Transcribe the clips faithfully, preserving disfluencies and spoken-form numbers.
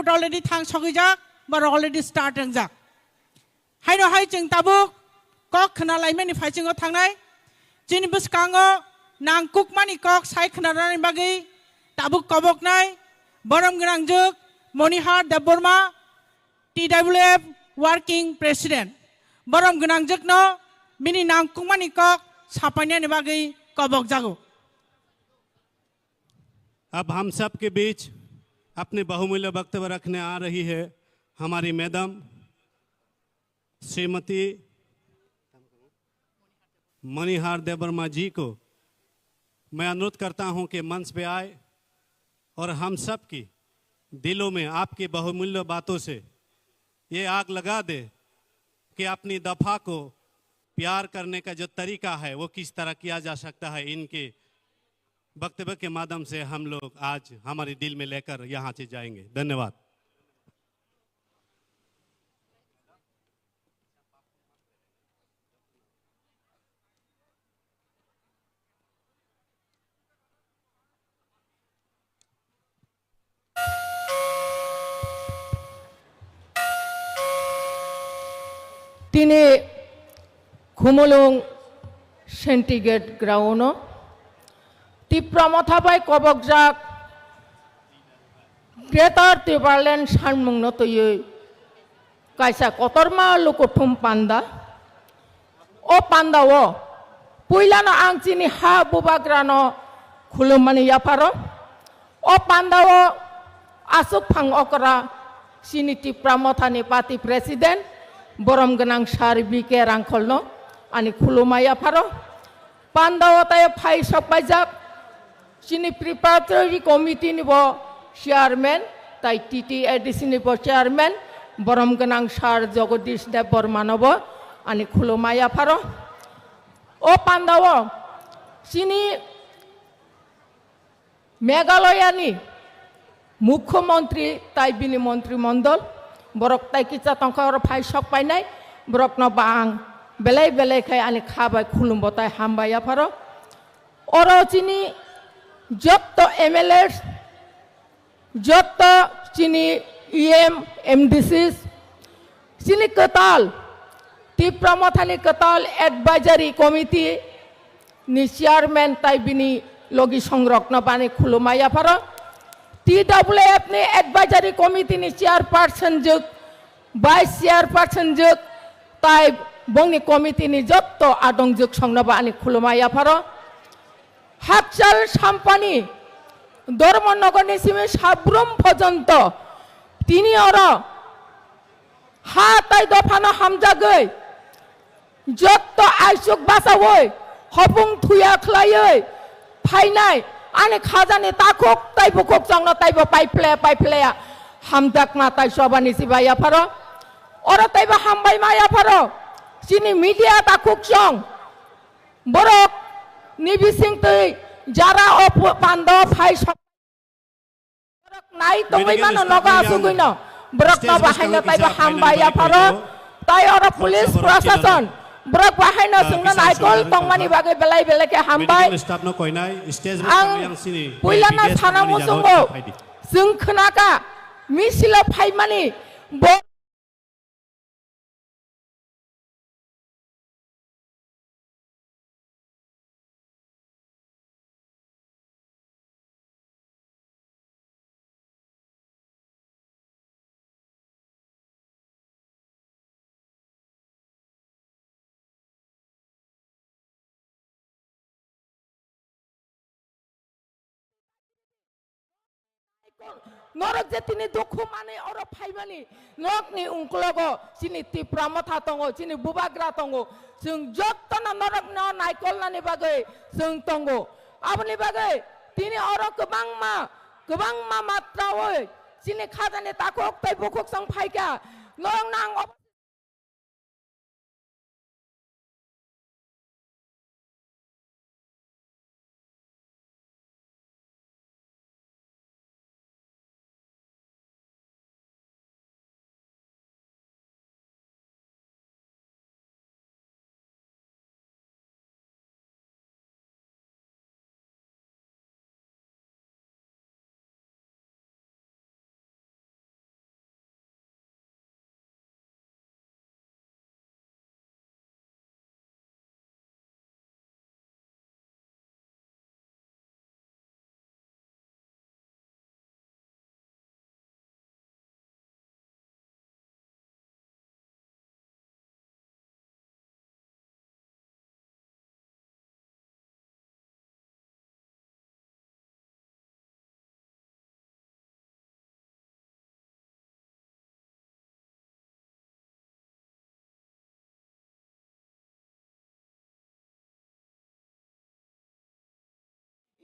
already thang sogwijak, borok already start wngjak. Haino hai chwng tabuk kok khna laimani phaisingo thangnai. Chini bwskango nangkukmani kok sai khna rwnani bagwi tabuk koboknai borom gwnangjwk Monihar Debbarma, T W F Working President. Borom gwnangjwkno bini nangkukmani kok sapainani bagwi kobokjago. अब हम सब के बीच अपने बहुमूल्य वक्तव्य रखने आ रही है हमारी मैडम श्रीमती मणिहार देवर्मा जी को मैं अनुरोध करता हूं कि मंच पे आए और हम सब की दिलों में आपकी बहुमूल्य बातों से ये आग लगा दे कि अपनी दफा को प्यार करने का जो तरीका है वो किस तरह किया जा सकता है। इनके वक्तव्य के माध्यम से हम लोग आज हमारे दिल में लेकर यहाँ से जाएंगे। धन्यवाद। Tini Khumulwng Syndicate Ground-o Tipra Motha bai kobokjak Greater Tipraland sanmungno twiwi kaisa kotorma lukuthum panda. O pandao puilano ang chini ha bubagrano khulummani yapharo. O pandao aswk phang okra chini Tipra Mothani party president borom gwnang sir B K Rangkholno ani khuluma yapharo. Pandao tai phai sok paijak chini preparatory committee ni bo chairman tai T T A D C ni bo chairman borom gwnang sir Jagadish Debbarma no bo ani khuluma yapharo. O pandao chini Meghalaya ni Mukhyamantri tai bini montri mondol borok tai kisa tongkha oro phai sok painai borokno bang belai belai khai ani kha bai khulumbo tai hambai yapharo. Oro chini jotto M L As, jotto chini E M, M D Cs, chini kwtal, Tipra Mothani kwtal advisory committee ni chairman tai bini logi songrokno bani khuluma yapharo. T W F ni advisory committee ni chairperson jwk, vice chairperson jwk, tai bongni committee ni jotto adong jwk songno bani khuluma yapharo. Hakchal Sampani, Dharmanagar ni simi Sabrum porjonto tini oro ha tai dophano hamjagwi jotto aisuk basawi hopung thuya khlaiwi phainai ani khajani takhuk tai bukhuk chongno taibo paiphle paiphle hamjakma tai sobani sibai yapharo. Oro taibo hambai ma yapharo chini media takhuk chong. Borok ni bising twi jara o pu-, pando phai sok. Borok nai tongwi mano nogo asugwi no. Borok no bahai no taibo hambai yapharo. Tai oro police prosason. Borok bahai no sungno naikol tongmani bagwi belai belai khe hambai. Ang puilano sana muchungo. Chwng khnaka misilo phaimani bo Norok je tini dukhu manwi oro phaimani, norokni ungklogo chini Tipra Motha tongo, chini bubagra tongo. Chwng jottono norokno naikolnani bagwi chwng tongo. Aboni bagwi tini oro kwbangma, kwbangma matrawi chini khajani takhuk tei bukhuk chwng phaikha. Norokno ang ob-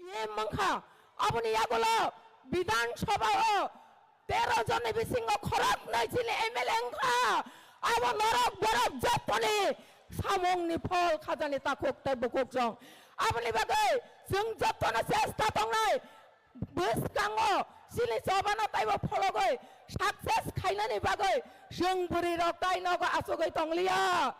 M wngkha, aboni yagulo Bidhan Sabha o tero jonni bisingo khoroknwi chini M L A wngkha. Abo norok borok jottoni samungni phol khajani takhuk tei bukhuk jong. Aboni bagwi chwng jottono chesta tongnai, bwskango chini chobano taibo phologwi success khainani bagwi chwng bwrwirok tai nogo achugwi tongliya.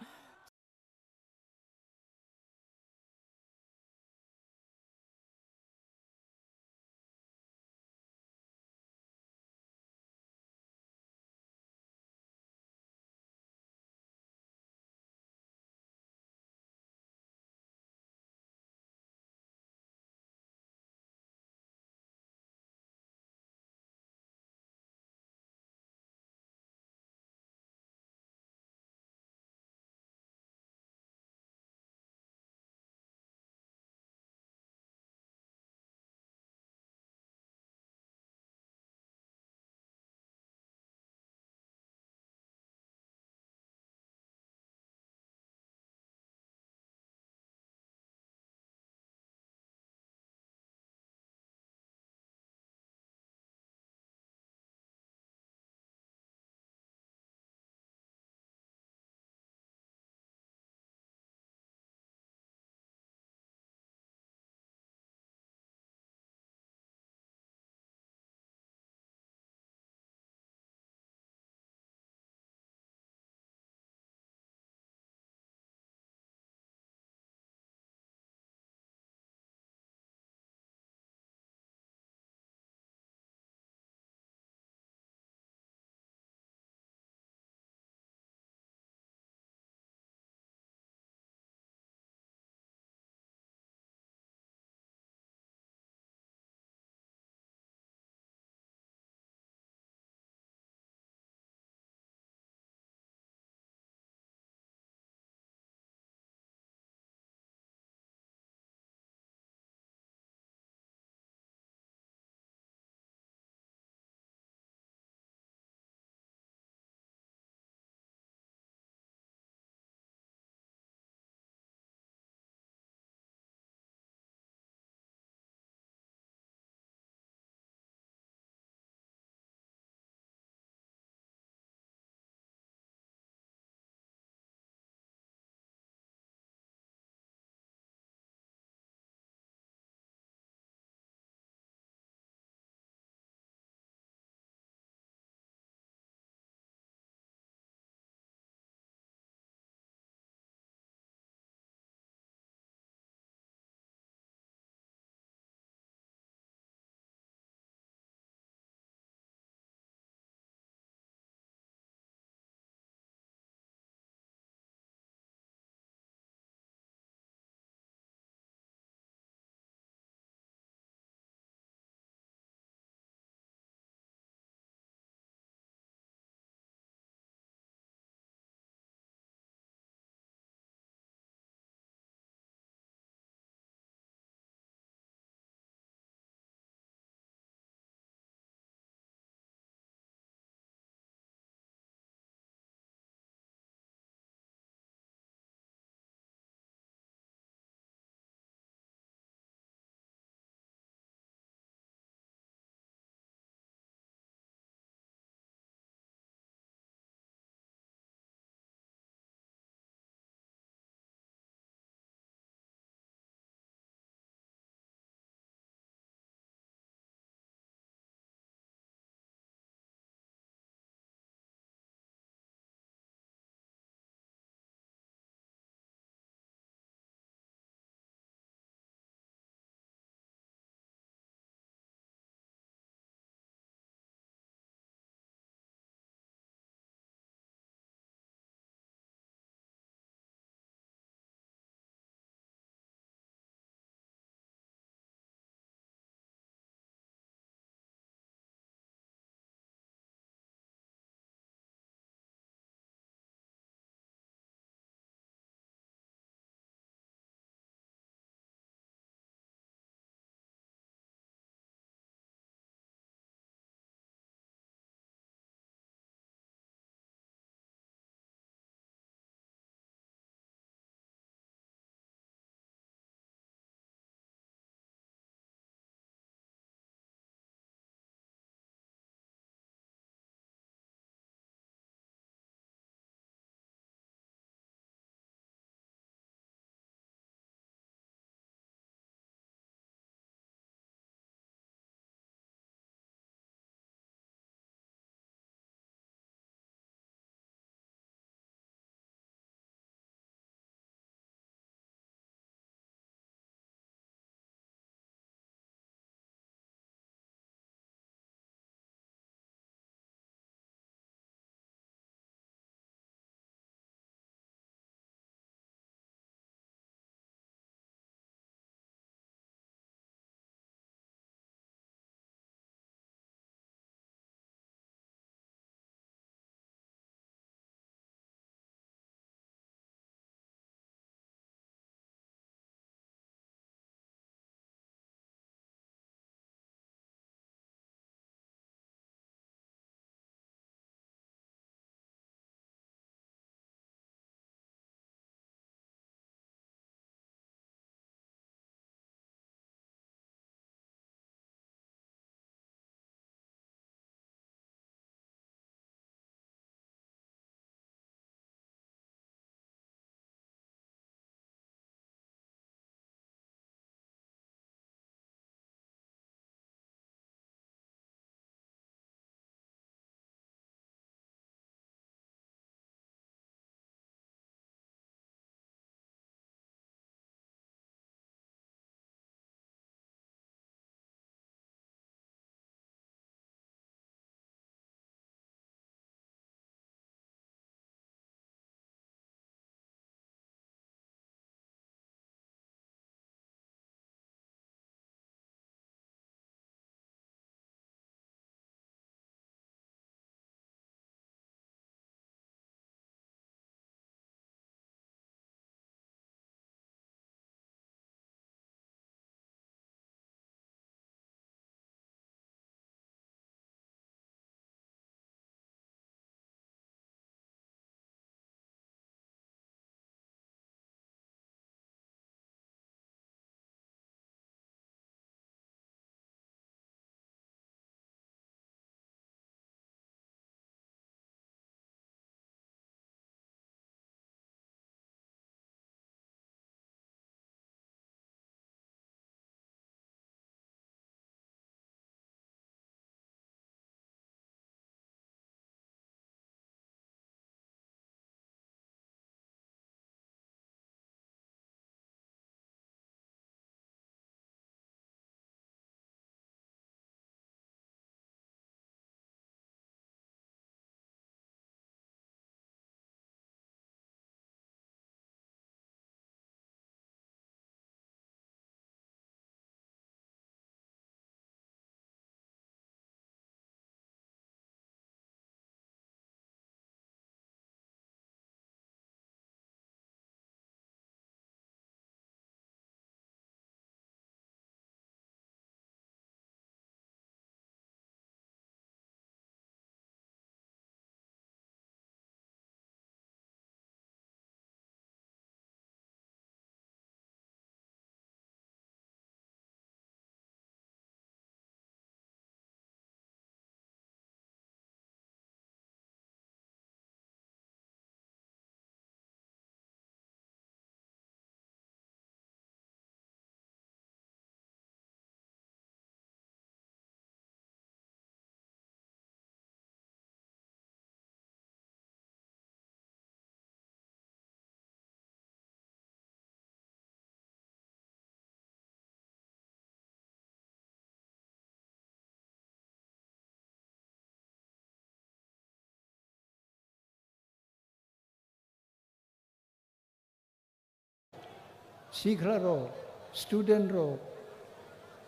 sikla rok, student rok,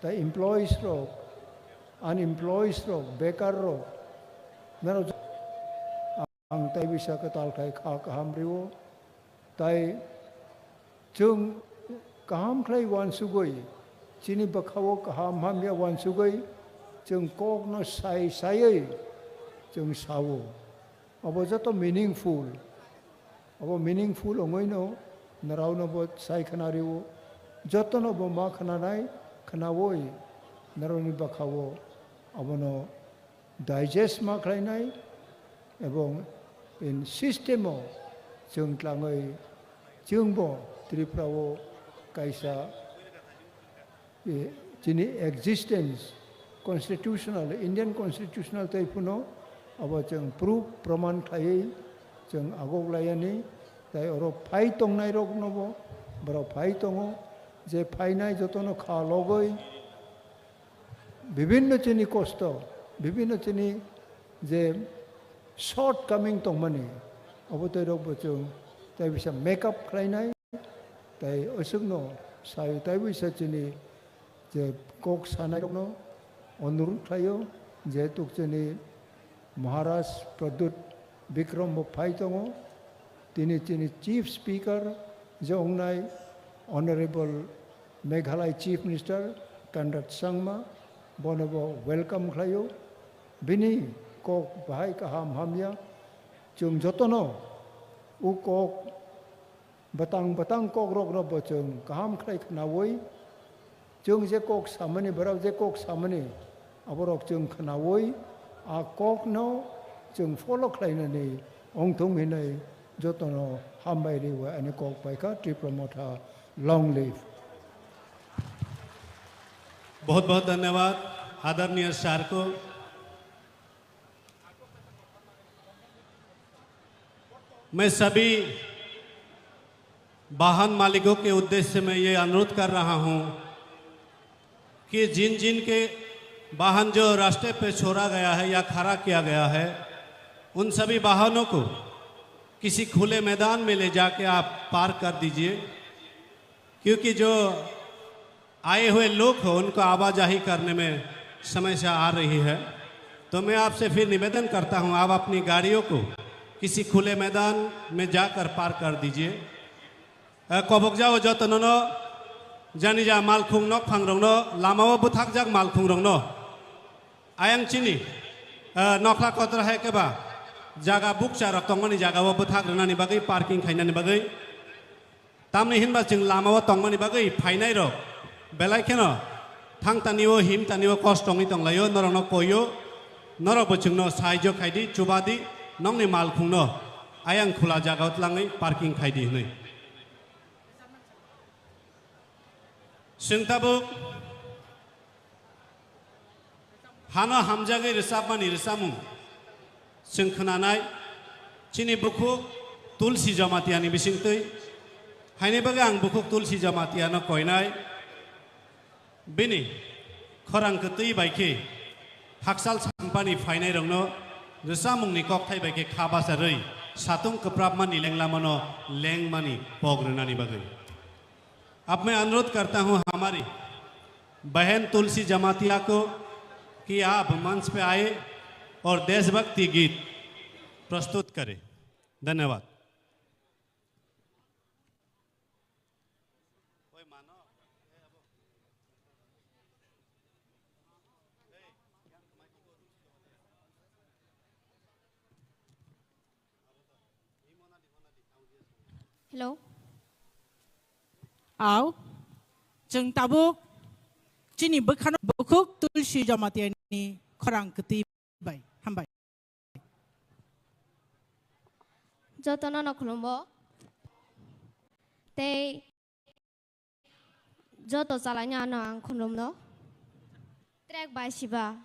tei employees rok, unemployees rok, bekar rok, naro ang tei bisa kwtal khai kha kaham rio. Tai chwng kaham khlai uansugwi, chini bwkhao kaham hamya uansugwi, chwng kokno sai saiwi chwng sao. Abo joto meaningful. Abo meaningful wngwino naraono bo sai khna rio. Jotono bo ma khnanai khnaui naroni bwkhao abono digest ma khlainai, ebong in system o chwng tlangwi chwngbo Tripura o kaisa, eh, chini existence constitutional, Indian constitutional tei phano abo chwng proof proman khlaiwi chwng agok layani, tai oro phai tongnai rokno bo borok phai tongo, je phainai jotono kha logoi, bibinno chini kosto, bibinno chini je shortcoming tongmani, abo tei rok bo chwng tai bisa make up khlainai, tai aswkno sai tai bisa chini je kok sanai rokno onurut khlaio, jehetu chini Maharaj Pradyut Bikram bo phai tongo, tini chini Chief Speaker je wngnai Honorable Meghalaya Chief Minister Conrad Sangma, bono bo welcome khlaio. Bini kok bahai kaham hamya, chwng jotono o kok bwtang bwtang kokrokno bo chwng kaham khlai khnaui, chwng je kok samani, borok je kok samani, aborok chwng khnaui, a kokno chwng follow khlainani wngthung hinwi jotono hambai riwi ani kok paikha. Tipra Motha, long live. बहुत बहुत धन्यवाद आदरणीय सर को। मैं सभी वाहन मालिकों के उद्देश्य में ये अनुरोध कर रहा हूं कि जिन जिन के वाहन जो रास्ते पे छोड़ा गया है या खड़ा किया गया है, उन सभी वाहनों को किसी खुले मैदान में ले जाके आप पार्क कर दीजिए, क्योंकि जो आए हुए लोग हो, उनको आवाजाही करने में समस्या आ रही है। तो मैं आपसे फिर निवेदन करता हूं, आप अपनी गाड़ियों को किसी खुले मैदान में जाकर पार्क कर दीजिए। Eh, kobokjao jotono no, jani ja malkhung nokphang rokno, lamao bwthakjak malkhung rokno. Ayang chini, eh, nokhla kotor hai keba, jaga bukcha rok tongmani jagao bwthak rwnani bagwi, parking khainani bagwi. Tamni hinba chwng lamao tongmani bagwi phainai rok belai kheno thang tanio, him tanio, kosto wngwi tonglaio, norokno koio, norokbo chwngno sahajyo khaidi, chubadi, nokni malkhungno ayang khula jagao tlangwi parking khaidi hwnwi. Chwng tabuk hano hamjagwi rwchapmani rwchapmung chwng khwnanai, chini bukhuk Tulsi Jamatiani bisingtwi. Haini bagwi ang bukhuk Tulsi Jamatiano koinai, bini khorang kwtwi bai khe hakchal sampani phainairokno rwchapmungni kokthai bai khe kha bacharwi satung kwprapmani lenglamano lengmani pok rwnani bagwi. अब मैं अनुरोध करता हूं हमारी बहन तुलसी जमातिया को कि आप मंच पे आए और देशभक्ति गीत प्रस्तुत करें। धन्यवाद। Hello. Au, chwng tabuk chini bwkhano bukhuk Tulsi Jamatiani khorang kwtwi bai. Hambai. Jotono no khulumbo. Tei joto chalaino ano ang khulumno. Track bai siba.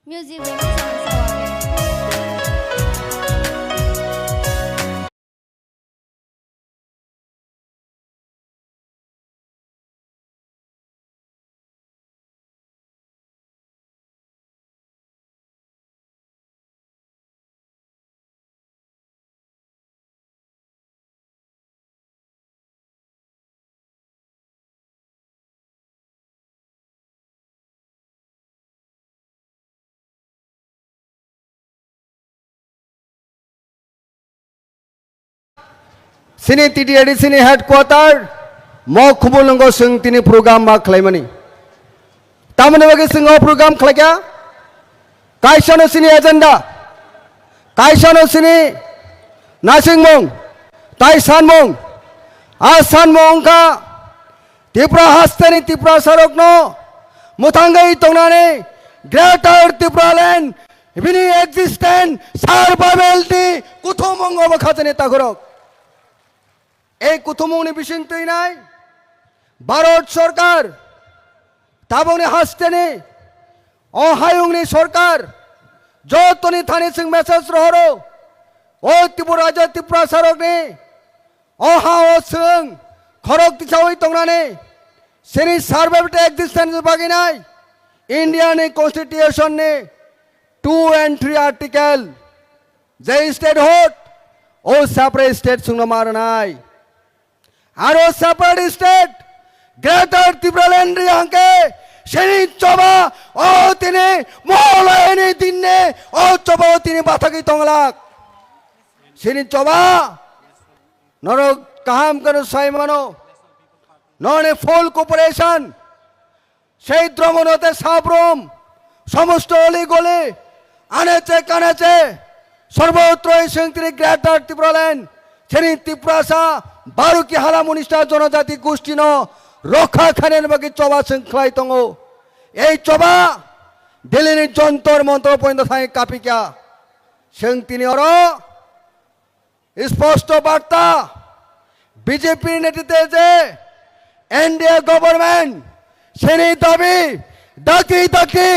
Music bai siba. Chini T T A D C ni headquarter Mokhumungo chwng tini program ma khlaimani. Tamoni bagwi chwng o program khlaikha, kaisano chini agenda, kaisano chini naisingmung, tai sanmung, a sanmung wngkha Tripura hasteni Tiprasarokno mwthangwi tongnani Greater Tipraland bini existence survival ni kuthumung obo khajani takhurok. Ei kuthumungni bising twinai Bharat Sarkar, tabukni hasteni o hayungni sarkar, jotoni thani chwng message rohoro, o Tripura rajyo Tiprasarokni o ha o chwng khorok tisawi tongnani, chini survival existence baginai India ni constitution ni two and three article, je state hot, o separate state chwngno ma rwnai. Aro separate state, Greater Tipraland ri hangke, chini choba, o tini, moholayani dinne, o choba o tini bathagwi tonglak. Chini choba, norok kaham kano sai mano, noni full cooperation, সেই দ্রমণতে সাবরুম সমস্ত অলিগলি আনেচে কানেচে সর্বত্রই সেন্ত্রী গ্রেটার ত্রিপুরাল্যান্ড সেনি ত্রিপুরাসা বারো কি হালা মনিষ্টা জনজাতি গোষ্ঠীনো রক্ষা খানের বাকি চবা সেন খ্লাই তঙ্গো। এই চবা দিল্লিনি যন্তর মন্তর পর্যন্ত থাই কাপিকা সেন তিনি অর স্পষ্ট বার্তা বিজেপির নেতৃত্বে যে এনডিএ গভর্নমেন্ট সেনি দাবি ডাকি ডাকি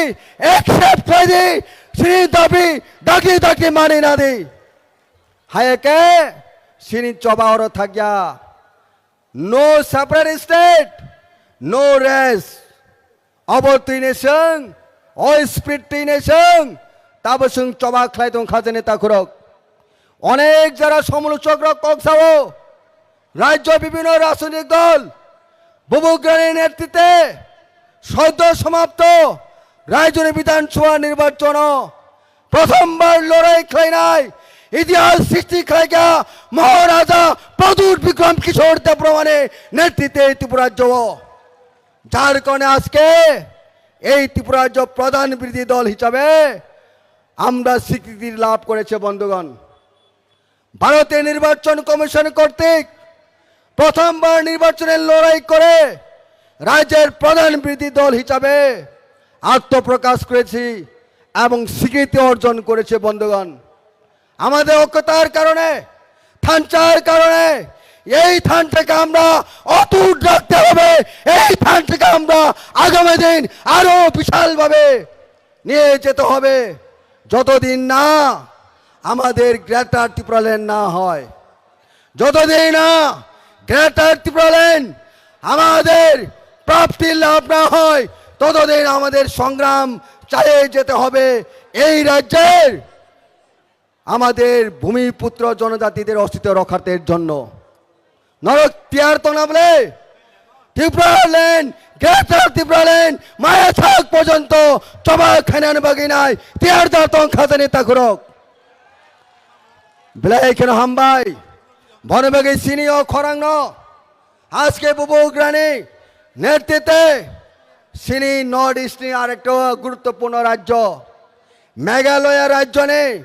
একসেপ্ট করে দি সেনি দাবি ডাকি ডাকি মানি না দি হায়কে সেনি চবা অর থাকিয়া No separate state, no rest. Abo twi ni chwng, o spirit twi ni chwng, tabo chwng choba khlai tong kha jani takhurok. Onek jara somolochok rok kok sao, rajyo bibhinno rajnitik dol, bubugrani netritwe soddo somapto rajyoni bidhan sabha nirbachon o প্রথমবার লড়াই খেলাইনাই ইতিহাস সৃষ্টি খেলাইকা মহারাজা প্রদ্যুৎ বিক্রম কিশোর দেববর্মানের নেতৃত্বে ত্রিপুরা রাজ্য, যার কারণে আজকে এই ত্রিপুরা রাজ্য প্রধান বিরোধী দল হিসাবে আমরা স্বীকৃতি লাভ করেছে বন্ধুগণ। ভারতের নির্বাচন কমিশন কর্তৃক প্রথমবার নির্বাচনের লড়াই করে রাজ্যের প্রধান বিরোধী দল হিসাবে আত্মপ্রকাশ করেছি এবং স্বীকৃতি অর্জন করেছে বন্ধুগণ। আমাদের ঐক্যতার কারণে, থানচার কারণে এই থানটাকে আমরা অটুট রাখতে হবে। এই থানটাকে আমরা আগামী দিন আরো বিশালভাবে নিয়ে যেতে হবে। যতদিন না আমাদের গ্রেটার ত্রিপুরাল্যান্ড না হয়, যতদিন না গ্রেটার ত্রিপুরাল্যান্ড আমাদের প্রাপ্তি লাভ না হয়, ততদিন আমাদের সংগ্রাম চালিয়ে যেতে হবে এই রাজ্যের আমাদের ভূমিপুত্র জনজাতিদের অস্তিত্ব রক্ষার্থের জন্য। Norok tiyar tongna bole? Tipraland, Greater Tipraland, maya thak porjonto choba khainani bagwi nai tiyar da tong khajani takhurok. Belai kheno hambai. Bono bagwi sini o khorangno. Aske bubugrani netritwe sini North East ni arekta guruttopurno rajyo Meghalaya rajyoni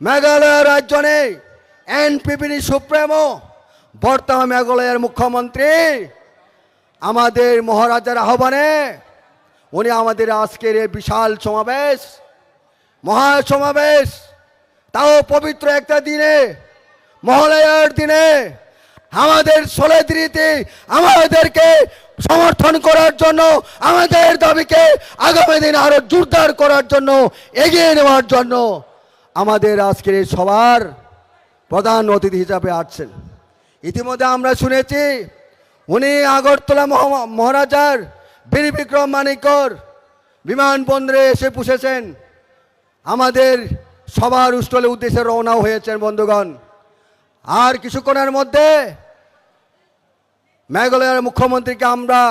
Meghalaya rajyoni NPP ni supremo, বর্তমান মেঘালয়ার মুখ্যমন্ত্রী, আমাদের মহারাজার আহ্বানে উনি আমাদের আজকের এই বিশাল সমাবেশ, মহাসমাবেশ, তাও পবিত্র একটা দিনে, মহালয়ার দিনে আমাদের solidarity, আমাদেরকে সমর্থন করার জন্য, আমাদের দাবিকে আগামী দিন আরো জোরদার করার জন্য, এগিয়ে নেওয়ার জন্য আমাদের আজকের এই সভার প্রধান অতিথি হিসাবে আসছেন। ইতিমধ্যে আমরা শুনেছি উনি আগরতলা মহা-, মহারাজার বীর বিক্রম মানিক্যর বিমানবন্দরে এসে পৌঁছেছেন, আমাদের সভার স্থলে উদ্দেশ্যে রওনা হয়েছেন বন্ধুগণ। আর কিছুক্ষণের মধ্যে মেঘালয়ের মুখ্যমন্ত্রীকে আমরা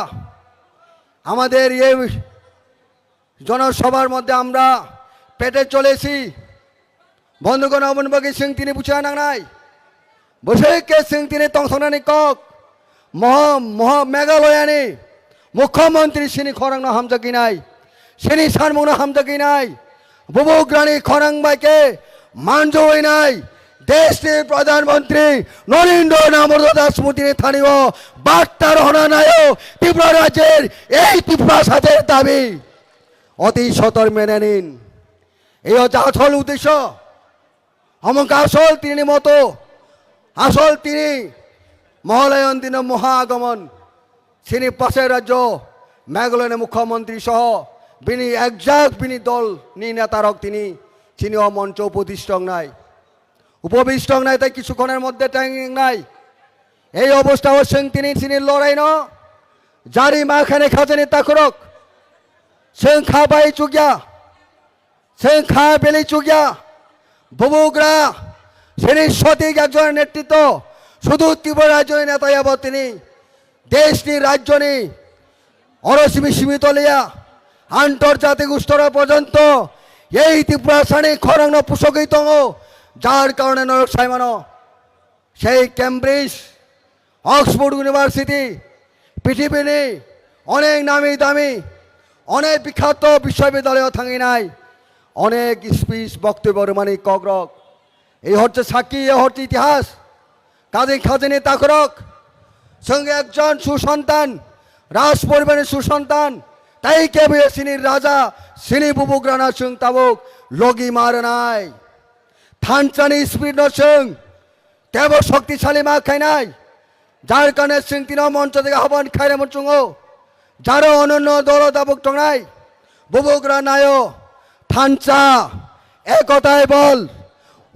আমাদের এই জনসভার মধ্যে আমরা পেতে চলেছি। বন্ধুগণ, অমন বাকি সিং তিনি বুঝে আনাং নাই। Bwswk khe chwng tini tongthoknani kok, moha, moha Meghalayani Mukhyamantri sini khorangno hamjagwi nai, sini sanmungno hamjagwi nai, bubugrani khorang bai khe manjui nai, deshni Pradhan Mantri Narendra Damodar Das Motini thanio barta rohorna naio Tripura rajyer ei Tiprasa jatir dabi. Oti sotor mene nin. Ei hocche asol uddesho. Omo wngkha asol tini moto, asol tini Meghalayani dino moha agomon. Chini pasai rajyo Meghalayani Mukhyamantri soho bini ekjak bini dol ni netarok tini chini o moncho upobishto wngnai. Upobishto wngnai tei kisu khoner moddhe tang wngnai. Ei obostha o chwng tini chini loraino jari ma khainai khajani takhurok chwng kha bai chukya. Chwng kha beli chukya, bubugra, chini sotik ekjon netritw, sudu Tripura rajyoni neta yabo tini, deshni rajyoni, oro simi simi toliya, antorjatik ustoro porjonto, ei Tiprasani khorangno pusogwi tongo, jar karone norok saimano. Sei Cambridge, Oxford University, pithibini onek nami dami, onek bikhato biswabidyaloyo thanginai, onek speech boktobyo rwmani kokrok. Ei hocche sakki, ei hocche itihas. Kajing khajini takhurok, chwng ekjon susantan, raj poribarni susantan, tai kebo chini raja, chini bubugrano chwng tabuk logi ma rwnai. Thanchani spirit no chwng tebo shoktisali ma khainai. Jar karone chwng tino moncho dega hoban khairamo chungo. Jaro ononno dolo dabuk tongnai. Bubugra naio. Thansa. Ekotai bol.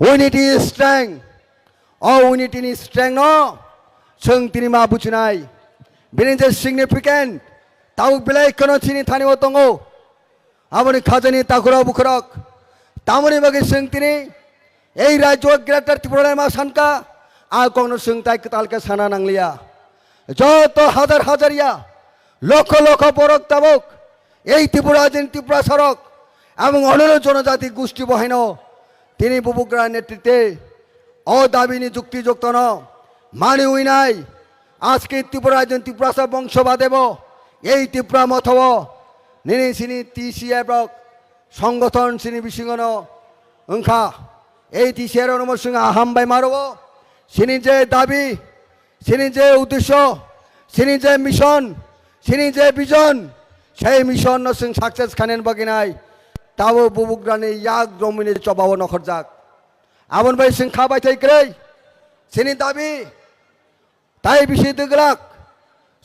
Unity is strength. O unity ni strength no chwng tini ma buchinai. Bini je significant. Tabuk belai kheno chini thani o tongo. Aboni khajani takhurok bukhurok. Tamoni bagwi chwng tini ei rajyo Greater Tripura ma sanka, a kokno chwng tai kwtal khe sana nangliya. Joto hajar hajar ya, lokho lokho borok tabuk ei Tripura rajyoni Tiprasarok, abong onoro jonojati gusti bo haino tini bubugra netritwe o dabini jukti joktono mani uinai. Aske Tripura rajyoni Tiprasa bongsho badebo ei Tipra mothao nini sini T C F rok songothon sini bisingono wngkha. Ei T C F rokno chwng aham bai maro. Sini je dabi, sini je uddesho, sini je mission, sini je vision, sei mission no chwng success khainani bagwi nai. Tabo bubugrani yak romwini chobao nokhorjak. Aboni bai chwng kha bai thai kwrwi. Sini dabi tai bisi dwglak.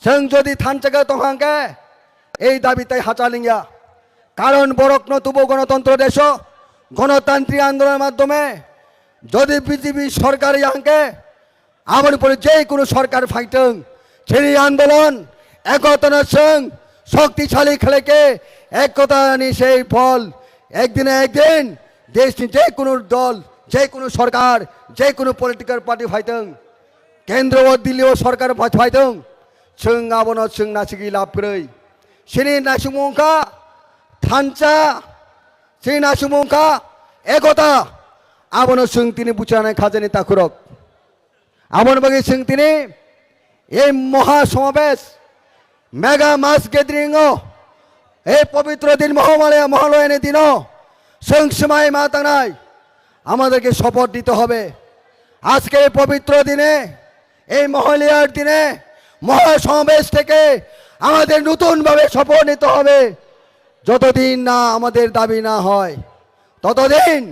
Chwng jodi thansa khe tong hang khe ei dabi tai hachal wngya. Karon borokno tubo gonotontro deso, gonotantri andolon maddhome jodi B J P sorkar ya hang khe aboni pore je kono sorkar phaitwng, chini andolon ekotano chwng shoktisali khlai khe ekotani sei phol ekdin na ekdin deshni je kono dol, je kono sorkar, je kono political party phaitwng, kendro o Delhi o sorkar phai-, phaitwng, chwng abono chwng nasigwi lab kwrwi. Chini naisingmung wngkha thansa, chini naisingmung wngkha ekota, abono chwng tini buchanai khajani takhurok. Aboni bagwi chwng tini ei moha somabesh, mega mass gathering o, ei pobitro din Mohamalaya, Mohalayani dino chwng swmai ma tangnai, amaderke support dite hobe. Ajker ei pobitro dine, ei Mohalaya'r dine, moha somabesh theke amader notun bhabe support nite hobe. Jotodin na amader dabi na hoy, ততদিন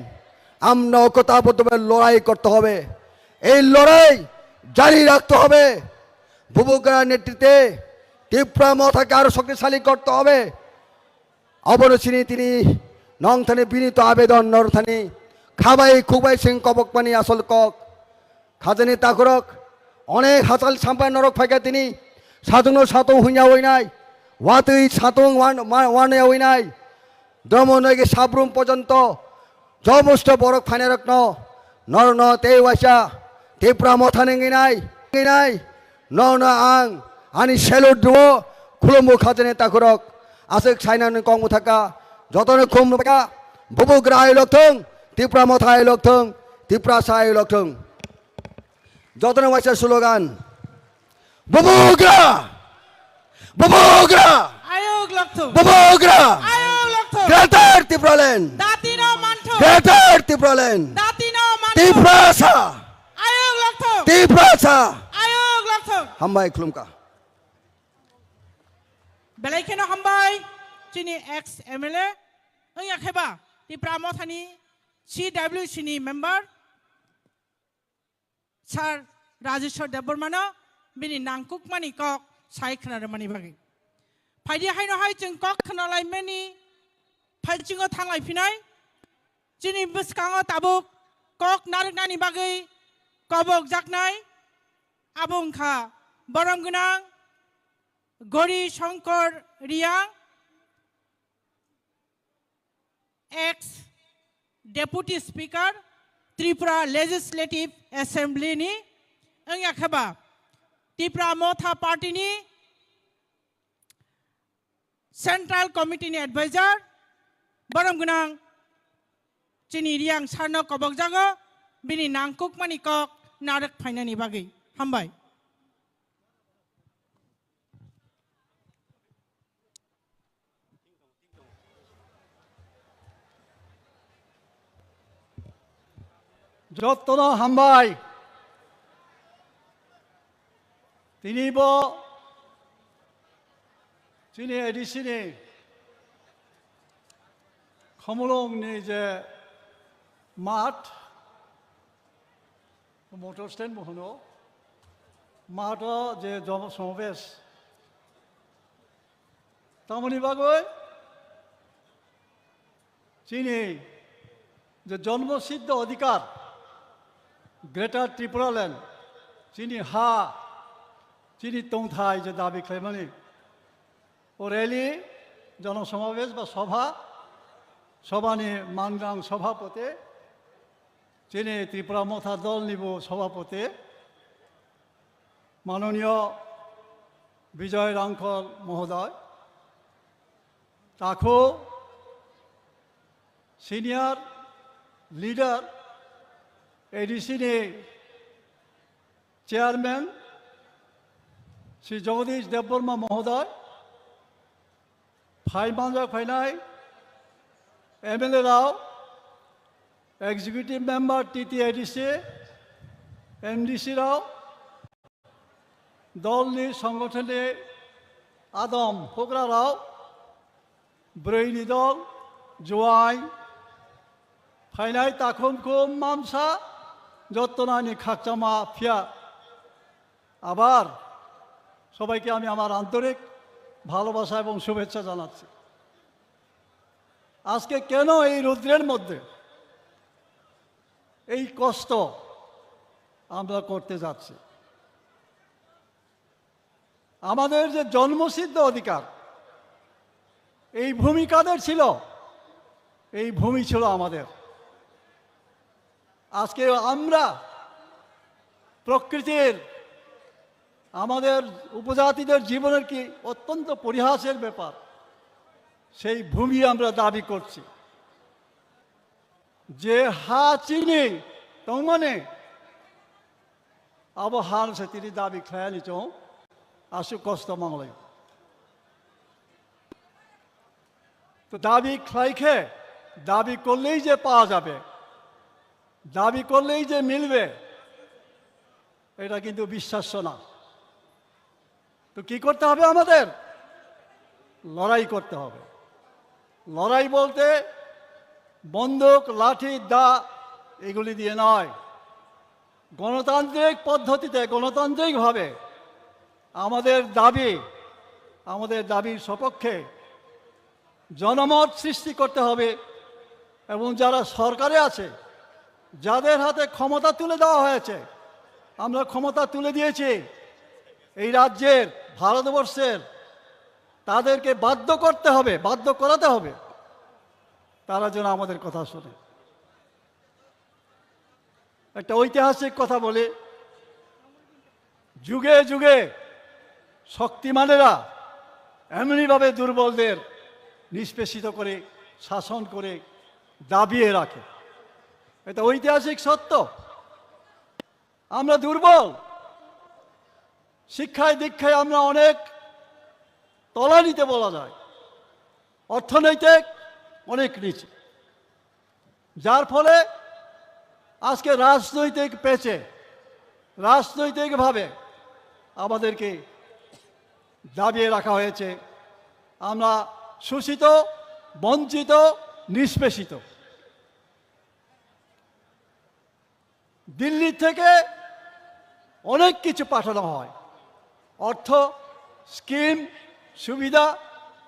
আমরা ঐক্যবদ্ধভাবে লড়াই করতে হবে। এই লড়াই জারি রাখতে হবে। বুবুগ্রার নেতৃত্বে ত্রিপুরা মথাকে আরো শক্তিশালী করতে হবে। Abono chini tini nongthani binito abedon northani khabai khukbai sing kobokmani asol kok. Khajani takhurok, onek hachal sampai norok phaikha tini, satung no satung hunya oinai, watwi satung wan-, ma-, wan ya oinai, domo noige sabrum pojonto, jomosto borok phainai rokno, norokno tei waisa, Tipra motha nengwi nai, nengwi nai, norokno ang ani salute duo, khulumu khajani takhurok, aswk sainani kok muthaka, jotono khum muthaka, bubugra ai lokthung, Tipra motha ai lokthung, Tiprasa ai lokthung. Jotono waisa slogan. Bubagra! Bubagra! Ayuk lokthung. Bubagra! Ayuk lokthung. Greater Tipraland! Datino manthung. Greater Tipraland! Datino manthung. Tiprasa! Ayuk lokthung. Tiprasa! Ayuk lokthung. Hambai khulumkha. Belai kheno hambai chini ex M L A wngya kheba Tipra Mothani C W C ni member Sir Rajeshwar Debbarmano bini nangkukmani kok sai khna rwmani bagwi. Phaidi haino hai chwng kok khna laimani phalchingo thanglai phinai chini bwskango tabuk kok narwknani bagwi kobok jaknai abo wngkha borom gwnang Gori Shankar Riang, ex Deputy Speaker, Tripura Legislative Assembly ni, wngya kheba Tipra Motha Party ni Central Committee ni Advisor, borom gwnang chini Riang Sir no kobok jago, bini nangkukmani kok narwk phainani bagwi. Hambai. Jotono hambai. Tini bo chini A D C ni Khumulwng ni je math, motor stand bo hwno, matho je jom-, somabesh tamoni bagwi chini je jonmo siddho adhikar, Greater Tripura Land, chini ha, chini tongthai je dabi khlaimani, o rally, jonosomabesh ba sobha, sobhani mangang sobhapoti, chini Tripura Motha Dol nibo sobhapoti, Manoniyo Bijoy Rangkhol Mohodoy, takhu senior leader A D C ni chairman Shri Jagadish Debbarma Mohodoy, phai manjak phainai M L A rao, executive member T T A D C, M D C rao, dolni songothonni adom hukrarao, bwrwini dol, juain, phainai takhum khum mamsa, jottonani khakchangma phiya. আবার সবাইকে আমি আমার আন্তরিক ভালোবাসা এবং শুভেচ্ছা জানাচ্ছি। আজকে কেন এই রৌদ্রের মধ্যে এই কষ্ট আমরা করতে যাচ্ছি? আমাদের যে জন্মসিদ্ধ অধিকার, এই ভূমি কাদের ছিল? এই ভূমি ছিল আমাদের। আজকে আমরা প্রকৃতির, আমাদের উপজাতিদের জীবনের কি অত্যন্ত পরিহাসের ব্যাপার, সেই ভূমি আমরা দাবি করছি। Je ha chini tongmani, abo ha se tini dabi khlaiyani chwng aswk kosto manglai. তো দাবি খাইখে, দাবি করলেই যে পাওয়া যাবে, দাবি করলেই যে মিলবে, এটা কিন্তু বিশ্বাস্য না। তো কি করতে হবে আমাদের? লড়াই করতে হবে। লড়াই বলতে বন্দুক, লাঠি, দা এগুলি দিয়ে নয়, গণতান্ত্রিক পদ্ধতিতে, গণতান্ত্রিকভাবে আমাদের দাবি, আমাদের দাবির সপক্ষে জনমত সৃষ্টি করতে হবে এবং যারা সরকারে আছে, যাদের হাতে ক্ষমতা তুলে দেওয়া হয়েছে, আমরা ক্ষমতা তুলে দিয়েছি এই রাজ্যের, ভারতবর্ষের, তাদেরকে বাধ্য করতে হবে, বাধ্য করাতে হবে, তারা যেন আমাদের কথা শোনে। একটা ঐতিহাসিক কথা বলি, যুগে যুগে শক্তিমানেরা এমনিভাবে দুর্বলদের নিষ্পেষিত করে, শাসন করে, দাবিয়ে রাখে। এটা ঐতিহাসিক সত্য। আমরা দুর্বল। শিক্ষায় দীক্ষায় আমরা অনেক তলানিতে বলা যায়, অর্থনৈতিক অনেক নিচে, যার ফলে আজকে রাজনৈতিক পেচে, রাজনৈতিকভাবে আমাদেরকে দাবিয়ে রাখা হয়েছে। আমরা শোষিত, বঞ্চিত, নিষ্পেষিত। দিল্লি থেকে অনেক কিছু পাঠানো হয়, অর্থ, স্কিম, সুবিধা,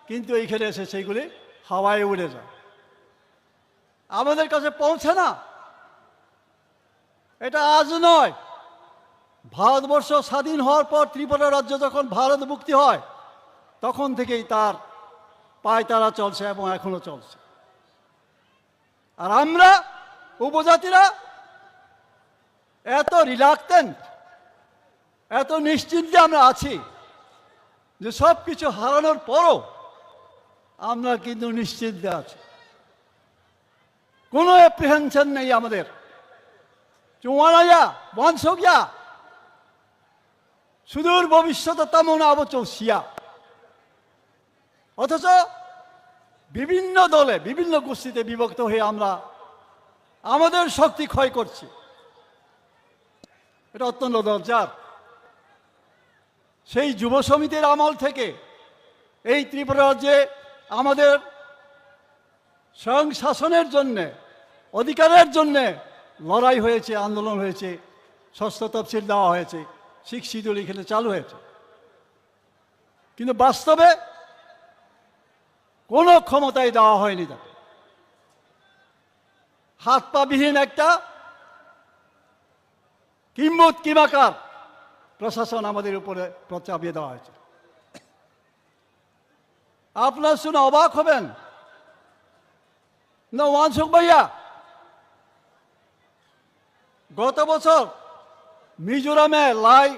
কিন্তু এইখানে এসে সেইগুলি হাওয়ায় উড়ে যায়, আমাদের কাছে পৌঁছে না। এটা আজ নয়, ভারতবর্ষ স্বাধীন হওয়ার পর ত্রিপুরা রাজ্য যখন ভারত মুক্তি হয়, তখন থেকেই তার পায়তারা চলছে এবং এখনো চলছে। আর আমরা উপজাতিরা এত রিলাক্টেন্ট, এত নিশ্চিন্তে আমরা আছি যে সব কিছু হারানোর পরও আমরা কিন্তু নিশ্চিন্তে আছি, কোনো অ্যাপ্রিহেনশন নেই আমাদের। Chunganaya, wansokya, সুদূর ভবিষ্যতে তেমন আবচল সিয়া। অথচ বিভিন্ন দলে, বিভিন্ন গোষ্ঠীতে বিভক্ত হয়ে আমরা আমাদের শক্তি ক্ষয় করছি। এটা অত্যন্ত লজ্জার। সেই যুব সমিতির আমল থেকে এই ত্রিপুরা রাজ্যে আমাদের স্বয়ং শাসনের জন্যে, অধিকারের জন্যে লড়াই হয়েছে, আন্দোলন হয়েছে, ষষ্ঠ তফসিল দেওয়া হয়েছে, সিক্স শিডিউল এখানে চালু হয়েছে। কিন্তু বাস্তবে কোনো ক্ষমতাই দেওয়া হয়নি তাকে। হাত পা বিহীন একটা কিম্বুত কিমাকার প্রশাসন আমাদের উপরে চাপিয়ে দেওয়া হয়েছে। আপনারা শুনে অবাক হবেন, না ওয়ানসুক ভাইয়া, গত বছর মিজোরামে লাই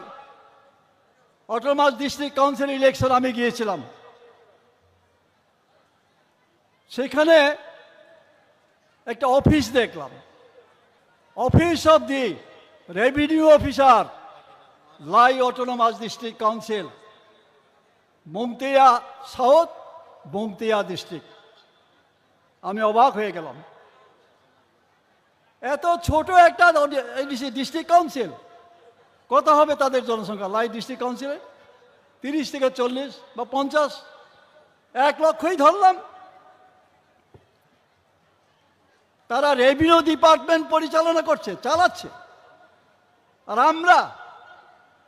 অটোনমাস ডিস্ট্রিক্ট কাউন্সিল ইলেকশন আমি গিয়েছিলাম। সেখানে একটা অফিস দেখলাম, Office of the Revenue Officer, Lai Autonomous District Council, Bumtea South, Bumtea District। আমি অবাক হয়ে গেলাম, এত ছোট একটা এডিসি ডিস্ট্রিক্ট কাউন্সিল, কত হবে তাদের জনসংখ্যা? লাই ডিস্ট্রিক্ট কাউন্সিলে তিরিশ থেকে চল্লিশ বা পঞ্চাশ, এক লক্ষই ধরলাম। তারা রেভিনিউ ডিপার্টমেন্ট পরিচালনা করছে, চালাচ্ছে। আর আমরা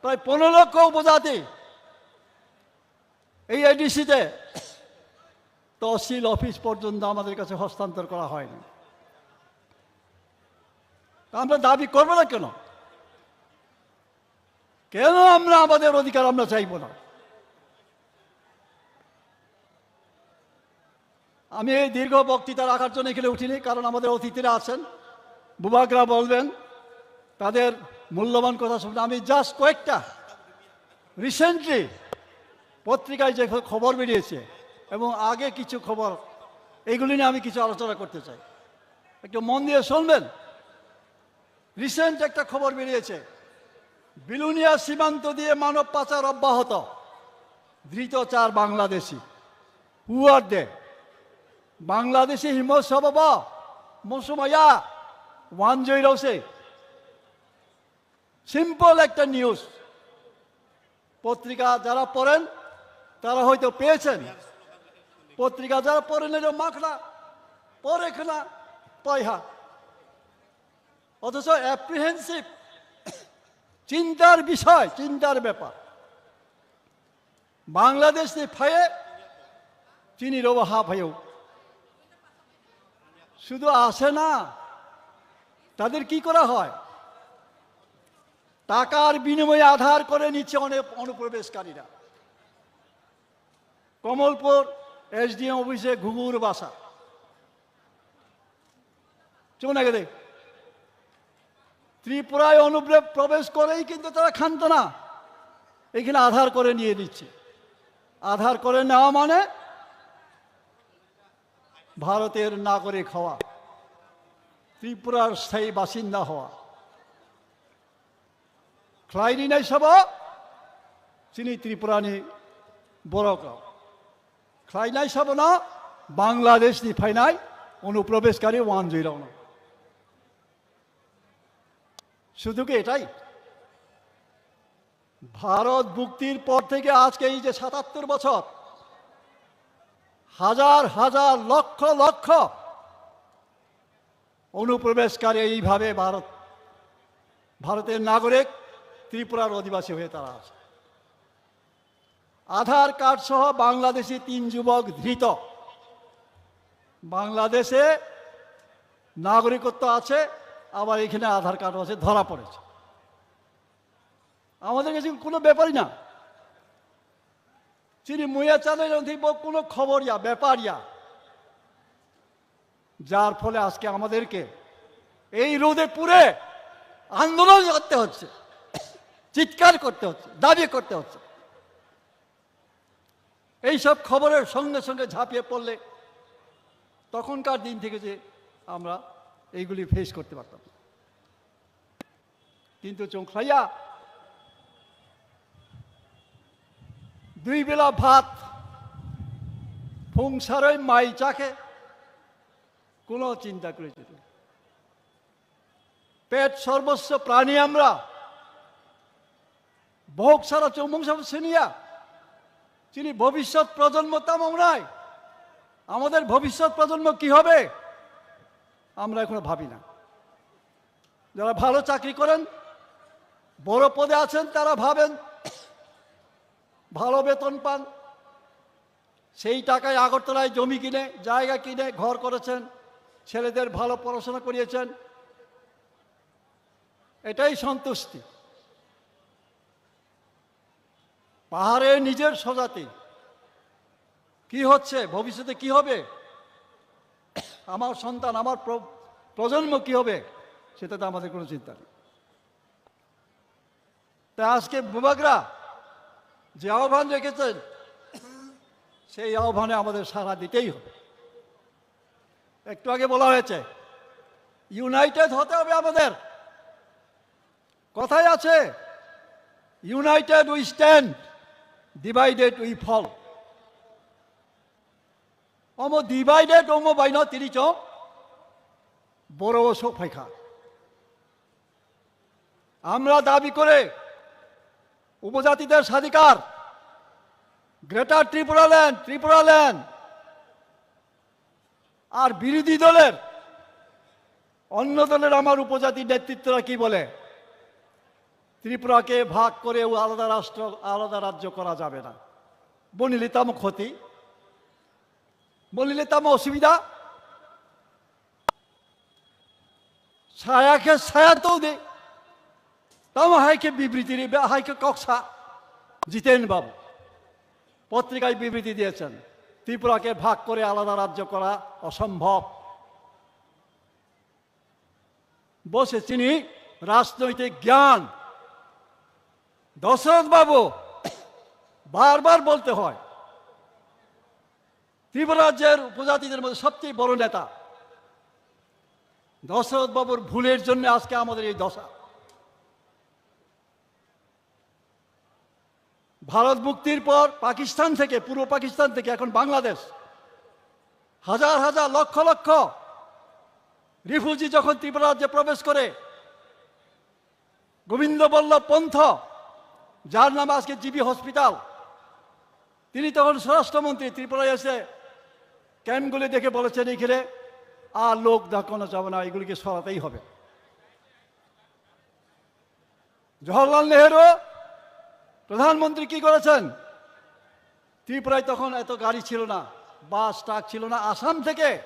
প্রায় পনেরো লক্ষ উপজাতি এই এডিসিতে তহসিল অফিস পর্যন্ত আমাদের কাছে হস্তান্তর করা হয়নি। তা আমরা দাবি করবো না কেন? কেন আমরা আমাদের অধিকার আমরা চাইবো না? আমি এই দীর্ঘ বক্তৃতা রাখার জন্য এখানে উঠিনি, কারণ আমাদের অতিথিরা আছেন, বুবাগরা বলবেন, তাদের মূল্যবান কথা শুনবেন। আমি জাস্ট কয়েকটা রিসেন্টলি পত্রিকায় যে খবর বেরিয়েছে এবং আগে কিছু খবর, এইগুলি নিয়ে আমি কিছু আলোচনা করতে চাই, একটু মন দিয়ে শুনবেন। রিসেন্ট একটা খবর বেরিয়েছে, বিলুনিয়া সীমান্ত দিয়ে মানব পাচার অব্যাহত, ধৃত চার Bangladeshi. Who are they? Bangladeshi হিমস বাবা, মৌসুমাইয়া, ওয়ান জয় রসে। সিম্পল একটা নিউজ। পত্রিকা যারা পড়েন, তারা হয়তো পেয়েছেন। পত্রিকা যারা পড়েন, এটা মাখনা, পড়ে খানা, পাইহা। অথচ অ্যাপ্রিহেন্সিভ, চিন্তার বিষয়, চিন্তার ব্যাপার। বাংলাদেশ নি ফায়ে চিনি রোবো হা ফায়ো। শুধু আসে না, তাদের কি করা হয়? টাকার বিনিময়ে আধার করে নিচ্ছে অনেক অনুপ্রবেশকারীরা। কমলপুর এসডিএম অফিসে ঘুঘুর বাসা। চুপ না গেলে ত্রিপুরায় অনুপ্রবেশ করেই কিন্তু তারা খান্ত না, এখানে আধার করে নিয়ে নিচ্ছে। আধার করে নেওয়া মানে ভারতের নাগরিক হওয়া, ত্রিপুরার স্থায়ী বাসিন্দা হওয়া। Khlaini nai sabo chini Tripura ni borok rok. Khlainai sabo no Bangladesh ni phainai অনুপ্রবেশকারী ওয়ান জিরো ন। শুধু কি এটাই? ভারত মুক্তির পর থেকে আজকে এই যে সাতাত্তর বছর, হাজার হাজার, লক্ষ লক্ষ অনুপ্রবেশকারী এইভাবে ভারত, ভারতের নাগরিক, ত্রিপুরার অধিবাসী হয়ে তারা আছে। আধার কার্ড সহ বাংলাদেশি তিন যুবক ধৃত। বাংলাদেশে নাগরিকত্ব আছে, আবার এখানে আধার কার্ড আছে, ধরা পড়েছে। আমাদের কাছে কোনো ব্যাপারই না। চিনি মুয়া চালে যদি কোনো খবর ইয়া, ব্যাপার ইয়া। যার ফলে আজকে আমাদেরকে এই রোদে পুড়ে আন্দোলন করতে হচ্ছে, চিৎকার করতে হচ্ছে, দাবি করতে হচ্ছে। এইসব খবরের সঙ্গে সঙ্গে ঝাঁপিয়ে পড়লে তখনকার দিন থেকে যে আমরা এইগুলি ফেস করতে পারতাম। কিন্তু চংখ্লাইয়া দুই বেলা ভাত ফুংসারই মাই চাকে কোনো চিন্তা করেছে না। পেট সর্বস্ব প্রাণী আমরা। ভোগ সারা চৌমং সব শুনিয়া চিনি ভবিষ্যৎ প্রজন্ম তামাও নাই। আমাদের ভবিষ্যৎ প্রজন্ম কি হবে আমরা এখনো ভাবি না। যারা ভালো চাকরি করেন, বড় পদে আছেন, তারা ভাবেন, ভালো বেতন পান, সেই টাকায় আগরতলায় জমি কিনে, জায়গা কিনে ঘর করেছেন, ছেলেদের ভালো পড়াশোনা করিয়েছেন, এটাই সন্তুষ্টি। পাহাড়ে নিজের স্বজাতি কি হচ্ছে, ভবিষ্যতে কি হবে, আমার সন্তান, আমার প্র-, প্রজন্ম কি হবে, সেটাতে আমাদের কোনো চিন্তা নেই। তাই আজকে বুবাগরা যে আহ্বান রেখেছেন, সেই আহ্বানে আমাদের সাড়া দিতেই হবে। একটু আগে বলা হয়েছে, ইউনাইটেড হতে হবে আমাদের। কথায় আছে, "United we stand, divided we fall." Omo divided omo baino tini chong boro o sok phaikha. আমরা দাবি করে উপজাতিদের স্বাধিকার, গ্রেটার ত্রিপুরা ল্যান্ড, ত্রিপুরা ল্যান্ড। আর বিরোধী দলের, অন্য দলের আমার উপজাতি নেতৃত্বরা কি বলে, ত্রিপুরাকে ভাগ করে ও আলাদা রাষ্ট্র, আলাদা রাজ্য করা যাবে না। বনিলে তামো ক্ষতি, বনিলে তামো অসুবিধা। সায়াকে সায়া তো দে, তামো হাইকে বিবৃতি রে, হাইকে ককসা জিতেন বাবু পত্রিকায় বিবৃতি দিয়েছেন, ত্রিপুরাকে ভাগ করে আলাদা রাজ্য করা অসম্ভব। বসে চিনি রাজনৈতিক জ্ঞান। দশরথ বাবু বারবার বলতে হয়, ত্রিপুরা রাজ্যের উপজাতিদের মধ্যে সবচেয়ে বড় নেতা দশরথ বাবুর ভুলের জন্য আজকে আমাদের এই দশা। ভারত মুক্তির পর পাকিস্তান থেকে, পূর্ব পাকিস্তান থেকে এখন বাংলাদেশ, হাজার হাজার, লক্ষ লক্ষ রিফিউজি যখন ত্রিপুরা রাজ্যে প্রবেশ করে, গোবিন্দ বল্লভ পন্থ, যার নাম আজকে জিবি হসপিটাল, তিনি তখন স্বরাষ্ট্রমন্ত্রী, ত্রিপুরায় এসে ক্যাম্পগুলি দেখে বলেছেন, "এখানে আর লোক দেখানো যাবে না, এগুলিকে সরাতেই হবে।" জওহরলাল নেহেরু প্রধানমন্ত্রী কি করেছেন? ত্রিপুরায় তখন এত গাড়ি ছিল না, বাস ট্রাক ছিল না। আসাম থেকে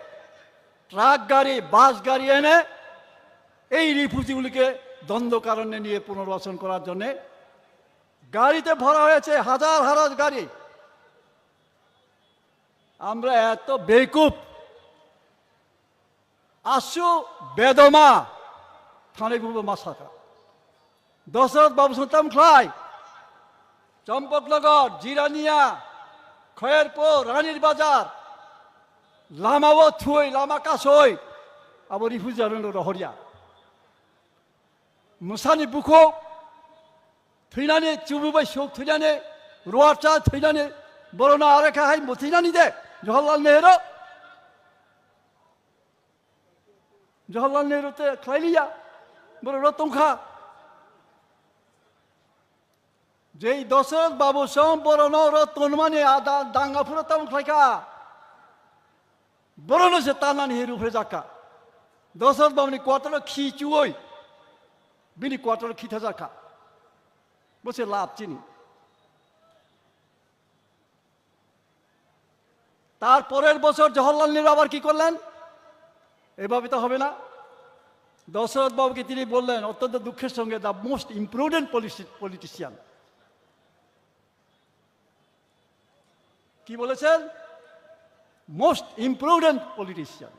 ট্রাক গাড়ি, বাস গাড়ি এনে এই রিফিউজিগুলিকে দণ্ডকারণ্যে নিয়ে পুনর্বাসন করার জন্যে গাড়িতে ভরা হয়েছে, হাজার হাজার গাড়ি। আমরা এত বেকুব, আসু বেদমা, থানে বুবো মাসাকা। দশরথ বাবু সন্তান খ্লাই, চম্পকনগর, জিরানিয়া, খয়েরপুর, রানীর বাজার, লামাও থুই, লামা কাসই, abo রিফিউজি আরো রহরিয়া। Musani bukhuk, Thwinani chubu bai sok thwinani, ruarcha thwinani, borokno aro kha hai bo thwinani de, Jawaharlal Nehru. Jawaharlal Nehru te khlai liya, borok ro tongkha. Jei Dasarath Babu song borokno ro tonmani ada danga phuro tamo khlaikha. Borokno se tanani he rupre jakha. Dasarath Babuni quarter o khi chuoi, bini quarter o khi thajakha. Bo se lab chini. তার পরের বছর জওহরলাল নেহরু আবার কি করলেন? এভাবে তো হবে না। দশরথ বাবুকে তিনি বললেন অত্যন্ত দুঃখের সঙ্গে, "The most imprudent politi-, politician।" কি বলেছেন? "Most imprudent politician।"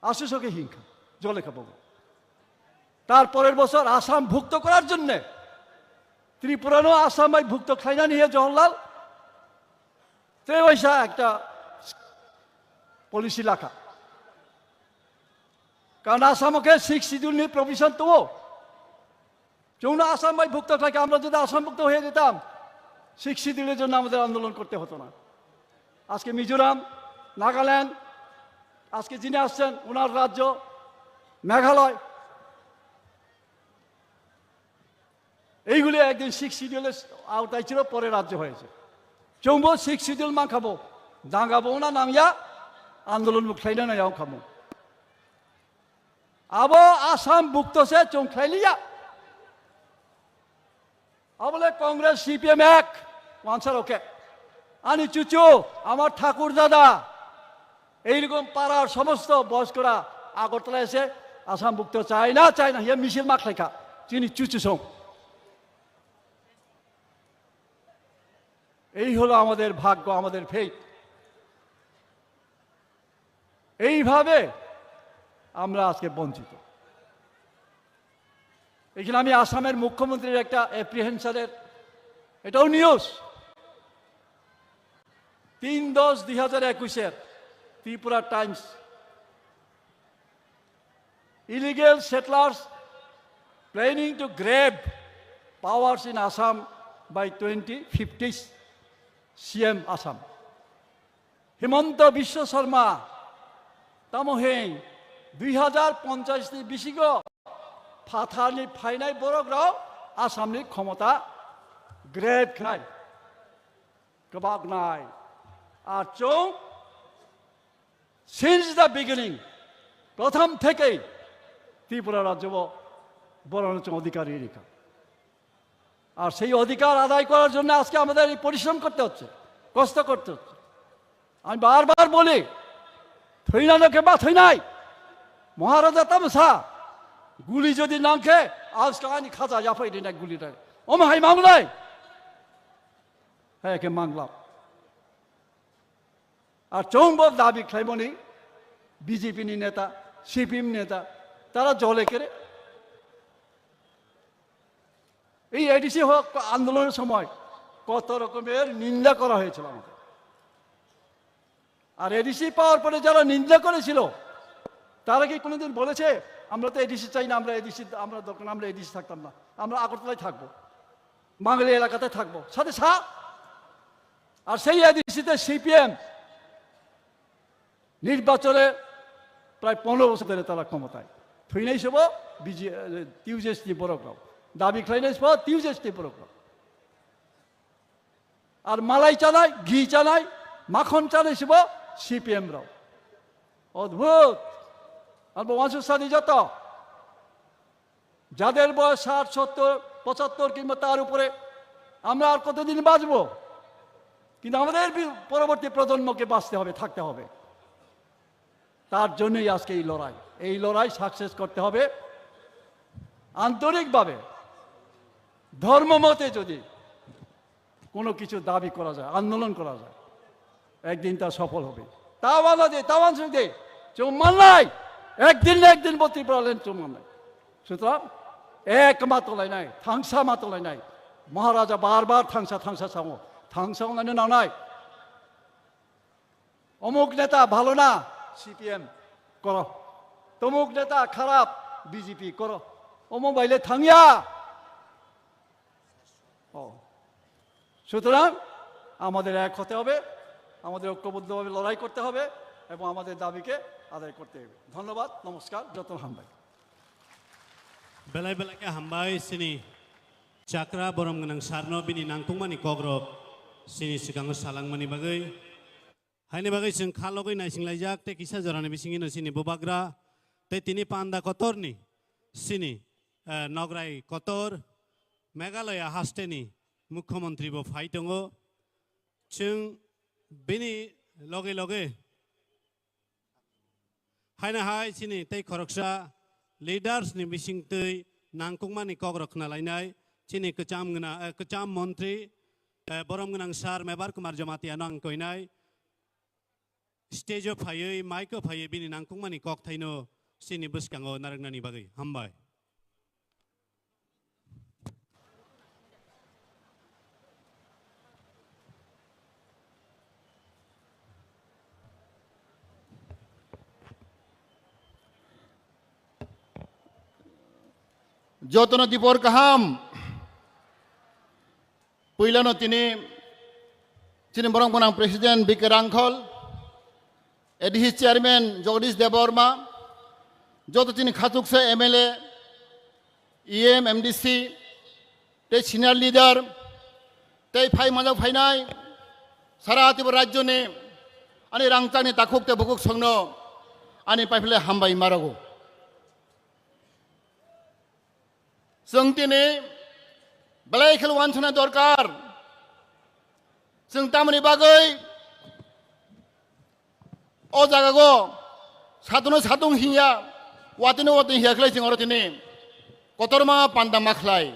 Asu soke hingkha, jole kha bobo. তার পরের বছর আসাম ভুক্ত করার জন্য ত্রিপুরানো আসাম bai ভুক্ত খাইনানি হে জওহরলাল তেবাইসা একটা পলিসি লাখা। কারণ আসামকে সিক্স শিডিউল নিয়ে প্রভিশন তো চৌনা আসাম bai ভুক্ত থাকে, আমরা যদি আসাম ভুক্ত হয়ে যেতাম, সিক্স শিডিউলের জন্য আমাদের আন্দোলন করতে হতো না। আজকে মিজোরাম, নাগাল্যান্ড, আজকে যিনি আসছেন ওনার রাজ্য মেঘালয়, এইগুলি একদিন সিক্স শিডিউলের আওতায় ছিল, পরে রাজ্য হয়েছে। চৌম্ব সিক্স শিডিউল মাখাবো, দাঙ্গাবো না নামিয়া আন্দোলন মুখ খাইলে না যাও খামো। Abo Assam bukto se chwng khlai liya. Abole Congress, C P M ek, wansar oke. Ani chuchu, amar thakur dada, এইরকম পাড়ার সমস্ত বয়স্করা আগরতলা এসে আসাম ভুক্ত চায় না, চায় না, হিয়া মিছিল মাখলাইখা, চিনি চুচু সং। এই হলো আমাদের ভাগ্য, আমাদের ফেট। এইভাবে আমরা আজকে বঞ্চিত। এখানে আমি আসামের মুখ্যমন্ত্রীর একটা অ্যাপ্রিহেনশনের, এটাও নিউজ, তিন দশ দুই হাজার একুশের Tripura Times, Illegal settlers planning to grab powers in Assam by twenty fifty, C M Assam. Himanta Biswa Sarma, tamo hing, dui hajar ponchas ni bisingo phathar ni phainai borok rok Assam ni khomota grab khnai, kwbak nai, ar chwng Since the beginning, প্রথম থেকেই ত্রিপুরা রাজ্য বড় অধিকার রেখা। আর সেই অধিকার আদায় করার জন্য আজকে আমাদের এই পরিশ্রম করতে হচ্ছে, কষ্ট করতে হচ্ছে। আমি বারবার বলি, থইনানো কেবা থইনাই, মহারাজা তামসা, গুলি যদি নাংখে, আজকে আনি খাজা জাফাই দিন এক গুলি দেয়। ওম হাই মামলাই, হ্যাঁ, একে মাংলাম। আর চৌম্বক দাবি খাইমনি বিজেপি নি নেতা, সিপিএম নেতা, তারা জলে কেরে। এই এডিসি হক আন্দোলনের সময় কত রকমের নিন্দা করা হয়েছিল আমাদের। আর এডিসি পাওয়ার পরে যারা নিন্দা করেছিল, তারা কি কোনোদিন বলেছে, "আমরা তো এডিসি চাই না, আমরা এডিসি, আমরা দরকার না, আমরা এডিসি থাকতাম না, আমরা আগরতলায় থাকবো, বাঙালি এলাকাতে থাকবো, সাথে সা-," আর সেই এডিসিতে সিপিএম নির্বাচনে প্রায় পনেরো বছর ধরে তারা ক্ষমতায়। থুইনাই সব বিজে-, টিউজেসটি বড় গ্রাম। দাবি খাইনাই সব টিউজেসটি বড় গ্রাম। আর মালাই চানাই, ঘি চানাই, মাখন চানাই সব সিপিএম রাও। অদ্ভুত। আর বংশ সাদী যত যাদের বয়স ষাট, সত্তর, পঁচাত্তর কিংবা তার উপরে, আমরা আর কতদিন বাঁচবো? কিন্তু আমাদের বি-, পরবর্তী প্রজন্মকে বাঁচতে হবে, থাকতে হবে। তার জন্যই আজকে এই লড়াই। এই লড়াই সাকসেস করতে হবে আন্তরিকভাবে, ধর্ম মতে যদি কোনো কিছু দাবি করা যায়, আন্দোলন করা যায়, একদিন তা সফল হবে। Tawan de, tawan sung de, chwng mannai, ekdin na ekdin bo Tripura land chwng mannai. সুতরাং এক মা তলাইনাই, থাংসা মা তলাইনাই। মহারাজা বারবার থাংসা, থাংসা সামো, থাংসা অনানি নানাই। অমুক নেতা ভালো না, সিপিএম করো। তমুক নেতা খারাপ, বিজেপি করো। অমুক বাইলে থাংয়া। ও, সুতরাং আমাদের এক হতে হবে, আমাদের ঐক্যবদ্ধভাবে লড়াই করতে হবে এবং আমাদের দাবিকে আদায় করতে হবে। ধন্যবাদ, নমস্কার, যত্ন হামবাই। Belai belai khe hambai chini chakra borom gwnang sarno bini nangtungmani kokrok chini swkango salangmani bagwi. Haini bagwi chwng kha logwi naisinglaijak tei kisa jorani bisingino chini bubagra tei tini panda kotorni chini, eh, nograi kotor Meghalaya hasteni mukhyamantri bo phai tongo. Chwng bini loge loge haino hai chini tei khoroksa leaders ni bisingtwi nangkukmani kokrok khna lainai chini kwcham gwnang, eh, kwcham montri, eh, borom gwnang sir Mebar Kumar Jamatia no ang koinai stage o phaiwi, mic o phaiwi bini nangkukmani kokthaino chini bwskango narwknani bagwi. Hambai. Jotono dipor kaham. Puilano tini chini borok gwnang President B K Rangkhol, A D C Chairman Jagadish Debbarma, joto chini khachuksa M L A, E M, M D C, tei senior leader, tei phai manjak phainai sara Tripura rajyoni ani rangchakni takhuk tei bukhuk songno ani paiphle hambai marogo. Chwng tini belai kheno uansukna dorkar. Chwng tamoni bagwi o jagago satono satung hiya, watino watino hiya khlai chwng oro tini kotorma panda ma khlai.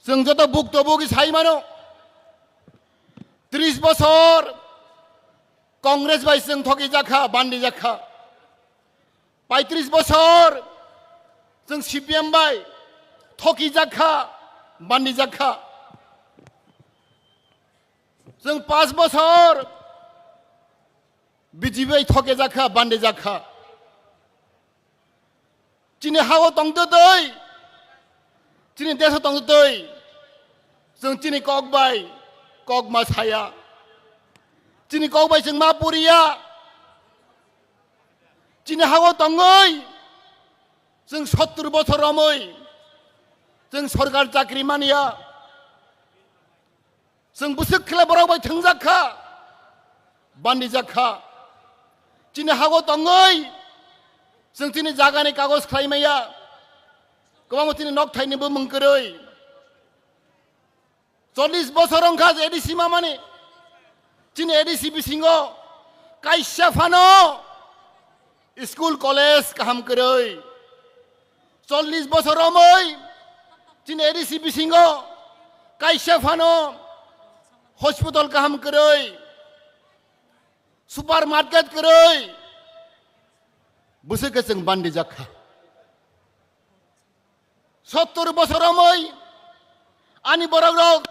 Chwng joto bukto bugi sai mano, tris bosor Congress bai chwng thoki jakha, bandi jakha. Paitris bosor chwng C P M bai thoki jakha, bandi jakha. Chwng pas bosor B J P bai thoke jakha, bandi jakha. Chini hao tongtwtwi, chini deso tongtwtwi, chwng chini kok bai kok ma saya, chini kok bai chwng ma puriya. Chini hao tongwi chwng sottur bosor romwi chwng sorkar chakri manya. Chwng bwswk khle borok bai thwngjak kha, bandijak kha. Chini hago tongwi chwng chini jagani kagoj khlai maya, kwbangma chini nok thaini bumung kwrwi. Chollish bosor wngkha je A D C mamani. Chini A D C bisingo kaisa phano school college kaham kwrwi. Chollish bosor romwi chini A D C bisingo kaisa phano hospital kaham kwrwi, supermarket kwrwi, bwswk khe chwng bandijak kha. Sottur bosor romwi ani borok rok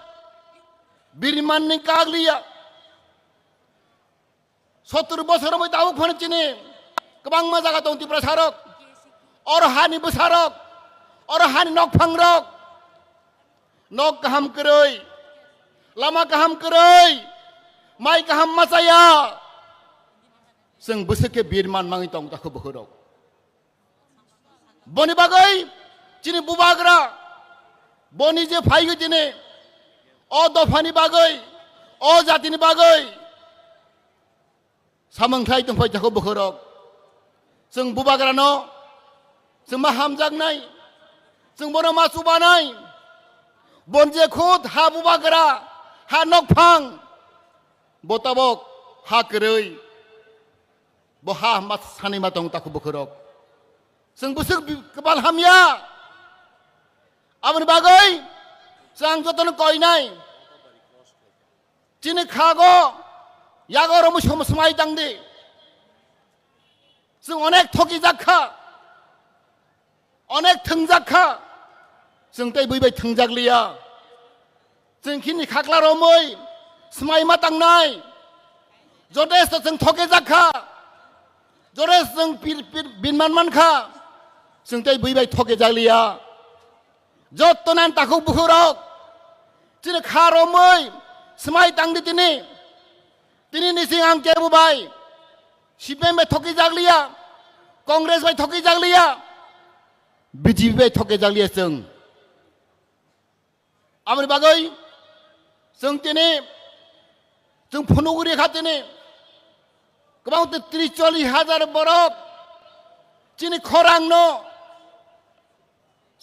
birmanni kagliya. Sottur bosor romwi tabuk phano chini kwbangma jaga tong Tiprasa rok, oro hani bwsa rok, oro hani nokphang rok, nok kaham kwrwi, lama kaham kwrwi, mai kaham machaya. Chwng bwswk khe birman mangwi tong takhu bukhuk rok. Boni bagwi chini bubagra, boni je phaigwi tini o dophani bagwi, o jatini bagwi samung khlai tongphai takhu bukhuk rok. Chwng bubagrano chwng ma hamjaknai, chwng bono ma chubanai. Bon je khud ha bubagra, ha nokphang, bo tabok ha kwrwi. Bo ha hwnba sanima tong takhu bukhuk rok. Chwng bwswk bi-, kwbal hamya. Aboni bagwi chwng jotono koinai. Chini khago yago romwi som-, swmai tangdi. Chwng onek thokijak kha. Onek thwngjak kha, chwng tei bui bai thwngjak liya. Chwng khini khakla romwi swmai ma tangnai, jotesto chwng thokejak kha, jotesto chwng pir-, pir-, binman man kha, chwng tei bui bai thokejak liya. Jotto nan takhuk bukhuk rok, chini kha romwi swmai tangdi tini. Tini nising ang kebo bai C P M bai thoki jakliya, Congress bai thoki jakliya, B J P bai thoki jakliya chwng. Aboni bagwi chwng tini, chwng phunugwi rikha tini. Kwbang tei tris chollish hajar borok chini khorangno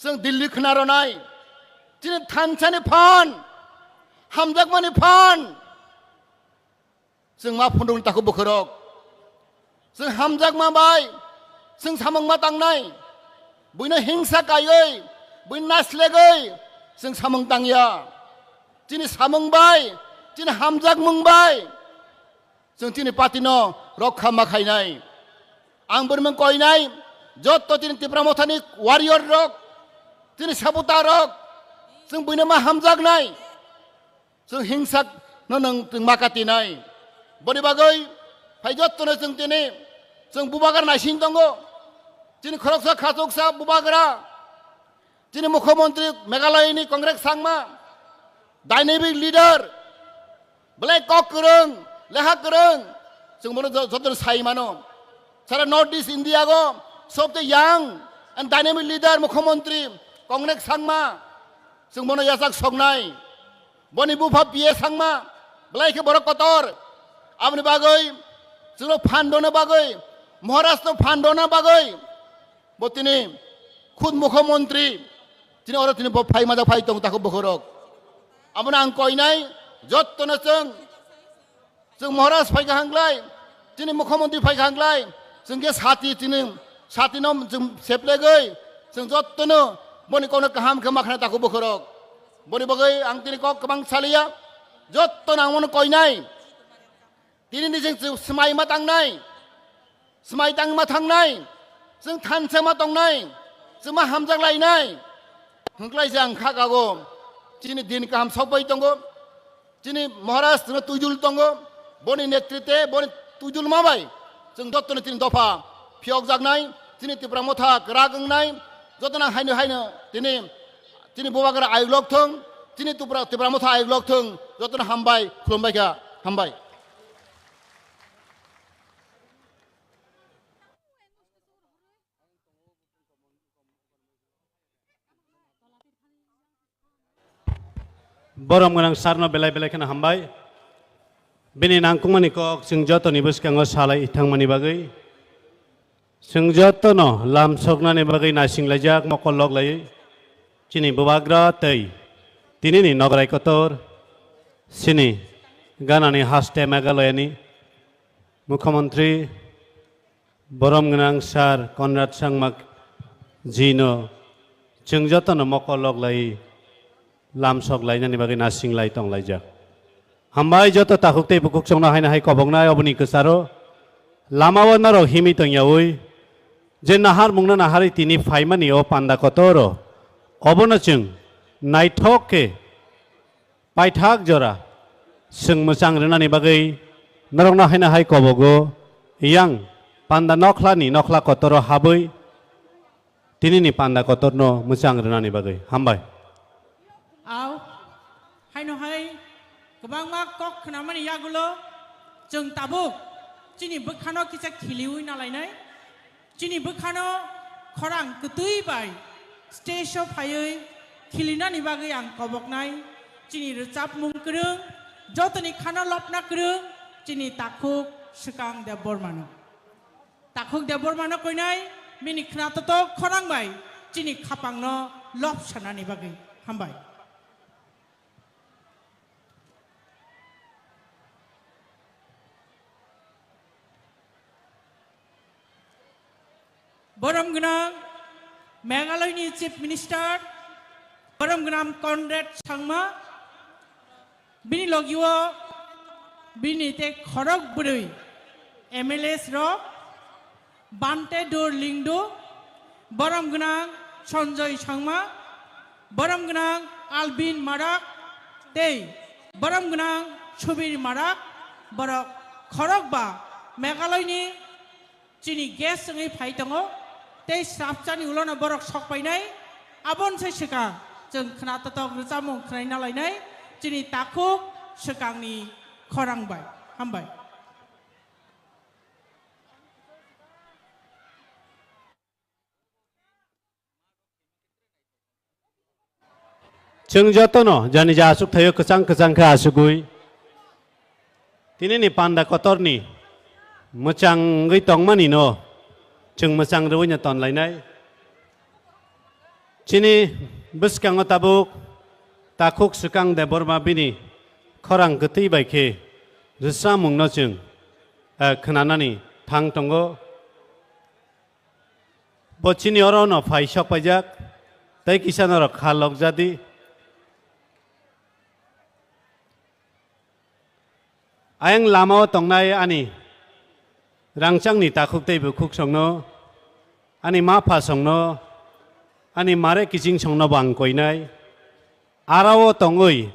chwng Delhi khna rwnai. Chini thansani phan, hamjakmani phan. Chwng ma phunukni takhuk bukhuk rok. Chwng hamjakma bai, chwng samung ma tangnai. Buino hingsa kaiwi, buino naslegwi, chwng samung tangya. Chini samung bai, chini hamjakmung bai, chwng chini party no rokha ma khainai. Ang bwrwimung koinai, jotto chini Tipra Mothani warrior rok, chini sabuta rok, chwng buino ma hamjaknai. Chwng hingsak no nwng chwng ma katinai. Boni bagwi phai jottono chwng tini chwng bubagra naising tongo. Chini khoroksa khachuksa bubagra, chini mukhyamantri Meghalaya ni Congress sangma, dynamic leader, belai kok kwrwng, leha kwrwng, chwng bono jo-, jotono sai mano. Sara North East India go sobte young and dynamic leader mukhyamantri Congress sangma, chwng bono yachak soknai. Boni bupha P A sangma, belai khe borok kotor. Aboni bagwi, chwngno phan rwna bagwi, Maharashtra phan rwna bagwi, bo tini khud mukhyamantri, tini oro tini bo phai majak phai tong takhuk bukhuk rok. Abono ang koinai, jottono chwng, chwng Maharaj phaikha hwnglai, chini mukhyamantri phaikha hwnglai, chwng khe sati chini, satino chwng seplegwi, chwng jottono boni kokno kaham khe ma khna takhuk bukhuk rok. Boni bagwi ang tini kok kwbang saliya, jottono ang bono koinai. Tini ni chwng swmai ma tangnai, swmai tang ma thangnai, chwng thansa ma tongnai, chwng ma hamjak lainai. Hwnklai se ang kha kago, chini din kaham sokbai tongo. Chini Maharaj chwngno twijul tongo, boni netrite, boni twijulma bai chwng jottoni chini dopha phiyokjaknai, chini Tipra Motha kwrak wngnai, jotono haino haino tini chini bubagra ayuk lok thung, chini Tipra, Tipra Motha ayuk lok thung, jotono hambai, khulumbai kha, hambai. Borom gwnang sir no belai belai kheno hambai. Bini nangkukmani kok chwng jotoni bwskango salai thangmani bagwi, chwng jotono lamsoknani bagwi naisinglaijak mokol loklaiwi chini bubagra tei tinini nograi kotor chini ganani haste Meghalayani Mukhyamantri Borom gwnang sir Conrad Sangma ji no chwng jotono mokol loklai lamsok lainani bagwi nasinglai tonglaijak. Hambai joto takhuk tei bukhuk chwngno haino hai koboknai oboni kwcharo lamao norok himwi tongyaui je naharmungno naharwi tini phaimani o panda kotoro obono chwng naithok khe paithak jora chwng mwchang rwnani bagwi norokno haino hai kobogo yang panda nokhlani nokhla kotoro habwi tinini panda kotorno mwchang rwnani bagwi. Hambai. Au, haino hai kwbangma kok khnamani yagulo chwng tabuk chini bwkhano kisa khiliwi nalainai. Chini bwkhano khorang kwtwi bai stage o phaiwi khilinani bagwi ang koboknai chini rwchapmung kwrwng, jotoni khano lopna kwrwng chini takhuk swkang Debbarmano. Takhuk Debbarmano koinai bini khnatotok khorang bai chini khapangno lop sanani bagwi. Hambai. Borom gwnang Meghalaya ni Chief Minister, borom gwnang Conrad Sangma, bini logio bini te khorok bwrwi M L As rok, Bante Dor Lingdo, borom gwnang Sanjoy Sangma, borom gwnang Albin Marak tei borom gwnang Subir Marak, borok khorok ba Meghalaya ni chini guest wngwi phai tongo, tei swrapchani ulono borok sok painai, aboni sai swkang Chwng khna totok rwchapmung khnaina lainai chini takhuk swkangni khorang bai. Hambai. Chwng jotono jani ja achuk thaio kwchang kwchang khe achugwi tinini panda kotorni mwchangwi tongmani no chwng mwchang rwino tonlainai. Chini bwskango tabuk takhuk swkang Debbarma bini khorang kwtwi bai khe rwchapmungno chwng, eh, khwnanani thang tongo. Bo chini oro no phai sok paijak, tei kisa norok kha lok jadi. Ayang lamao tongnai ani rangchakni takhuk tei bukhuk songno, ani ma pha songno, ani mare kiching songno bo ang koinai. Arao tongwi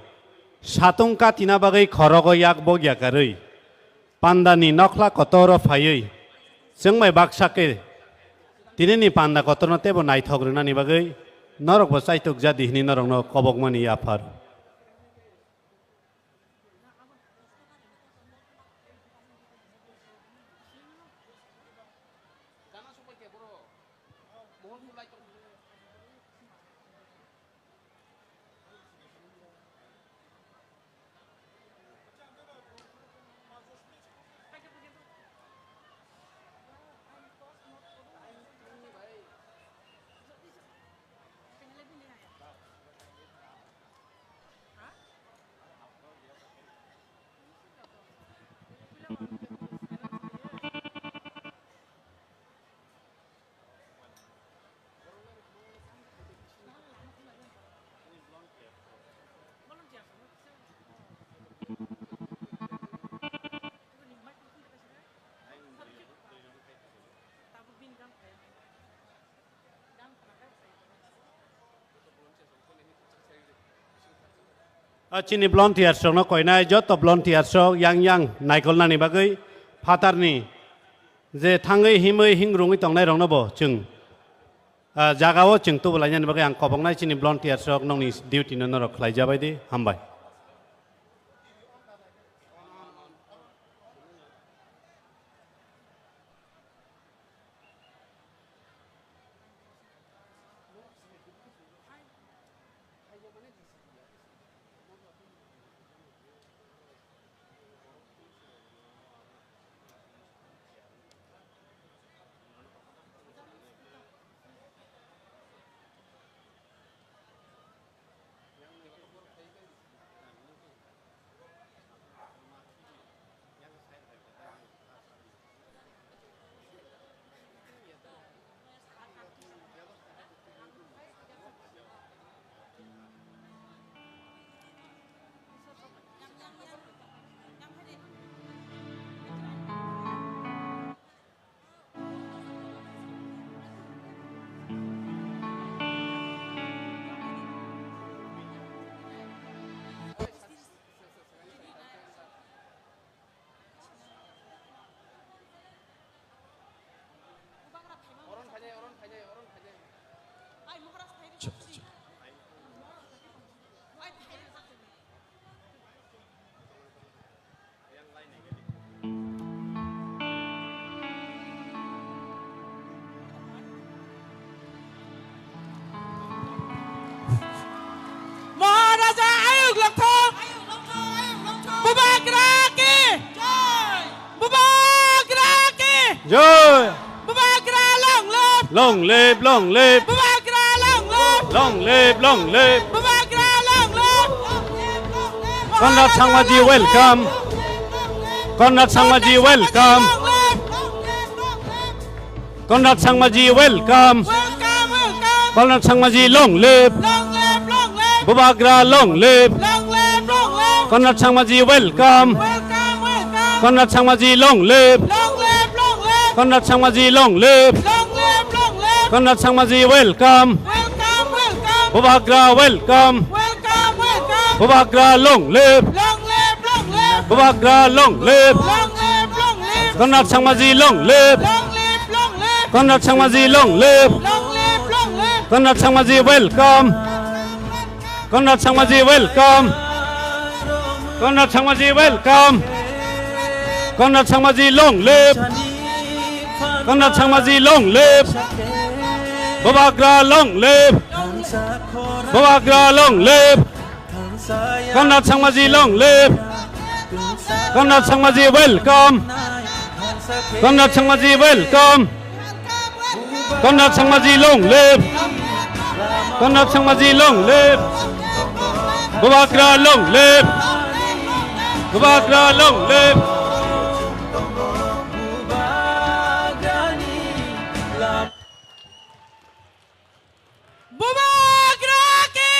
satung katina bagwi khorogo yak bok yakarwi pandani nokhla kotoro phaiwi chwng bai baksa khe tinini panda kotorno teibo naithok rwnani bagwi norokbo chaitok jadi hwnwi norokno kobokmani yaphar. Ah, chini volunteers rokno koinai joto volunteers rok yang yang naikolnani bagwi phatarni je thangwi himwi hingrungwi tongnai rokno bo chwng, ah, jagao chwng tubulainani bagwi ang koboknai chini volunteers rok nokni duty no norok khlai jabai di, hambai. Maharaja Ayuk Longthong. Bubagra ki. Bubagra ki. Jai. Bubagra long live. Long live, long live. Bubagra long live. Long live, long live. Bubagra long live. Conrad Sangmaji welcome. Conrad Sangmaji welcome. Conrad Sangmaji welcome. Welcome, welcome. Conrad Sangmaji long live. Long live, long live. Bubagra long live. Long live, long live. Conrad Sangmaji welcome. Welcome, welcome. Conrad Sangmaji long live. Long live, long live. Conrad Sangmaji long live. Long live, long live. Conrad Sangmaji welcome. Welcome, welcome. Bubagra welcome. Welcome, welcome. Bubagra long live. Long live, long live. Bubagra long live. Long live, long live. Conrad Sangmaji long live. Long live, long live. Conrad Sangmaji long live. Long live, long live. Conrad Sangmaji welcome. Conrad Sangmaji, welcome. Conrad Sangmaji, welcome. Conrad Sangmaji, long live. Conrad Sangmaji, long live. Bubagra, long live. Bubagra, long live. Conrad Sangmaji, long live. Conrad Sangmaji, welcome. Conrad Sangmaji, welcome. Conrad Sangmaji, long live. Conrad Sangmaji, long live. Bubagra, long live. Bubagra, long live. Bubagra ki!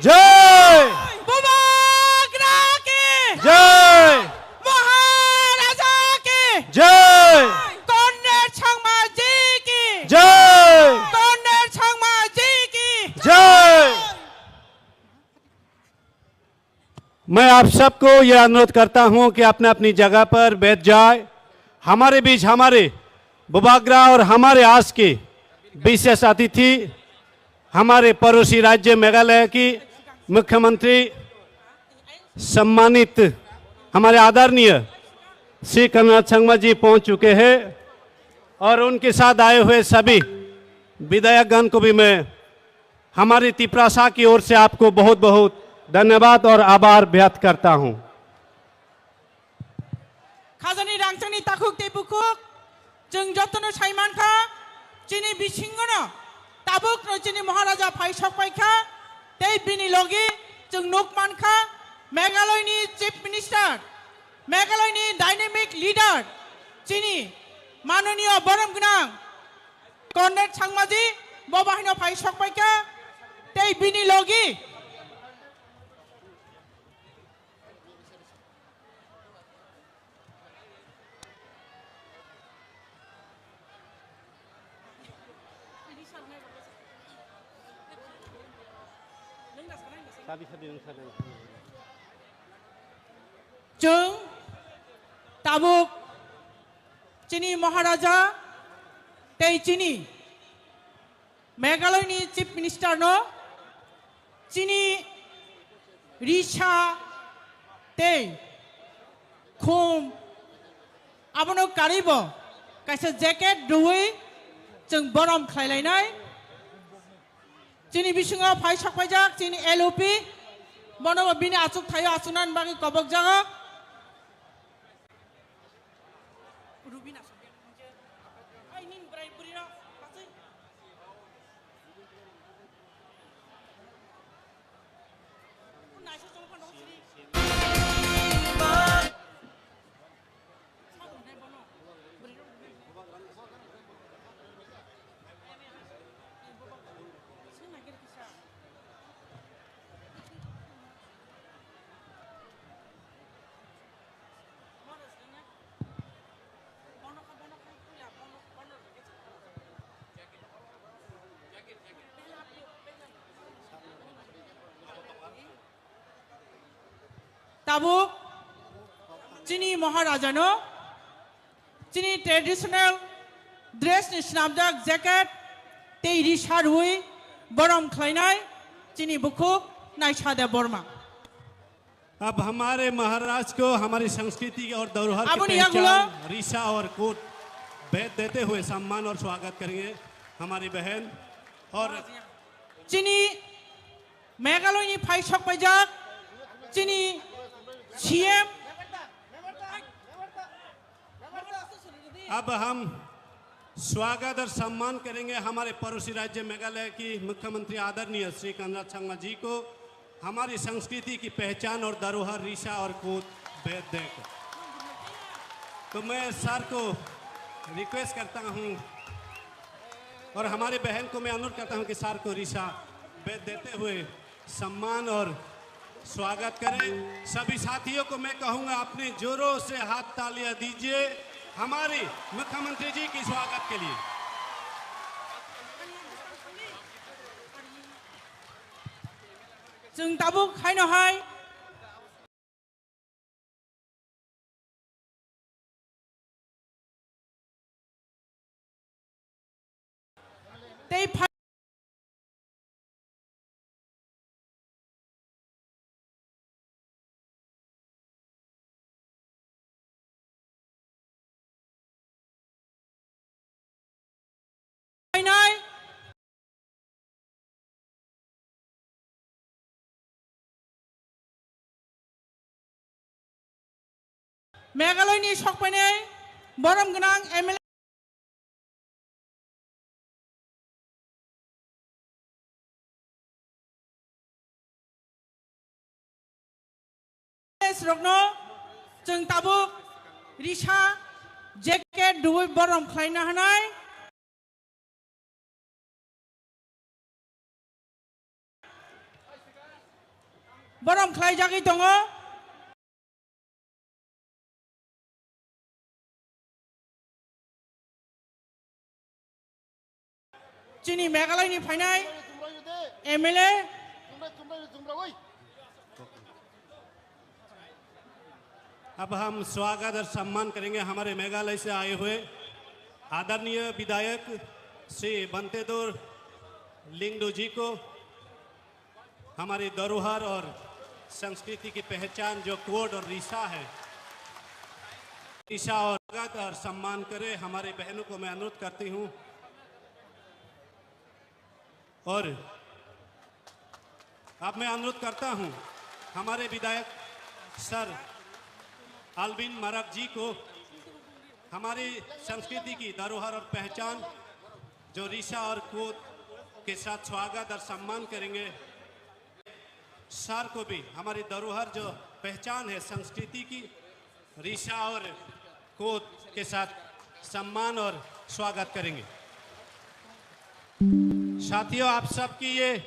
Jai! Bubagra ki! Jai! Maharaja ki! Jai! Conrad Sangmaji ki! Jai! Conrad Sangmaji ki! Jai! मैं आप सबको ये अनुरोध करता हूं कि अपने अपनी जगह पर बैठ जाए। हमारे बीच हमारे बुबाग्रा और हमारे आज के विशेष अतिथि, हमारे पड़ोसी राज्य मेघालय की मुख्यमंत्री सम्मानित हमारे आदरणीय श्री कन्हैया संगमा जी पहुंच चुके हैं और उनके साथ आए हुए सभी विधायकगण को भी मैं हमारी तिपरासा की ओर से आपको बहुत बहुत धन्यवाद और आभार व्यक्त करता हूं। Khajani rangchakni takhuk tei bukhuk, chwng jotono sai mankha, chini bisingono tabukno chini Maharaja phai sokpaikha, tei bini logi chwng nuk mankha, Meghalaya ni Chief Minister, Meghalaya ni dynamic leader, chini manoniyo borom gwnang Conrad Sangmaji, bo bahaino phai sokpaikha, tei bini logi Chwng tabuk chini Maharaja tei chini Meghalaya ni Chief Minister no chini risa tei khum abono karwi bo kaisa jacket rwui chwng borom khlai lainai. Chini bisingo phai sokpaijak chini L O P, bono bo bini achuk thaio achuknani bagwi kobokjago. Rubina sokya. Ai, nini bwrai bwrwi rok, bachai. Naisa chong phano sri. Sabun dai bono. Bwrwi rok. Sing nagir kisa. Tabuk chini Maharajano chini traditional dress ni swnamjak jacket tei ri sarwi borom khlainai chini bukhuk Naisa Debbarma. अब हमारे महाराज को हमारी संस्कृति और धरोहर की Aboni yagulo पहचान ऋषा और कोट भेद देते हुए सम्मान और स्वागत करेंगे हमारी बहन और chini Meghalaya ni phai sokpaijak chini C M. अब हम स्वागत और सम्मान करेंगे हमारे पड़ोसी राज्य मेघालय की मुख्यमंत्री आदरणीय श्री कन्हैया संगमा जी को, हमारी संस्कृति की पहचान और धरोहर ऋषा और कोट भेद देकर। तो मैं सर को रिक्वेस्ट करता हूँ और हमारे बहन को मैं अनुरोध करता हूँ कि सर को ऋषा भेद देते हुए सम्मान और स्वागत करें। सभी साथियों को मैं कहूंगा, अपने जोरों से हाथ तालियां दीजिए हमारी मुख्यमंत्री जी की स्वागत के लिए। Chwng tabuk haino hai tei phai Meghalaya ni sokphainai borom gwnang M L A rokno chwng tabuk risa jacket dubui borom khlaina hanai. Borom khlaijagwi tongo. Chini Meghalaya ni phainai M L A. अब हम स्वागत और सम्मान करेंगे हमारे मेघालय से आए हुए आदरणीय विधायक श्री बंतेदोर लिंगडो जी को। हमारी धरोहर और संस्कृति की पहचान जो कोड और रिसा है, रिसा और स्वागत और सम्मान करें। हमारी बहनों को मैं अनुरोध करती हूँ। और अब मैं अनुरोध करता हूं हमारे विधायक सर अल्विन मारक जी को हमारी संस्कृति की धरोहर और पहचान जो रिसा और कोद के साथ स्वागत और सम्मान करेंगे। सर को भी हमारी धरोहर जो पहचान है संस्कृति की, रिसा और कोद के साथ सम्मान और स्वागत करेंगे। साथियों, आप सबकी ये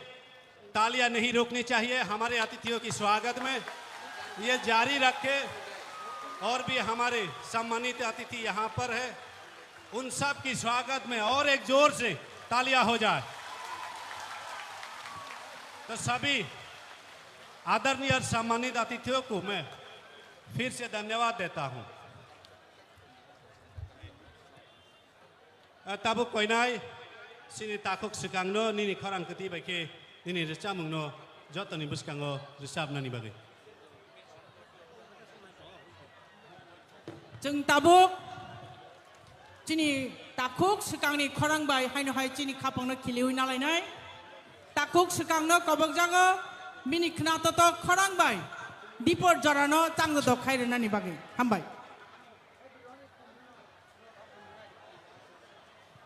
तालियां नहीं रुकनी चाहिए हमारे अतिथियों की स्वागत में, ये जारी रखें। और भी हमारे सम्मानित अतिथि यहाँ पर है, उन सब की स्वागत में और एक जोर से तालियां हो जाए। तो सभी आदरणीय और सम्मानित अतिथियों को मैं फिर से धन्यवाद देता हूं। Tabuk koinai, chini takhuk swkangno nini khorang kwtwi bai khe nini rwchapmungno jotoni bwskango rwchapnani bagwi. Chwng tabuk chini takhuk swkangni khorang bai haino hai chini khapangno khiliwi nalainai. Takhuk swkangno kobokjago bini khna totok khorang bai dipor jorano changdodok khai rwnani bagwi. Hambai.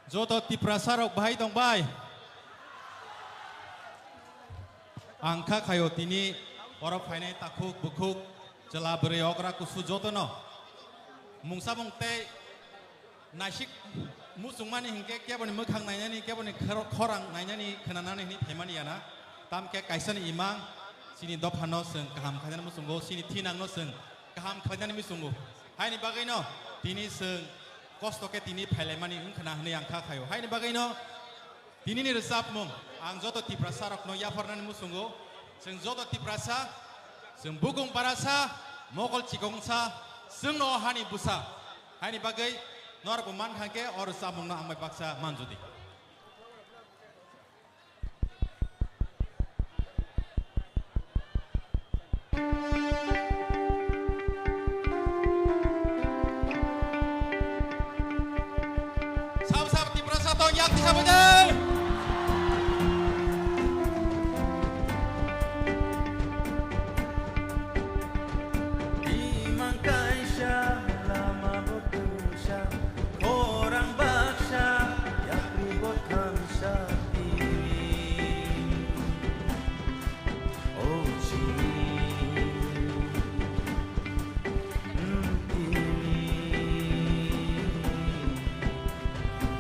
Joto Tiprasa rok bahai tong bai? Ang kha khaio tini oro phainai takhuk bukhuk chwla bwrwi okra kusu jotono mungsa mung tei naisik muchungmani hinkhe keboni mwkhang nainani, keboni khor-, khorang nainani, khwnanani hwnwi phaimani yana. Tamkhe kaisani imang chini dophano chwng kaham khainani muchungo, chini thinangno chwng kaham khlainani muchungo. Haini bagwino tini chwng kosto khe tini phailaimani wngkhwna hwnwi ang kha khaio. Haini bagwino tinini rwchapmung ang joto Tiprasa rokno yapharnani muchungo. Chwng joto Tiprasa, chwng bukung barasa, mokol chikongsa, chwngno o hani bwsa. Haini bagwi norokbo mankha khe o rwchapmungno ang bai baksa manjodi. Sab sab Tiprasa tong yak tisa bwdai. Imang kaisa lama bo tungsa, khorang baksa, yapri bo thansa tiri. O chini, mm, tini,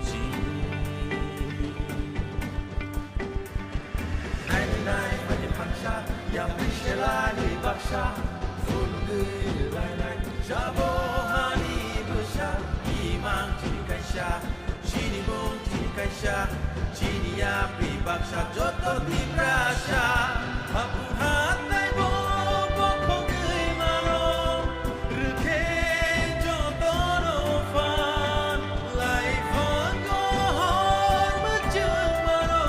chini. Nainai mani phansa, yapri selani baksa, sulgwi lainai, jabo hani bwsa, imang chini kaisa, chini bung chini kaisa, chini yapri baksa, joto Tiprasa, haphung hatai bo bokhogwi mano. Rwkhe jotono phan, laiphango hor mwchwng mano.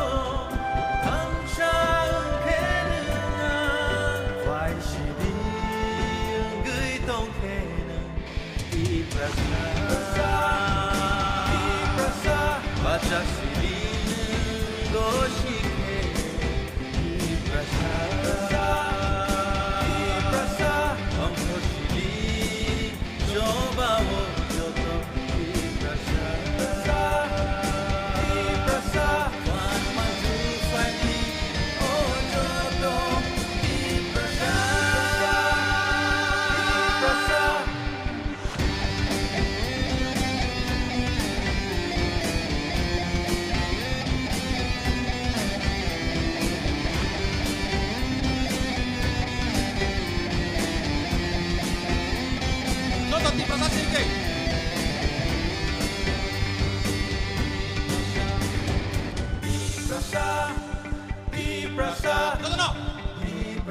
Thansa wngkhe nwng ang, phai sidi wngwi tongkhe nwng. Tiprasa, Tiprasa, bacha sidi wngwi sikhe.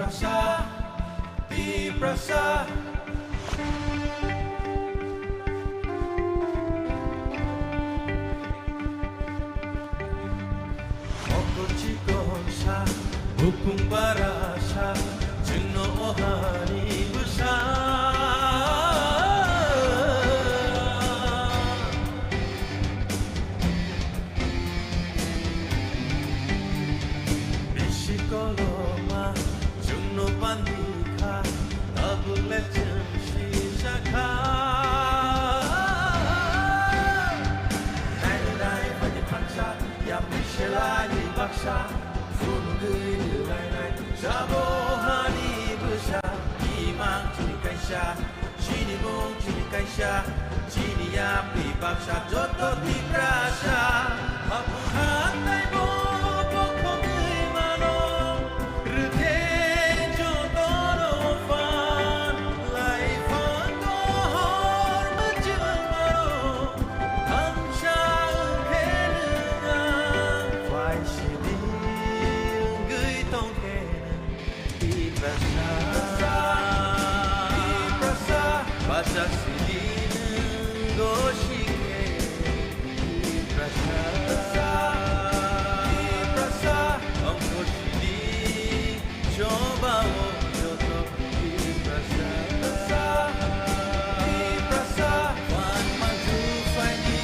Tiprasa, Tiprasa. Okochi konsa, bukung barasa, chwngno ohani bwsa. Bisi koloma chwngno pandi kha, tabuk le chwng sijak kha. Nainai phaidi phansa, yapri selai baksa, phunugwi rwlainai, jabo hani bwsa, imang chini kaisa. Chini mung chini kaisa, chini yapri baksa joto Tiprasa. Haphang hathai bo bokhogwi mano, rwkhe jotono phan, lai phan dohor mwchwng mano, thansa wngkhe nwng ang, phai sidi wngwi tongkhe nwng. Tiprasa, Tiprasa, bacha sidi nwng gosikhe. Tiprasa, Tiprasa, ongkho sidi choba o joto. Tiprasa, Tiprasa, wan manju phaidi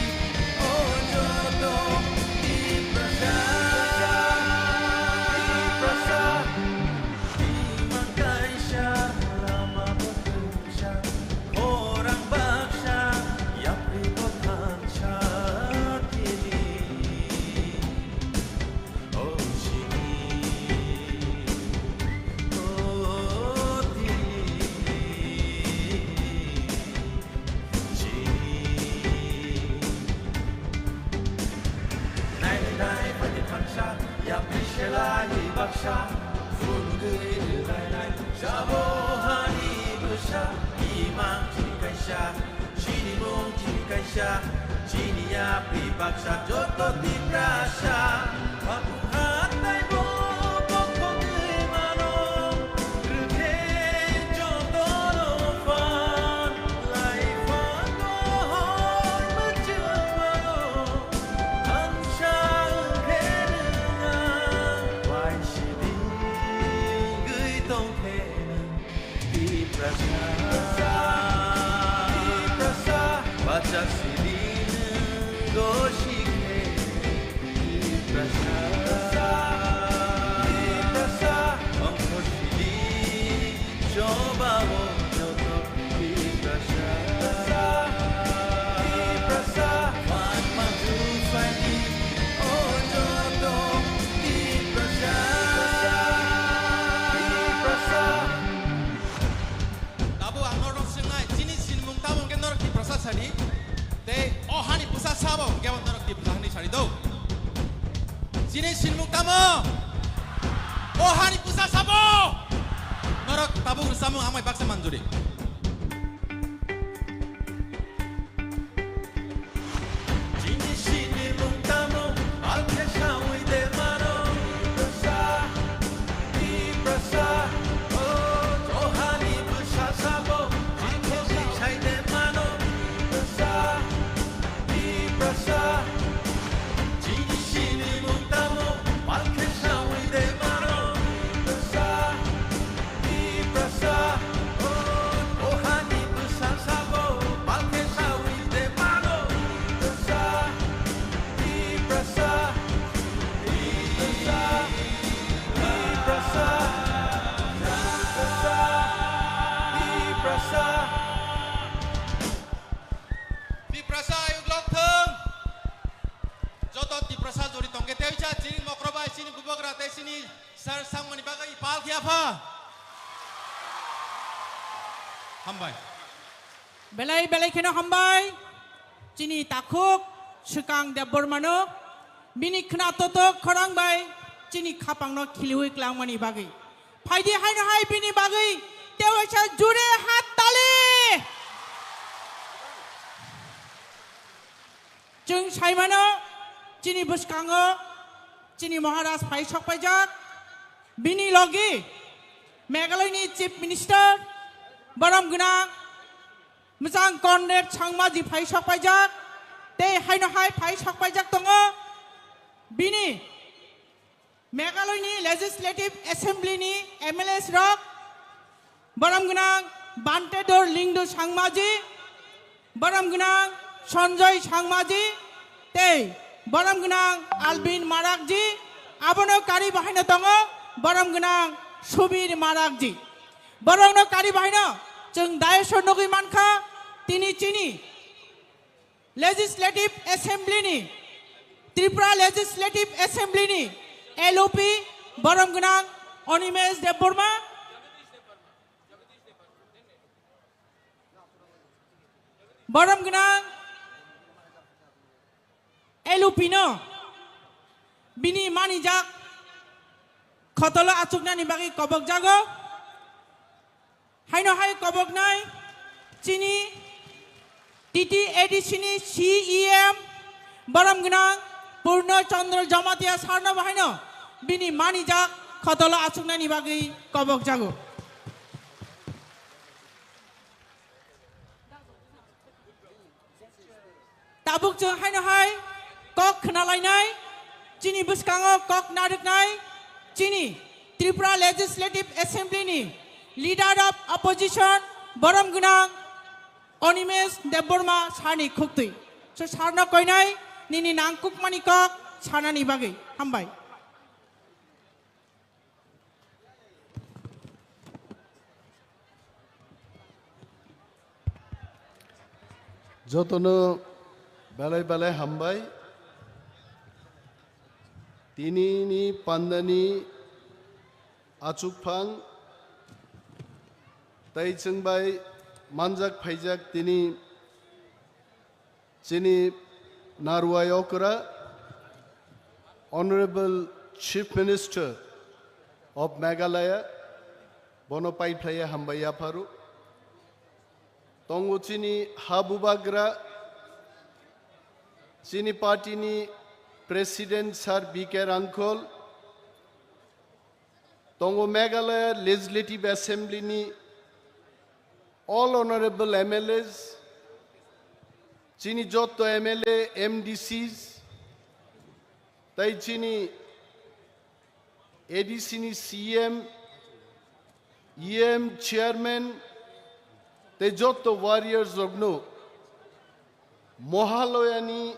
o joto. Tiprasa, Tiprasa. Imang kaisa lama bo kwrwngsa, khorang baksa, yapri bo thansa tini. O chini, o tini. Nainai phaidi thansa, yapri selai baksa, phunugwi rwlainai, jabo hani bwsa, imang chini kaisa, chini mung chini kaisa, chini yapri baksa, joto Tiprasa. Haphang hathai bo bokhogwi mano, rwkhe jotono phan, lai phan dohor mwchwng mano, thansa wngkhe nwng ang, bai sidi wngwi tongkhe nwng. Tiprasa, Tiprasa, bacha sidi nwng gosikhe. Tiprasa, Tiprasa, ongkho sidi, choba o joto. Tiprasa, Tiprasa, wan manju phaidi o joto. Tiprasa, Tiprasa. Tabuk ang norok swngnai, chini sinimung tamo hwnkhe norok Tiprasa sadi? Tei o hani bwsa sabo hwnkhe bo norok Tiprasa hwnwi sadi do? Chini sinimung tamo? O hani bwsa sabo? Norok tabuk rwchapmung amai baksa manjuri. Chini sinimung tamo, alkhe sawi de mano. Tiprasa, Tiprasa, o, o hani bwsa sabo, alkhe sawi de mano. Tiprasa, Tiprasa, chini sinimung tamo, alkhe sawi de mano. Tiprasa, Tiprasa, o, o hani bwsa sabo, balkhe sawi de mano. Tiprasa, Tiprasa, Tiprasa, Tiprasa, Tiprasa. Tiprasa ayuk lok thung. Joto Tiprasa jori tongkhe tei cha chini mokro bai chini bubagra tei chini Sir, sangmani bagwi pal khe apha. Hambai. Belai belai kheno hambai. Chini takhuk swkang Debbarmano bini khna totok khorang bai chini khapangno khiliwi klangmani bagwi. Phaidi haino hai bini bagwi tewaisa jure hat tali. Chwng saimano chini bwskango chini Maharaj phai sokpaijak, bini logi Meghalaya ni Chief Minister borom gwnang Mchang Conrad Sangma ji phai sok paijak, tei haino hai phai sok paijak tongo. Bini Meghalaya ni Legislative Assembly ni M L As rok, borom gwnang Bhante Dor Lyngdoh Sangma ji, borom gwnang Sanjoy Sangma ji, tei borom gwnang Alvin Marak ji, abono kari bahaino tongo borom gwnang Subir Marak ji. Borokno kari bahaino chwng dais o nugwi mankha, tini chini Legislative Assembly ni, Tripura Legislative Assembly ni L O P borom gwnang Animesh Debbarma, borom gwnang L O P no bini manijak khotolo achuknani bagwi kobok jago. Haino hai koboknai chini T T A D C ni C E M borom gwnang Purno Chandra Jamatia sarno bahaino bini manijak khotolo achuknani bagwi kobok jago. Tabuk chwng haino hai kok khna lainai, chini bwskango kok narwknai, chini Tripura Legislative Assembly ni Leader of Opposition borom gwnang Animesh Debbarma sarni khuktwi. So sarno koinai nini nangkukmani kok sanani bagwi. Hambai. Jotono belai belai hambai. Tini ni pandani achukphang tei chwng bai manjak phaijak tini chini Narwai okra, Honorable Chief Minister of Meghalaya, bono paiphlaiya hambai yapharo. Tongo chini ha bubagra, chini party ni President Sir B K Rangkhol, tongo Meghalaya Legislative Assembly ni all honorable M L As, chini jotto M L A, M D Cs, tei chini A D C ni C M, E M, Chairman, tei jotto warriors rokno Mohaloyani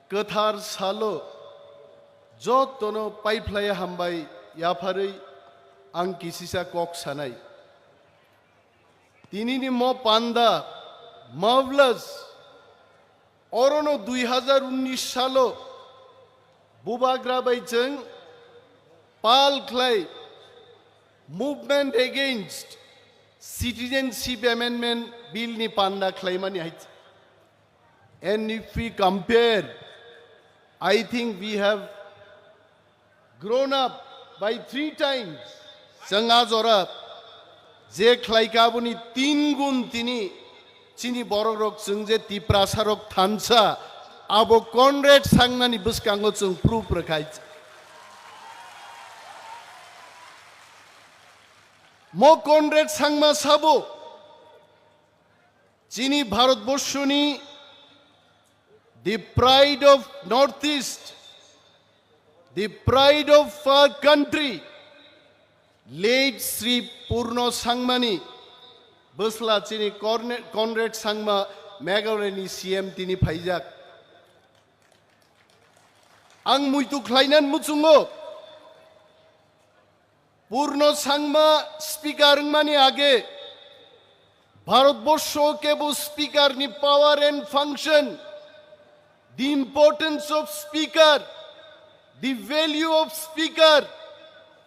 kwthar salo jottono paiphlaiya hambai yapharwi ang kisisa kok sanai. Tinini mo panda, Mavlas, orono dui hazar unnish salo bubagra bai chwng pal khlai Movement Against Citizenship Amendment Bill ni panda khlaimani hai. And if we compare, I think we have grown up by three times. Chwng a jora je khlaika aboni tin gun tini chini borok rok chwng je Tiprasa rok thansa abo Conrad Sangmani bwskango chwng proof rwkhai. Mo Conrad Sangma sabo chini Bharatborshoni the pride of Northeast, the pride of our country, late Sri Purno Sangmani bwsla chini Corne-, Conrad Sangma Meghalayani C M tini phaijak. Ang muitu khlainan muchungo. Purno Sangma speaker wngmani age Bharatborsho kebo speaker ni power and function, the importance of speaker, the value of speaker,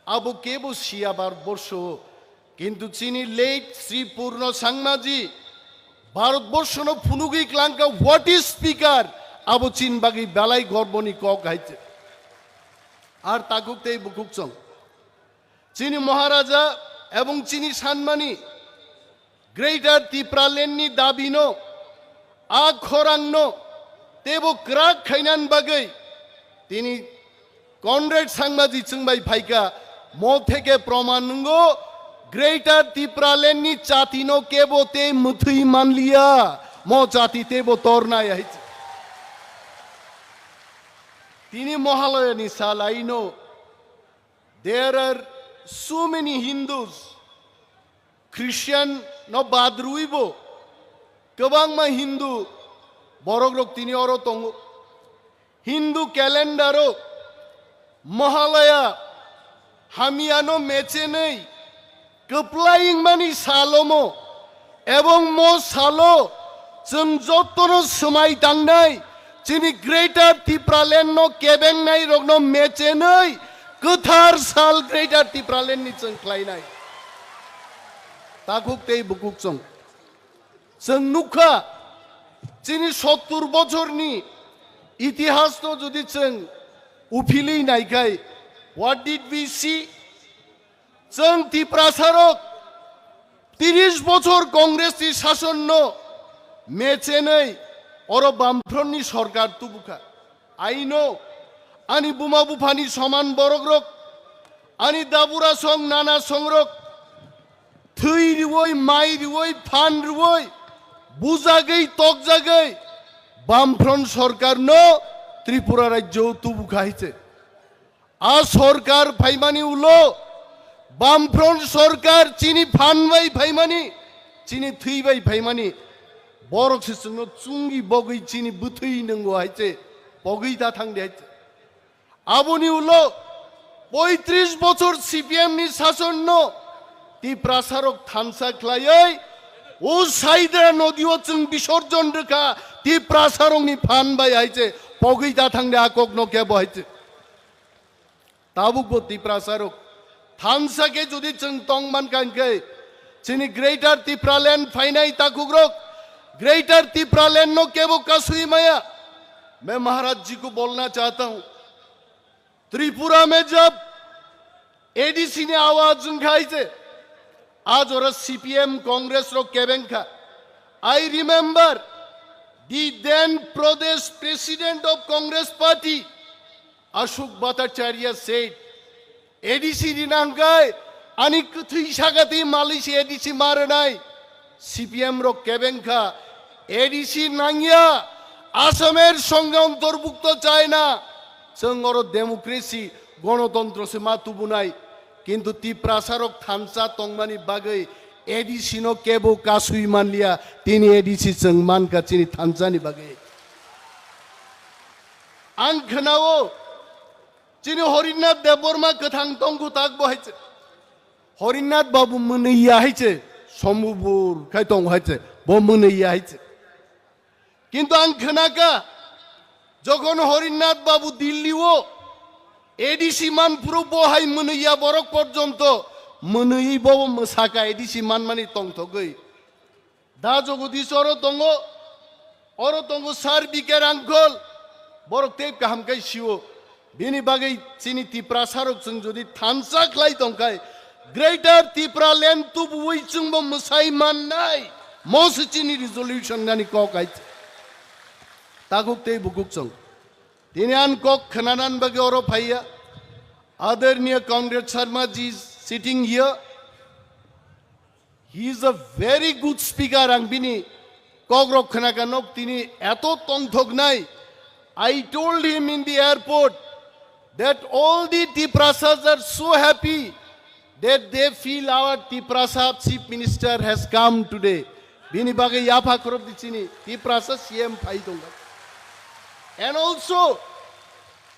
abo kebo siya Bharatborsho. Kintu chini late Sri Purno Sangmaji Bharatborshono phunugwi klangkha what is speaker, abo chin bagwi belai gorboni kok hai. Ar takhuk tei bukhuk chwng. Chini Maharaja ebong chini sanmani Greater Tipraland ni dabino, a khorangno teibo kwrak khainan bagwi tini Conrad Sangmaji chwngbai phaikha, Mo theke proman nungo, Greater Tipraland ni chati no kebo tei mwthwi manliya, mo chati tebo tornai hai. Tini Mahalaya ni salai no, there are so many Hindus, Christian no bad rwibo, kwbangma Hindu borok rok tini oro tongo. Hindu calendar o Mahalaya hamyano mechenwi kwplai wngmani salomo, ebong mo salo chwng jotono swmai tangnai, chini Greater Tipraland no kebengnai rokno mechenwi kwthar sal Greater Tipraland ni chwng khlainai. Takhuk tei bukhuk chwng. Chwng nukha, chini sottur bochorni itihas no jodi chwng uphilwi naikhai, what did we see? Chwng Tiprasa rok tris bochor Congress ni sason no mechenwi oro Bamfront ni sorkar tubukha. I know, ani buma buphani soman borok rok, ani dabura song nana song rok, thwi riwoi, mai riwoi, phan riwoi, bujagwi, tokjagwi, Bamfront sorkar no Tripura rajyo tubukha hai se. A sorkar phaimani ulo, Bamfront sorkar chini phan bai phaimani, chini thwi bai phaimani, borok se chwngno chungi bogwi chini bwthwi nwngo hai se, pogwi ta thang de hai se. Aboni ulo poitris bochor C P M ni sason no Tiprasa rok thansa khlaiwi o Saidra nodi o chwng bisorjon rwkha Tiprasa rok ni phan bai hai se, pogwi ta thang de a kok no kebo hai se. Tabuk bo Tiprasa rok thansa khe jodi chwng tong man kha hwnkhe, chini Greater Tipraland phainai takhuk rok, Greater Tipraland no kebo kasui maya. Main Maharaj ji ko bolna chahta hu, Tripura mein jab A D C ni awaz wngkha hai se, a jora C P M Congress rok kebeng kha. I remember the then Pradesh President of Congress Party, Ashok Bhattacharya said, A D C rina hwnkhe ani kwthwi sakati malwi se A D C ma rwnai. C P M rok kebeng kha, A D C nangya, Asamer songe ontorbukto chaina, chwng oro democracy, gonotontro se ma tubunai, kintu Tiprasa rok thansa tongmani bagwi A D C no kebo kasui manliya, tini A D C chwng mankha chini thansani bagwi. Ang khwnao, chini Horinath Debbarma kwthang tongku tak bo hai se. Horinath Babu mwnwi ya hai se, sombubur khai tong hai se, bo mwnwi ya hai se. Kintu ang khwnakha, jokhon Horinath Babu Dilli o A D C man phuru bo hai mwnwi ya borok porjonto mwnwi bo mwsakha A D C manmani tongthogwi. Da Jagadish oro tongo, oro tongo Sir B K Rangkhol, borok tei kaham khai sio. Bini bagwi chini Tiprasa rok chwng jodi thansa khlai tongkhai, Greater Tipraland tubuwi chwngbo mwsai mannai, mo se chini resolution nani kok hai. Takhuk tei bukhuk chwng. Tini an kok khwnanan bagwi oro phaiya. Adarniya Comrade Sharma ji is sitting here. He is a very good speaker, ang bini kokrok khwnakha nok tini eto tongthoknai. I told him in the airport that all the Tiprasas are so happy that they feel our Tiprasa Chief Minister has come today. Bini bagwi yapha khorop di chini Tiprasa C M phai tongkha. And also,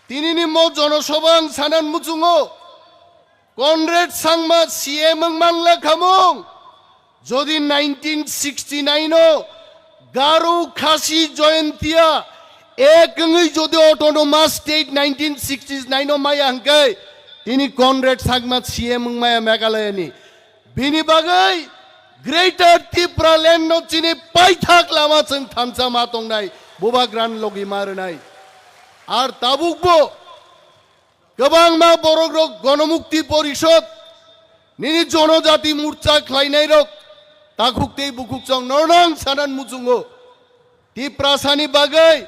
tinini mo jonosabha ang sanan muchungo, Conrad Sangma C M wng manla khamung. Jodi nineteen sixty-nine o Garo Khasi Jaintia ek wngwi jodi Autonomous State nineteen sixty-nine o maya hwnkhe, tini Conrad Sangma C M wng maya Meghalaya ni. Bini bagwi Greater Tipraland no chini paithak lama chwng thansa ma tongnai, bubagra ni logi ma rwnai. Ar tabuk bo kwbangma borok rok Gonomukti Porishod, nini Jonojati Morcha khlainai rok, takhuk tei bukhuk chwng nornang sanan muchungo. Tiprasani bagwi,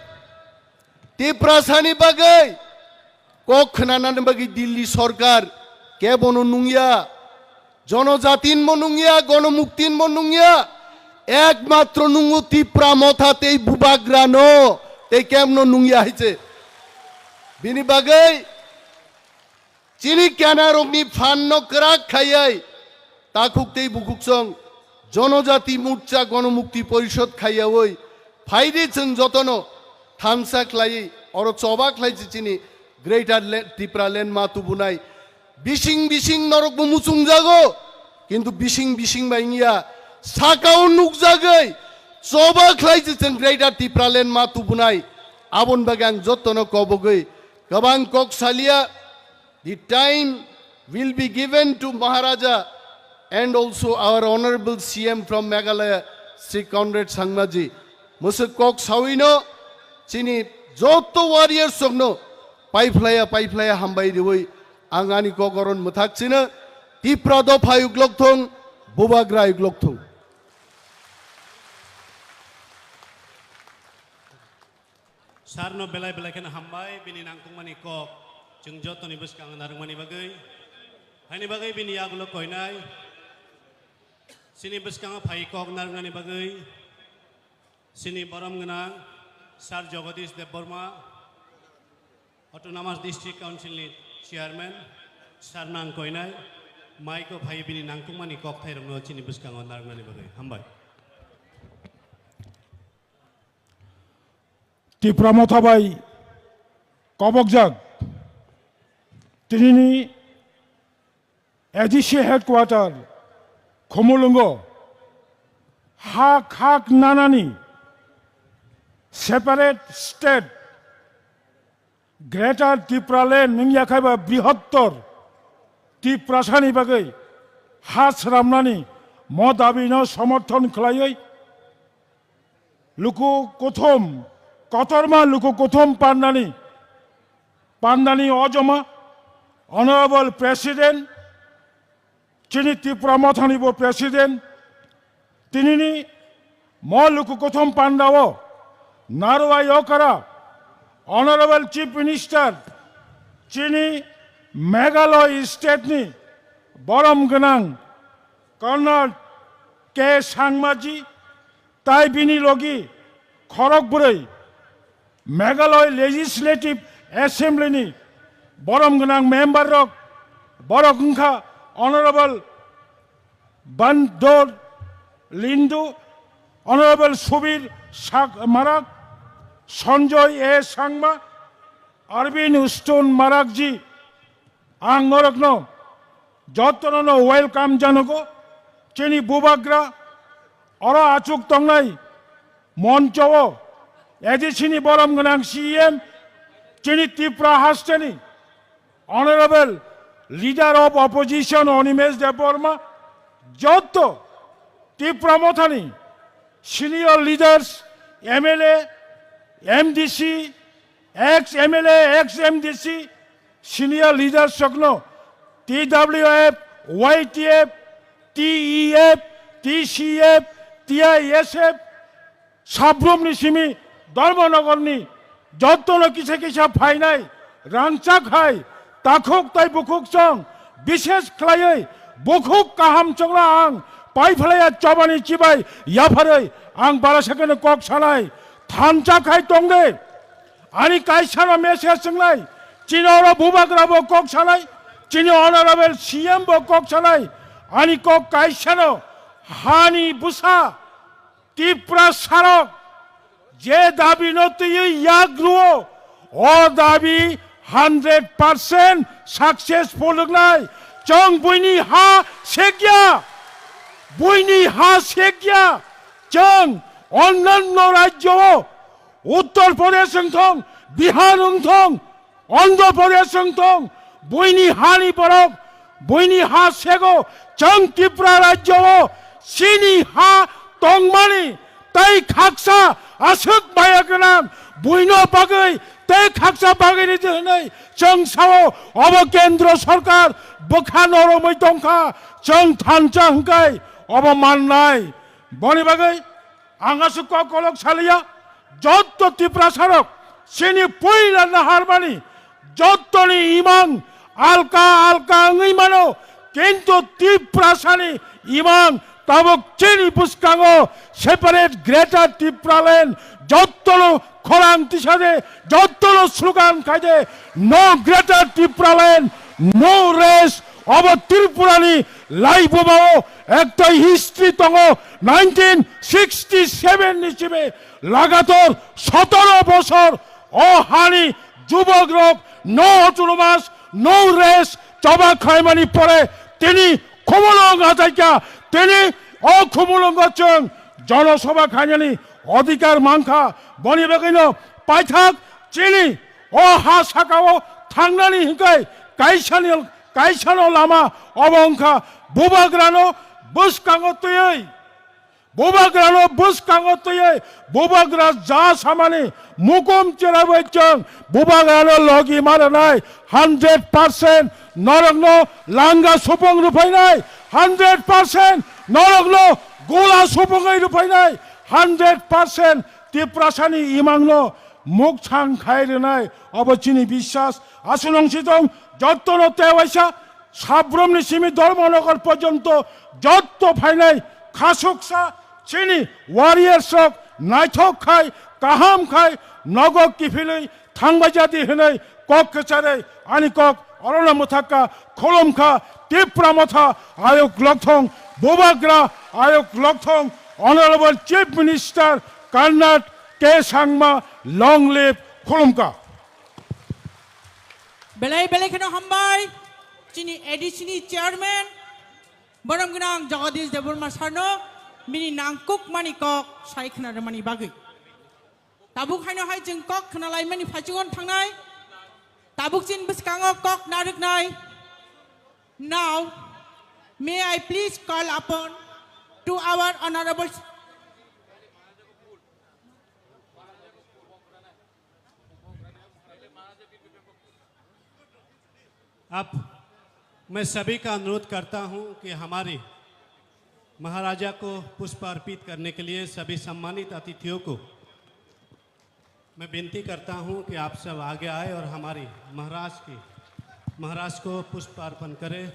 Tiprasani bagwi kok khwnanani bagwi Delhi sorkar Kebono nungya, jonojatinbo nungya, gonomuktinbo nungya, ekmatro nungo Tipra Motha tei Bubagrano, tei kebono nungya hai se. Bini bagwi chini kenarokni phanno kwrak khaiwi takhuk tei bukhuksong Jonojati Morcha Gonomukti Porishod khaiyawi phaidi chwng jotono thansa khlaiwi oro choba khlai se chini Greater Le-, Tipra Land ma tubunai. Bising bising norokbo muchungjago, kintu bising bising bai wngya, sakao nukjagwi choba khlai se chwng Greater Tipraland ma tubunai. Aboni bagwi ang jottono kobogwi kwbang kok saliya. The time will be given to Maharaja and also our honorable C M from Meghalaya, Shri Conrad Sangmaji. Mwswk kok sawino chini jotto warriors rokno paiphlaya paiphlaya hambai riwi ang ani kok oron mwthak chino. Tipra dopha yuglok thung, Bubagra yuglok thung. Sir no belai belai kheno hambai bini nangkukmani kok chwng jotoni bwskango narwkmani bagwi. Haini bagwi bini yagulo koinai chini bwskango phai kok narwknani bagwi. Chini borom gwnang Sir Jagadish Debbarma, Autonomous District Council ni Chairman, Sir nang koinai, maiko phai bini nangkukmani kokthairokno chini bwskango narwknani bagwi. Hambai. Tipra Motha bai kobokjak tinini A D C headquarter Khumulwngo hak hak nanani separate state Greater Tipraland wngya khai ba brihottor Tiprasani bagwi ha sramnani mo dabino somorthon khlaiwi luku kuthum, kotorma luku kuthum pandani, pandani ojoma, Honorable President, chini Tipra Mothani bo President, tinini mo luku kuthum pandao, Narwai Okara, Honorable Chief Minister, chini Meghalaya State ni borom gwnang Conrad K Sangmaji, tai bini logi khorok bwrwi Meghalaya Legislative Assembly ni borom gwnang member rok, borok wngkha Honorable Bandor Lindu, Honorable Subir Sak-, Marak, Sanjoy A Sangma, Arvind Stone Marakji, ang norokno jotono no welcome janogo. Chini Bubagra oro achuk tongnai moncho o A D C ni borom gwnang C E M, chini Tipra hasteni Honorable Leader of Opposition Animesh Debbarma, joto Tipra Mothani senior leaders, M L A, M D C, ex M L A, ex M D C, senior leaders rokno T W F, Y T F, T E F, T C F, T I S F, Sabrumni simi Dharmanagarni jottono kisa kisa phainai rangchak hai takhuk tai bukhuk chong, bishes khlaiwi bukhuk kaham chongno ang paiphlaiya chobani chibai yapharwi ang bara sakeno kok sanai thansa khai tongde. Ani kaisano message swngnai, chini oro Bubagra bo kok sanai, chini Honorable C M bo kok sanai, ani kok kaisano hani bwsa Tipra sarok je dabi no twiwi yak rwo, o dabi hundred percent successful wngnai. Chwng buini ha sekya, buini ha sekya. Chwng onnanno rajyo o Uttar Pradesh wng thong, Bihar wng thong, Andhra Pradesh wng thong, buini hani borok, buini ha sego, chwng Tripura rajyo o chini ha tongmani tei khaksa aswk maya gwnang buino bagwi tei khaksa bagwi ridi hwnwi chwng sao, obo kendro sorkar bwkha noromwi tongkha, chwng thansa hwnkhe obo mannai. Boni bagwi ang aswk kok kolok saliya, jotto Tiprasarok chini puila naharmani jottoni imang alka alka wngwi mano. Kintu Tiprasani imang tabuk chini bwskango separate Greater Tipraland, jottono khorang tisade, jottono slogan khaide, "No Greater Tipraland, no rest." Obo Tripurani laibumao ekta history tongo, nineteen sixty seven ni sibe lagator sotoro bosor o hani jubokrok no autonomous, no rest choba khlaimani pore tini khumulwng achaikha, tini o khumulwngo chwng jonosabha khainani odhikar mankha. Boni bagwino paithak chini o ha sakao thangnani hinkhai kaisani, kaisano lama obo wngkha bubagrano bwskango twiwi Bubagrano bwskango twiwi bubagra ja samani mukum cherabai chwng bubagrano logi ma rwnai hundred percent norokno langa supung rwphainai, hundred percent norokno gula supungwi rwphainai, hundred percent Tiprasani imangno mukthang khai rwnai. Obo chini biswas. Aswk nung si tong, jottono tewaisa Sabrumni simi Dharmanagar porjonto jotto phainai khasuksa chini warriors rok naithok khai, kaham khai, nogo kiphilwi thangbai jadi hinwi kok kwcharwi ani kok orono mwthakha, khulumkha, Tipra Motha ayuk lokthong, bubagra ayuk lokthong, Honorable Chief Minister Conrad K Sangma, long live, khulumkha. Belai belai kheno hambai chini A D C ni chairman borom gwnang Jagadish Debbarma sarno bini nangkuk mani kok sai khna rwmani bagwi. Tabuk haino hai chwng kok khna laimani phaichungon thangnai. Tabuk chini bwskango kok narwknai. Now, may I please call upon to our honorable अब मैं सभी का अनुरोध करता हूं कि हमारे महाराजा को पुष्प अर्पित करने के लिए सभी सम्मानित अतिथियों को मैं विनती करता हूं कि आप सब आगे आए और हमारी महाराज की, महाराज को पुष्प अर्पण करें।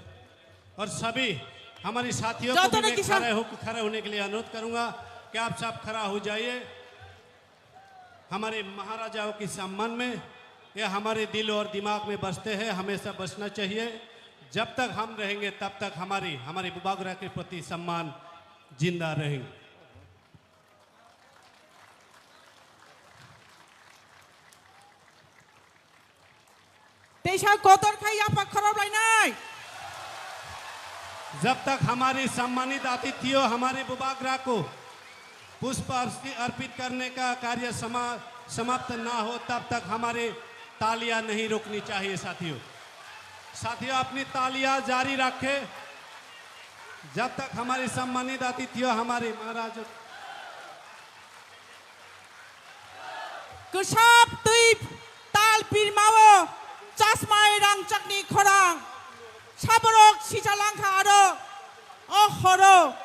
और सभी हमारी साथियों को भी मैं खड़े हो, खड़े होने के लिए अनुरोध करूंगा कि आप सब खड़ा हो जाइए। हमारे महाराजाओं के सम्मान में ये हमारे दिल और दिमाग में बसते हैं, हमेशा बसना चाहिए। जब तक हम रहेंगे, तब तक हमारी, हमारे बुबागरा के प्रति सम्मान जिंदा रहेंगे। Teisa kotor khai yaphak khorok lainai. जब तक हमारे सम्मानित अतिथियों हमारे बुबागरा को पुष्प अर्पि-, अर्पित करने का कार्य समा-, समाप्त ना हो, तब तक हमारी तालियां नहीं रुकनी चाहिए साथियों। साथियों, अपनी तालियां जारी रखें, जब तक हमारे सम्मानित अतिथियों हमारे महाराज Kwsap twi tal pirmao chasmai rangchakni khorang. Saborok sichalangkha aro o horo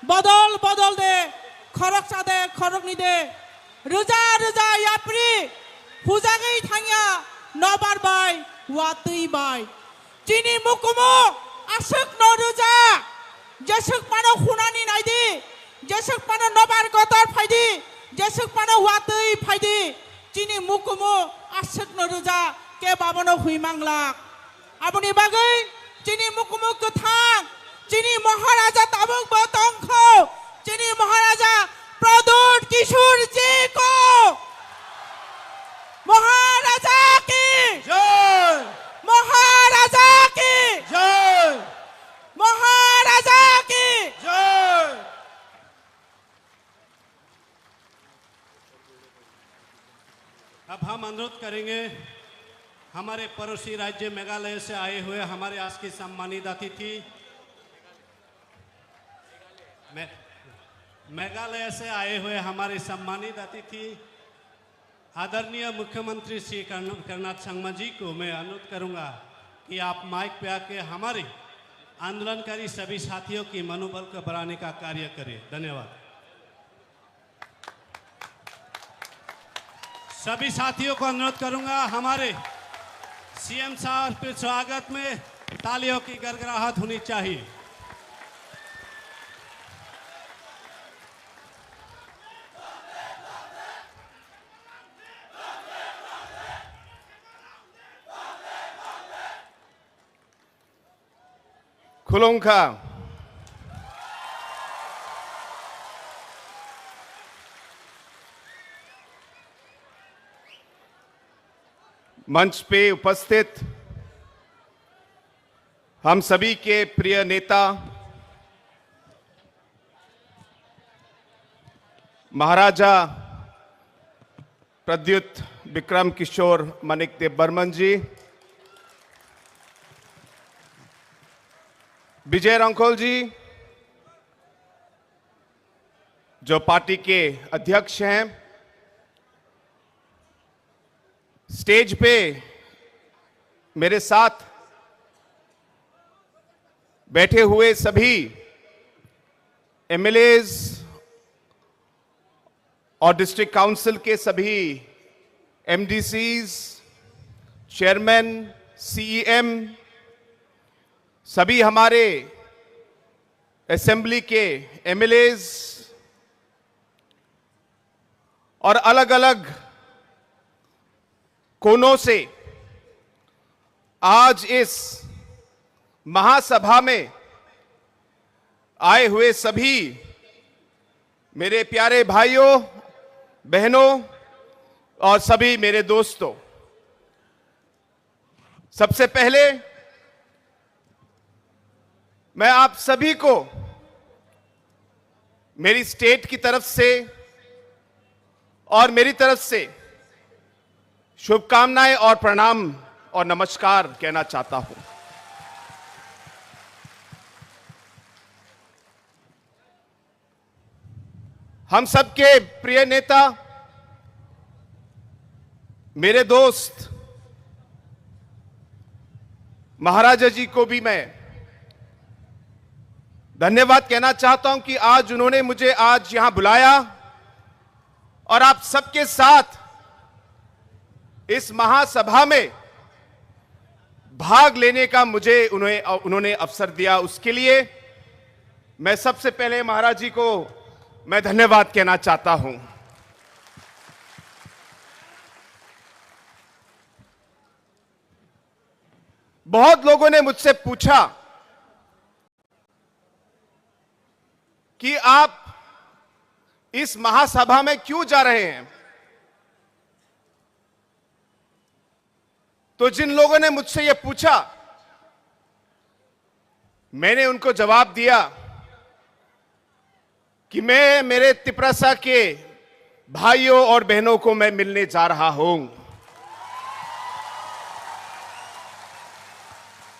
bodol bodol de, khoroksa de, khorokni de, rwja rwja yapri hujagwi thangya nobar bai, watwi bai. Chini mukumu aswk no rwja, jeswk mano hunani naidi, jeswk mano nobar kotor phaidi, jeswk mano watwi phaidi, chini mukumu aswk no rwja, kebo abono hui manglak. Aboni bagwi chini mukumu kwthang, chini Maharaja tabuk bo tongkho, chini Maharaja Pradyut Kishore ji ko Maharaja ki Jai! Maharaja ki Jai! Maharaja ki Jai! अब हम अनुरोध करेंगे हमारे पड़ोसी राज्य मेघालय से आए हुए हमारे आज के सम्मानित अतिथि, मे-, मेघालय से आए हुए हमारे सम्मानित अतिथि आदरणीय मुख्यमंत्री श्री कर्ण-, कोनराड संगमा जी को मैं अनुरोध करूंगा कि आप माइक पे आके हमारे आंदोलनकारी सभी साथियों की मनोबल को बढ़ाने का कार्य करें। धन्यवाद। सभी साथियों को अनुरोध करूंगा, हमारे सीएम साहब के स्वागत में तालियों की गड़गड़ाहट होनी चाहिए। खुलुमखा। मंच पे उपस्थित हम सभी के प्रिय नेता महाराजा प्रद्युत विक्रम किशोर मानिक देव बर्मन जी, विजय रंखोल जी, जो पार्टी के अध्यक्ष हैं, स्टेज पे मेरे साथ बैठे हुए सभी एमएलएज और डिस्ट्रिक्ट काउंसिल के सभी एमडीसीज, चेयरमैन, सीईएम, सभी हमारे असेंबली के एमएलएज और अलग-अलग कोनों से आज इस महासभा में आए हुए सभी मेरे प्यारे भाइयों, बहनों और सभी मेरे दोस्तों, सबसे पहले मैं आप सभी को मेरी स्टेट की तरफ से और मेरी तरफ से शुभकामनाएं और प्रणाम और नमस्कार कहना चाहता हूं। हम सबके प्रिय नेता, मेरे दोस्त महाराजा जी को भी मैं धन्यवाद कहना चाहता हूं कि आज उन्होंने मुझे आज यहां बुलाया और आप सबके साथ इस महासभा में भाग लेने का मुझे उन्हें, उन्होंने अवसर दिया, उसके लिए मैं सबसे पहले महाराज जी को मैं धन्यवाद कहना चाहता हूं। बहुत लोगों ने मुझसे पूछा कि आप इस महासभा में क्यों जा रहे हैं। तो जिन लोगों ने मुझसे ये पूछा, मैंने उनको जवाब दिया कि मैं मेरे तिपरासा के भाइयों और बहनों को मैं मिलने जा रहा हूं।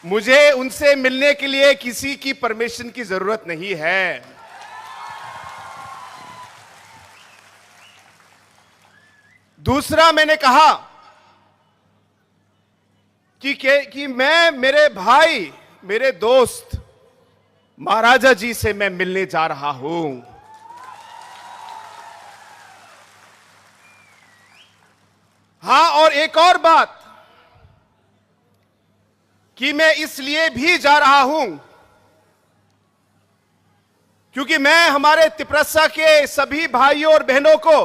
मुझे उनसे मिलने के लिए किसी की परमिशन की जरूरत नहीं है। दूसरा, मैंने कहा कि, कि, कि मैं मेरे भाई, मेरे दोस्त महाराजा जी से मैं मिलने जा रहा हूं। हां, और एक और बात कि मैं इसलिए भी जा रहा हूं क्योंकि मैं हमारे तिपरासा के सभी भाइयों और बहनों को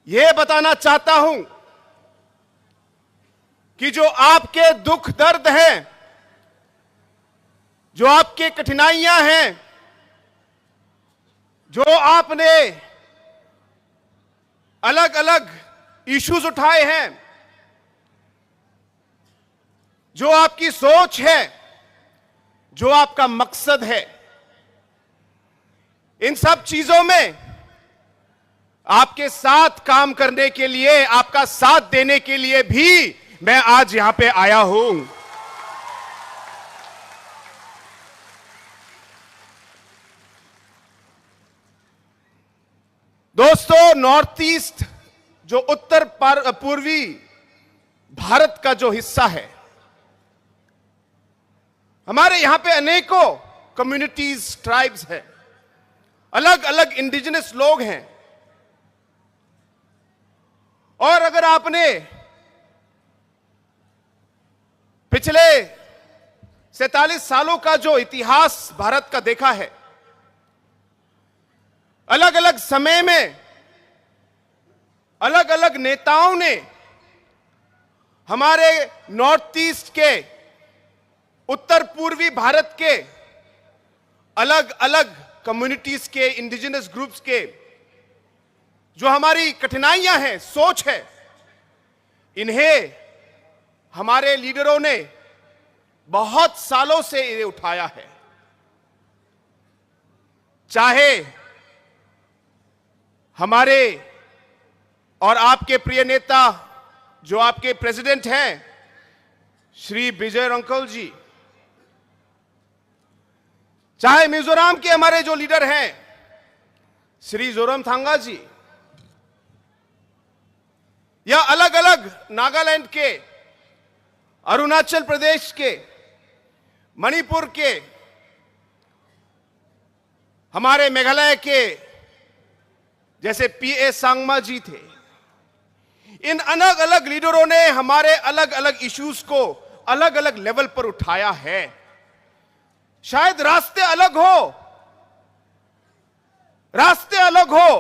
यह बताना चाहता हूं कि जो आपके दुख दर्द हैं, जो आपके कठिनाइयां हैं, जो आपने अलग-अलग इश्यूज उठाए हैं, जो आपकी सोच है, जो आपका मकसद है, इन सब चीजों में आपके साथ काम करने के लिए, आपका साथ देने के लिए भी मैं आज यहां पे आया हूं। दोस्तों, नॉर्थ ईस्ट जो उत्तर पर-, पूर्वी भारत का जो हिस्सा है, हमारे यहां पे अनेकों कम्युनिटीज, ट्राइब्स हैं, अलग-अलग इंडिजिनस लोग हैं। और अगर आपने पिछले तैंतालीस सालों का जो इतिहास भारत का देखा है, अलग-अलग समय में अलग-अलग नेताओं ने हमारे नॉर्थ ईस्ट के, उत्तर पूर्वी भारत के अलग-अलग कम्युनिटीज के, इंडिजिनस ग्रुप्स के जो हमारी कठिनाइयां हैं, सोच है, इन्हें हमारे लीडरों ने बहुत सालों से ये उठाया है। चाहे हमारे और आपके प्रिय नेता, जो आपके प्रेसिडेंट हैं, श्री विजय रंकल जी, चाहे मिजोरम के हमारे जो लीडर हैं, श्री जोरमथंगा जी, या अलग-अलग नागालैंड के, अरुणाचल प्रदेश के, मणिपुर के, हमारे मेघालय के, जैसे पीए संगमा जी थे, इन अलग-अलग लीडरों ने हमारे अलग-अलग इश्यूज को अलग-अलग लेवल पर उठाया है। शायद रास्ते अलग हो, रास्ते अलग हो,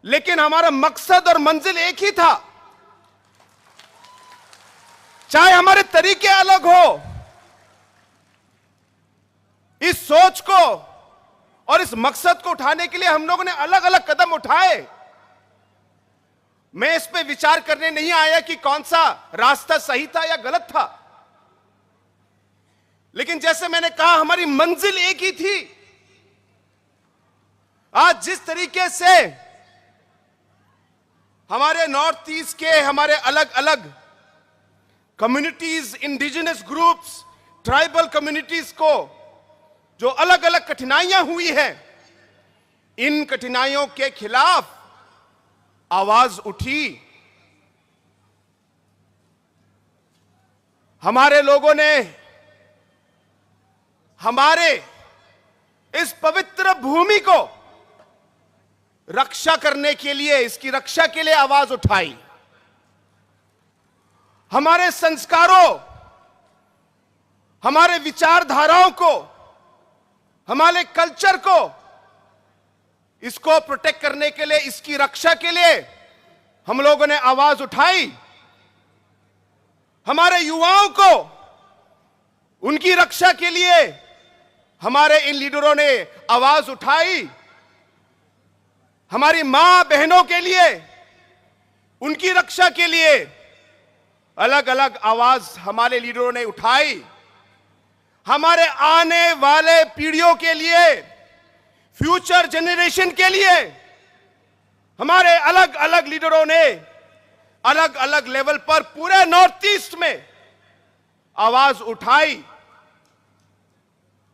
लेकिन हमारा मकसद और मंजिल एक ही था। चाहे हमारे तरीके अलग हो, इस सोच को और इस मकसद को उठाने के लिए हम लोगों ने अलग-अलग कदम उठाए। मैं इस पे विचार करने नहीं आया कि कौन सा रास्ता सही था या गलत था, लेकिन जैसे मैंने कहा, हमारी मंजिल एक ही थी। आज जिस तरीके से हमारे नॉर्थ ईस्ट के हमारे अलग-अलग communities, indigenous groups, tribal communities को जो अलग-अलग कठिनाइयां हुई हैं, इन कठिनाइयों के खिलाफ आवाज उठी। हमारे लोगों ने हमारे इस पवित्र भूमि को रक्षा करने के लिए, इसकी रक्षा के लिए आवाज उठाई। हमारे संस्कारों, हमारे विचारधाराओं को, हमारे कल्चर को, इसको प्रोटेक्ट करने के लिए, इसकी रक्षा के लिए हम लोगों ने आवाज उठाई। हमारे युवाओं को, उनकी रक्षा के लिए हमारे इन लीडरों ने आवाज उठाई। हमारी मां बहनों के लिए, उनकी रक्षा के लिए अलग-अलग आवाज हमारे लीडरों ने उठाई। हमारे आने वाले पीढ़ियों के लिए, फ्यूचर जनरेशन के लिए हमारे अलग-अलग लीडरों ने अलग-अलग लेवल पर पूरे नॉर्थ ईस्ट में आवाज उठाई।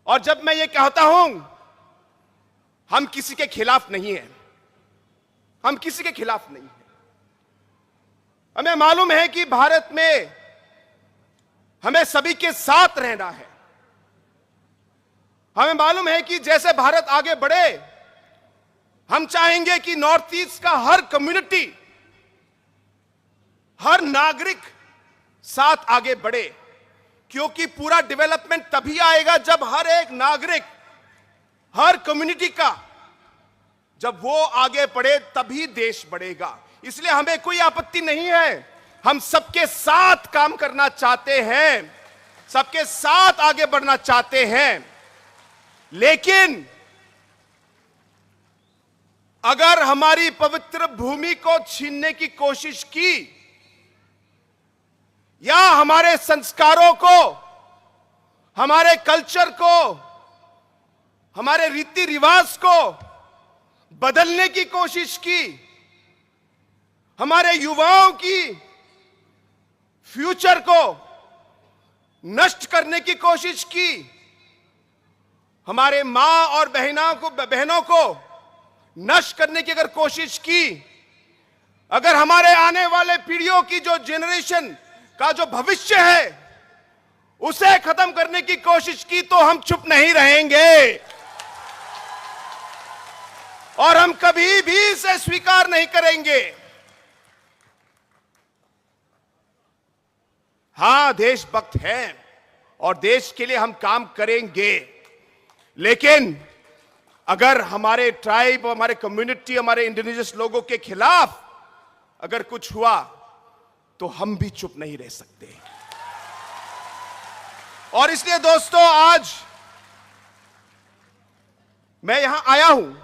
और जब मैं ये कहता हूं, हम किसी के खिलाफ नहीं है, हम किसी के खिलाफ नहीं है। हमें मालूम है कि भारत में हमें सभी के साथ रहना है। हमें मालूम है कि जैसे भारत आगे बढ़े, हम चाहेंगे कि नॉर्थ ईस्ट का हर कम्युनिटी, हर नागरिक साथ आगे बढ़े, क्योंकि पूरा डेवलपमेंट तभी आएगा जब हर एक नागरिक, हर कम्युनिटी का, जब वो आगे बढ़े तभी देश बढ़ेगा। इसलिए हमें कोई आपत्ति नहीं है, हम सबके साथ काम करना चाहते हैं, सबके साथ आगे बढ़ना चाहते हैं। लेकिन अगर हमारी पवित्र भूमि को छीनने की कोशिश की या हमारे संस्कारों को, हमारे कल्चर को, हमारे रीति रिवाज को बदलने की कोशिश की, हमारे युवाओं की फ्यूचर को नष्ट करने की कोशिश की, हमारे मां और बहना को, बहनों को नष्ट करने की अगर कोशिश की, अगर हमारे आने वाले पीढ़ियों की जो जनरेशन का जो भविष्य है, उसे खत्म करने की कोशिश की, तो हम चुप नहीं रहेंगे और हम कभी भी इसे स्वीकार नहीं करेंगे। हाँ, देशभक्त हैं, और देश के लिए हम काम करेंगे, लेकिन अगर हमारे ट्राइब, हमारे कम्युनिटी, हमारे इंडिजिनस लोगों के खिलाफ अगर कुछ हुआ तो हम भी चुप नहीं रह सकते। और इसलिए दोस्तों, आज मैं यहां आया हूं।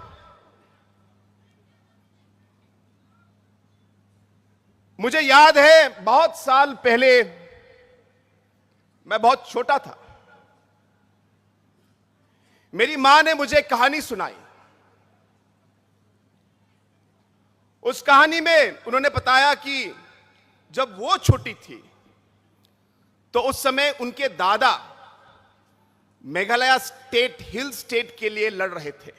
मुझे याद है, बहुत साल पहले मैं बहुत छोटा था। मेरी मां ने मुझे कहानी सुनाई। उस कहानी में उन्होंने बताया कि जब वो छोटी थी, तो उस समय उनके दादा मेघालय स्टेट, हिल स्टेट के लिए लड़ रहे थे।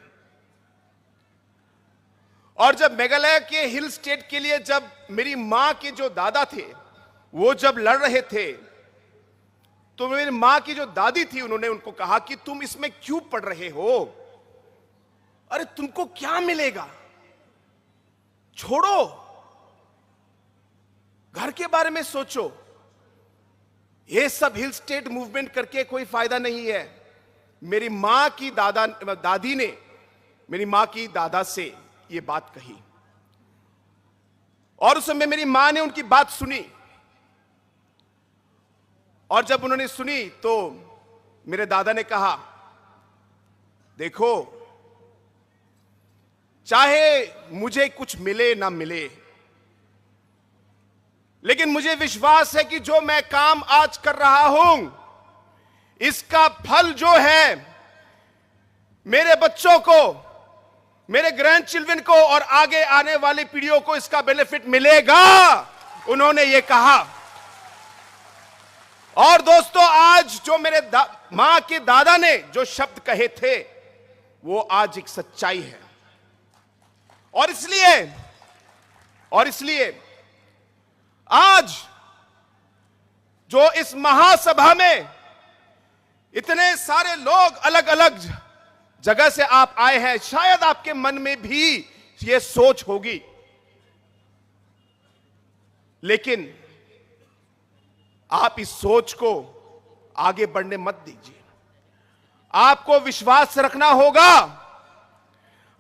और जब मेघालय के हिल स्टेट के लिए जब मेरी माँ के जो दादा थे, वो जब लड़ रहे थे, तो मेरी माँ की जो दादी थी, उन्होंने उनको कहा कि तुम इसमें क्यों पड़ रहे हो? अरे, तुमको क्या मिलेगा? छोड़ो, घर के बारे में सोचो। ये सब हिल स्टेट मूवमेंट करके कोई फायदा नहीं है। मेरी माँ की दादा, दादी ने, मेरी माँ की दादा से ये बात कही और उस समय मेरी माँ ने उनकी बात सुनी। और जब उन्होंने सुनी तो मेरे दादा ने कहा, देखो, चाहे मुझे कुछ मिले ना मिले, लेकिन मुझे विश्वास है कि जो मैं काम आज कर रहा हूं, इसका फल जो है, मेरे बच्चों को, मेरे ग्रैंडचिल्ड्रन को और आगे आने वाली पीढ़ियों को इसका बेनिफिट मिलेगा, उन्होंने ये कहा। और दोस्तों, आज जो मेरे दा-, माँ के दादा ने जो शब्द कहे थे, वो आज एक सच्चाई है। और इसलिए, और इसलिए आज जो इस महासभा में इतने सारे लोग अलग-अलग जगह से आप आए हैं, शायद आपके मन में भी ये सोच होगी, लेकिन आप इस सोच को आगे बढ़ने मत दीजिए। आपको विश्वास रखना होगा,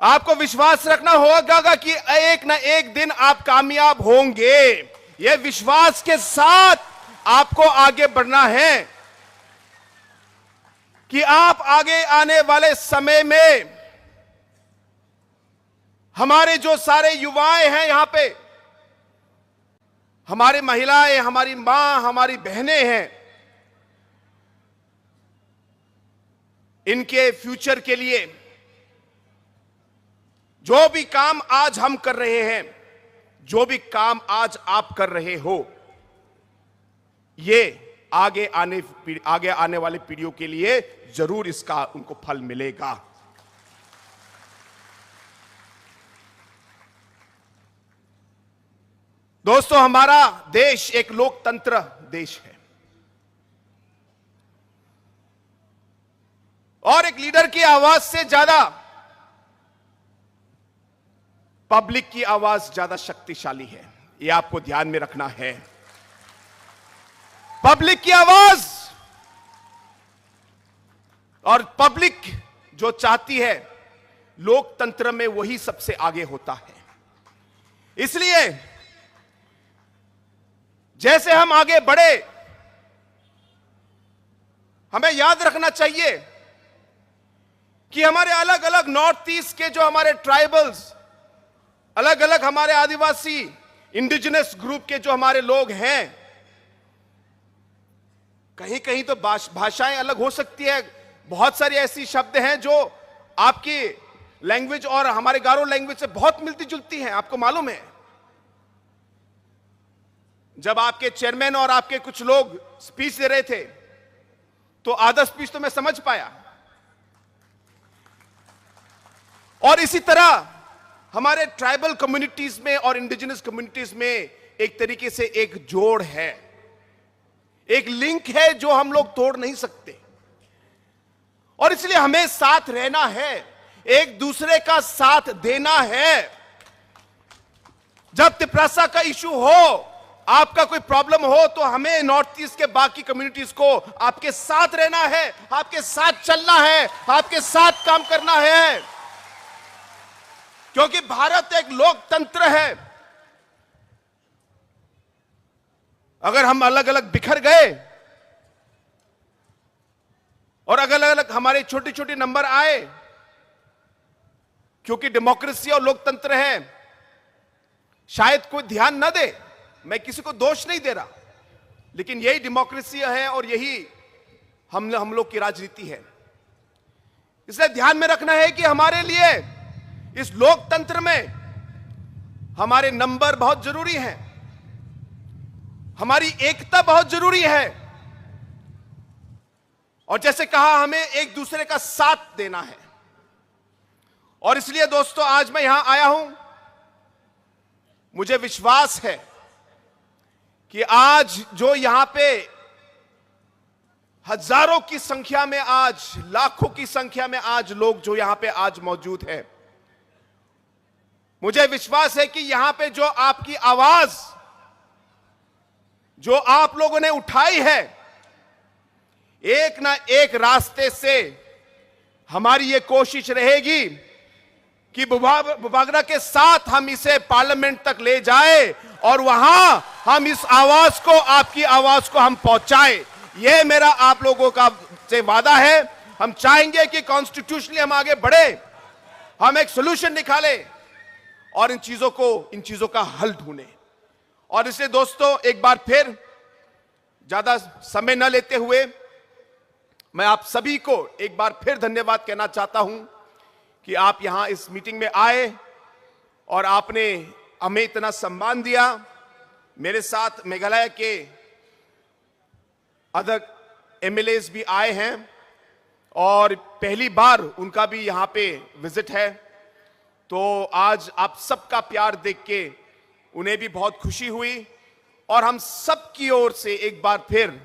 आपको विश्वास रखना होगा कि एक ना एक दिन आप कामयाब होंगे। यह विश्वास के साथ आपको आगे बढ़ना है कि आप आगे आने वाले समय में, हमारे जो सारे युवाएं हैं यहाँ पे, हमारी महिलाएं, हमारी माँ, हमारी बहनें हैं, इनके फ्यूचर के लिए जो भी काम आज हम कर रहे हैं, जो भी काम आज आप कर रहे हो, ये आगे आने पीढ़-, आगे आने वाली पीढ़ियों के लिए जरूर इसका उनको फल मिलेगा। दोस्तों, हमारा देश एक लोकतंत्र देश है और एक लीडर की आवाज से ज्यादा पब्लिक की आवाज ज्यादा शक्तिशाली है, ये आपको ध्यान में रखना है। पब्लिक की आवाज और पब्लिक जो चाहती है, लोकतंत्र में वही सबसे आगे होता है। इसलिए जैसे हम आगे बढ़े, हमें याद रखना चाहिए कि हमारे अलग-अलग नॉर्थ ईस्ट के जो हमारे ट्राइबल्स, अलग-अलग हमारे आदिवासी इंडिजिनस ग्रुप के जो हमारे लोग हैं, कहीं-कहीं तो भाष-, भाषाएं अलग हो सकती है, बहुत सारी ऐसी शब्द हैं जो आपकी लैंग्वेज और हमारे गारो लैंग्वेज से बहुत मिलती जुलती हैं, आपको मालूम है। जब आपके चेयरमैन और आपके कुछ लोग स्पीच दे रहे थे, तो आधा स्पीच तो मैं समझ पाया। और इसी तरह हमारे ट्राइबल कम्युनिटीज में और इंडिजिनस कम्युनिटीज में एक तरीके से एक जोड़ है, एक लिंक है जो हम लोग तोड़ नहीं सकते। और इसलिए हमें साथ रहना है, एक दूसरे का साथ देना है। जब तिप्रासा का इशू हो, आपका कोई प्रॉब्लम हो तो हमें नॉर्थ ईस्ट के बाकी कम्युनिटीज को आपके साथ रहना है, आपके साथ चलना है, आपके साथ काम करना है, क्योंकि भारत एक लोकतंत्र है। अगर हम अलग अलग बिखर गए और अलग अलग हमारे छोटे छोटे नंबर आए, क्योंकि डेमोक्रेसी और लोकतंत्र है, शायद कोई ध्यान न दे, मैं किसी को दोष नहीं दे रहा, लेकिन यही डेमोक्रेसी है और यही हम हम लोग की राजनीति है। इसलिए ध्यान में रखना है कि हमारे लिए इस लोकतंत्र में हमारे नंबर बहुत जरूरी हैं, हमारी एकता बहुत जरूरी है, और जैसे कहा, हमें एक दूसरे का साथ देना है। और इसलिए दोस्तों, आज मैं यहां आया हूं, मुझे विश्वास है कि आज जो यहां पे हजारों की संख्या में, आज लाखों की संख्या में आज लोग जो यहां पे आज मौजूद हैं, मुझे विश्वास है कि यहां पे जो आपकी आवाज, जो आप लोगों ने उठाई है, एक ना एक रास्ते से हमारी ये कोशिश रहेगी कि बुभा-, बुभागरा के साथ हम इसे पार्लियामेंट तक ले जाए और वहां हम इस आवाज को, आपकी आवाज को हम पहुंचाए। ये मेरा आप लोगों का से वादा है। हम चाहेंगे कि कॉन्स्टिट्यूशनली हम आगे बढ़े, हम एक सोल्यूशन निकालें और इन चीजों को, इन चीजों का हल ढूंढें। और इसलिए दोस्तों, एक बार फिर ज्यादा समय न लेते हुए मैं आप सभी को एक बार फिर धन्यवाद कहना चाहता हूं कि आप यहां इस मीटिंग में आए और आपने हमें इतना सम्मान दिया। मेरे साथ मेघालय के अदर एमएलएज भी आए हैं और पहली बार उनका भी यहाँ पे विजिट है, तो आज आप सबका प्यार देख के उन्हें भी बहुत खुशी हुई। और हम सब की ओर से एक बार फिर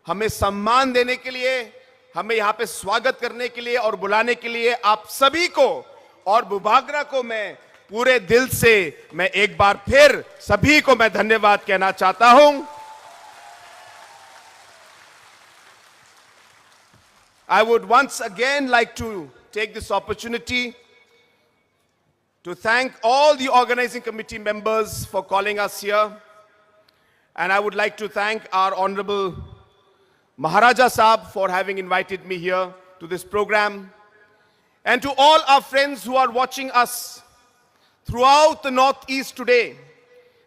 हमें सम्मान देने के लिए, हमें यहाँ पे स्वागत करने के लिए और बुलाने के लिए आप सभी को और बुभागरा को मैं पूरे दिल से, मैं एक बार फिर सभी को मैं धन्यवाद कहना चाहता हूं। I would once again like to take this opportunity to thank all the organizing committee members for calling us here. And I would like to thank our Honorable Maharaja Saab for having invited me here to this program. And to all our friends who are watching us throughout the Northeast today,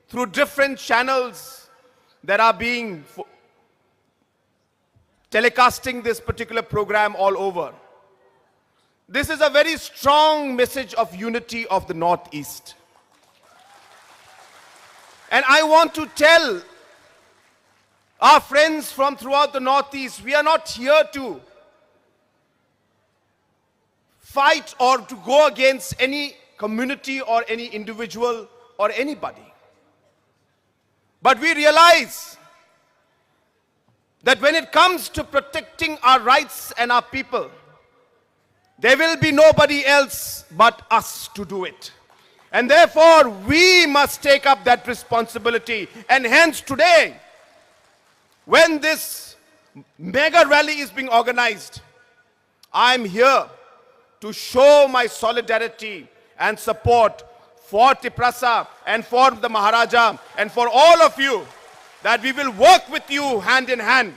through different channels that are being fo-, telecasting this particular program all over. This is a very strong message of unity of the Northeast. And I want to tell our friends from throughout the Northeast, we are not here to fight or to go against any community or any individual or anybody. But we realize that when it comes to protecting our rights and our people, there will be nobody else but us to do it. And therefore, we must take up that responsibility. And hence today, when this mega rally is being organized, I am here to show my solidarity and support for Tiprasa and for the Maharaja and for all of you, that we will work with you hand in hand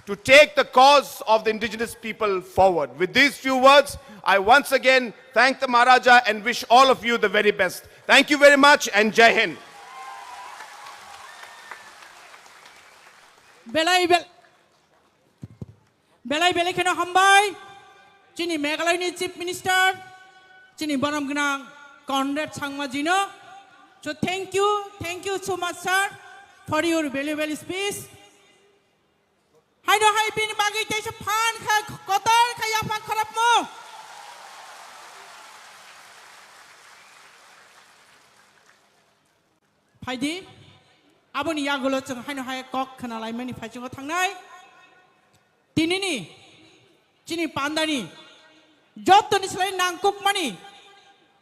to take the cause of the indigenous people forward. With these few words, I once again thank the Maharaja and wish all of you the very best. Thank you very much and Jai Hind. Belai bel-, belai belai kheno hambai chini Meghalaya ni Chief Minister, chini borom gwnang Conrad Sangma ji no. So thank you, thank you so much, sir, for your valuable speech. Haino hai bini bagwi teisa phan kha, kotor kha yapha khorokmo. Phaidi, aboni yagulo chwng haino hai kok khna laimani phaichungo thangnai. Tinini, chini pandani, jottoni slai nangkukmani,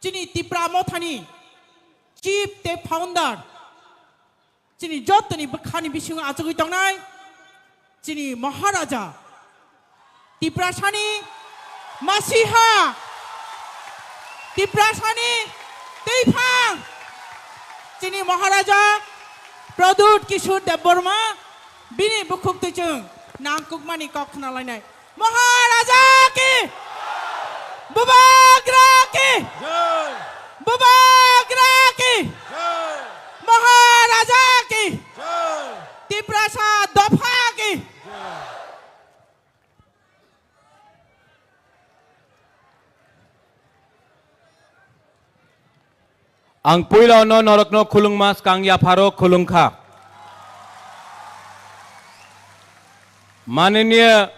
chini Tipra Mothani, chief tei founder, chini jotoni bwkhani bisingo achugwi tongnai chini Maharaja, Tiprasani masiha, Tiprasani twiphang, chini Maharaja Pradyut Kishore Debbarma, bini bukhuk twi chwng nangkukmani kok khna lainai. Maharaja ki! Bubagra ki! Jai! Bubagra ki! Jai! Maharaja ki! Jai! Tiprasa dopha ki! Jai! Ang puila no norokno khulungma skang yapharo khulungkha. Mananiya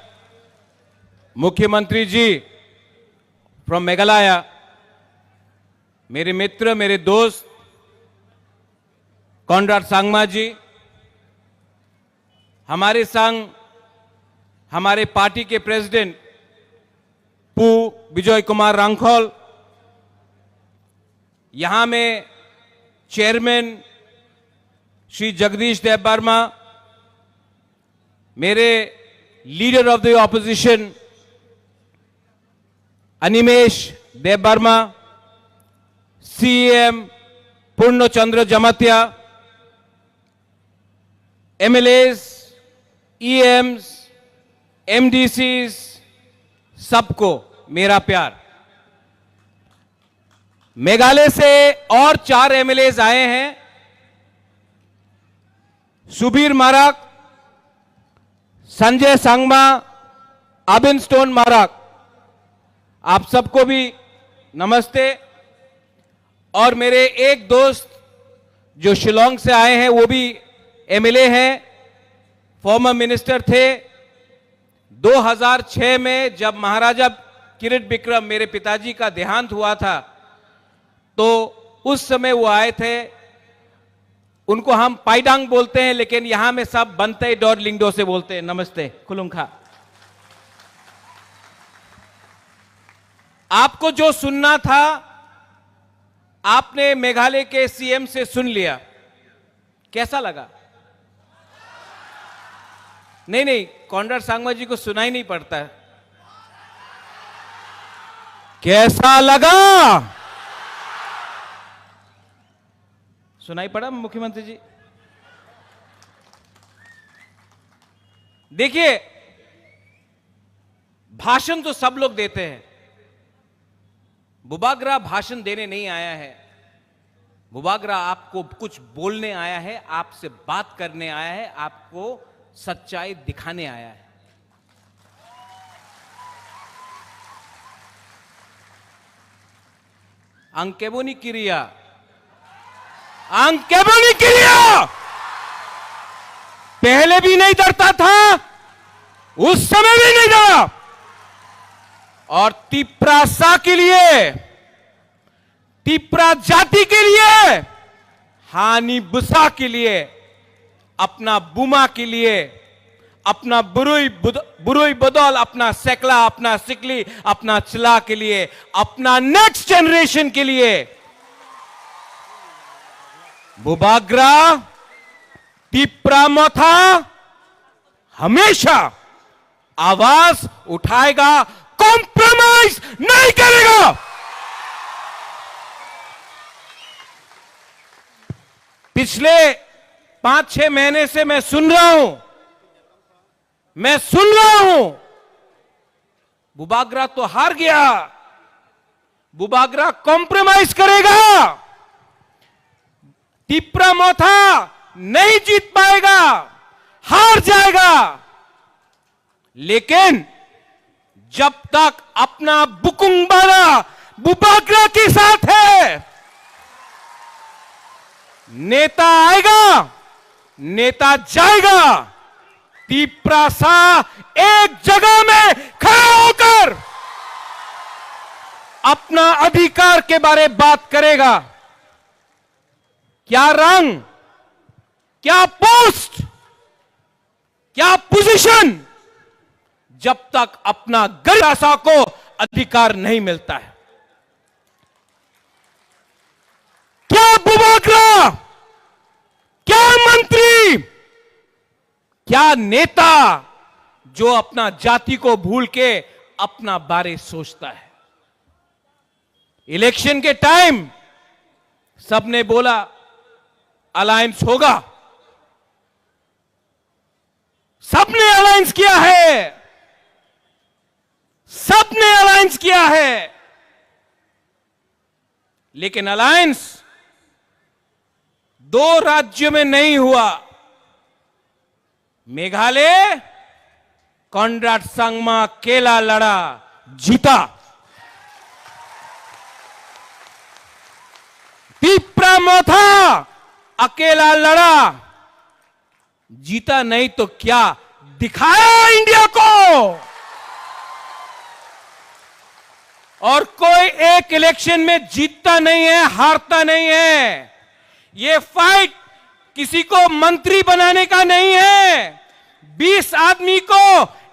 Mukhyamantri ji from Meghalaya, mere mitra, mere dost, Conrad Sangma ji, हमारे संग, हमारे पार्टी के प्रेसिडेंट पु विजय कुमार रांखल, यहाँ में chairman Shri Jagdish Dev Varma, मेरे leader of the opposition Animesh Dev Varma, CM Purna Chandra Jamatia, एमएलएस, ईएम्स, एमडीसीज, सबको मेरा प्यार। मेघालय से और चार एमएलएस आए हैं, सुबीर माराक, संजय संगमा, अबिन स्टोन माराक, आप सबको भी नमस्ते। और मेरे एक दोस्त जो शिलोंग से आए हैं, वो भी एमएलए हैं, फॉर्मर मिनिस्टर थे। दो हज़ार छह में जब महाराजा किरिट बिक्रम, मेरे पिताजी का देहांत हुआ था, तो उस समय वो आए थे। उनको हम पाइडांग बोलते हैं, लेकिन यहाँ में सब बनते डॉर लिंगडो से बोलते हैं। नमस्ते, खुलुंखा। आपको जो सुनना था, आपने मेघालय के सीएम से सुन लिया। कैसा लगा? नहीं, नहीं, कॉनराड सांगमा जी को सुनाई नहीं पड़ता है। कैसा लगा? सुनाई पड़ा मुख्यमंत्री जी? देखिए, भाषण तो सब लोग देते हैं, बुबागरा भाषण देने नहीं आया है। बुबागरा आपको कुछ बोलने आया है, आपसे बात करने आया है, आपको सच्चाई दिखाने आया है। Ang keboni kiriya. Ang keboni kiriya. पहले भी नहीं डरता था, उस समय भी नहीं डरा। और तिप्रासा के लिए, तिप्रा जाति के लिए, हानि बुसा के लिए, अपना बुमा के लिए, अपना बुरुई बुद-, बुरुई बदल, अपना सेकला, अपना सिकली, अपना चिला के लिए, अपना नेक्स्ट जनरेशन के लिए बुबाग्रा, तिप्रा मथा हमेशा आवाज उठाएगा, कॉम्प्रोमाइज नहीं करेगा। पिछले पांच छह महीने से मैं सुन रहा हूं, मैं सुन रहा हूं, बुबाग्रा तो हार गया, बुबाग्रा कॉम्प्रोमाइज करेगा, तिप्रा मोथा नहीं जीत पाएगा, हार जाएगा। लेकिन जब तक अपना बुकुंग बारा बुबाग्रा के साथ है, नेता आएगा, नेता जाएगा, तिप्रासा एक जगह में खड़ा होकर अपना अधिकार के बारे बात करेगा। क्या रंग, क्या पोस्ट, क्या पोजीशन, जब तक अपना गरीब भाषा को अधिकार नहीं मिलता है। क्या बुबाग्रा, क्या मंत्री, क्या नेता जो अपना जाति को भूल के अपना बारे सोचता है? इलेक्शन के टाइम सबने बोला अलायंस होगा, सबने अलायंस किया है, सबने अलायंस किया है, लेकिन अलायंस दो राज्यों में नहीं हुआ। मेघालय, कॉनराड संगमा अकेला लड़ा, जीता। तिप्रा मोथा अकेला लड़ा, जीता नहीं तो क्या, दिखाया इंडिया को। और कोई एक इलेक्शन में जीतता नहीं है, हारता नहीं है। ये फाइट किसी को मंत्री बनाने का नहीं है, बीस आदमी को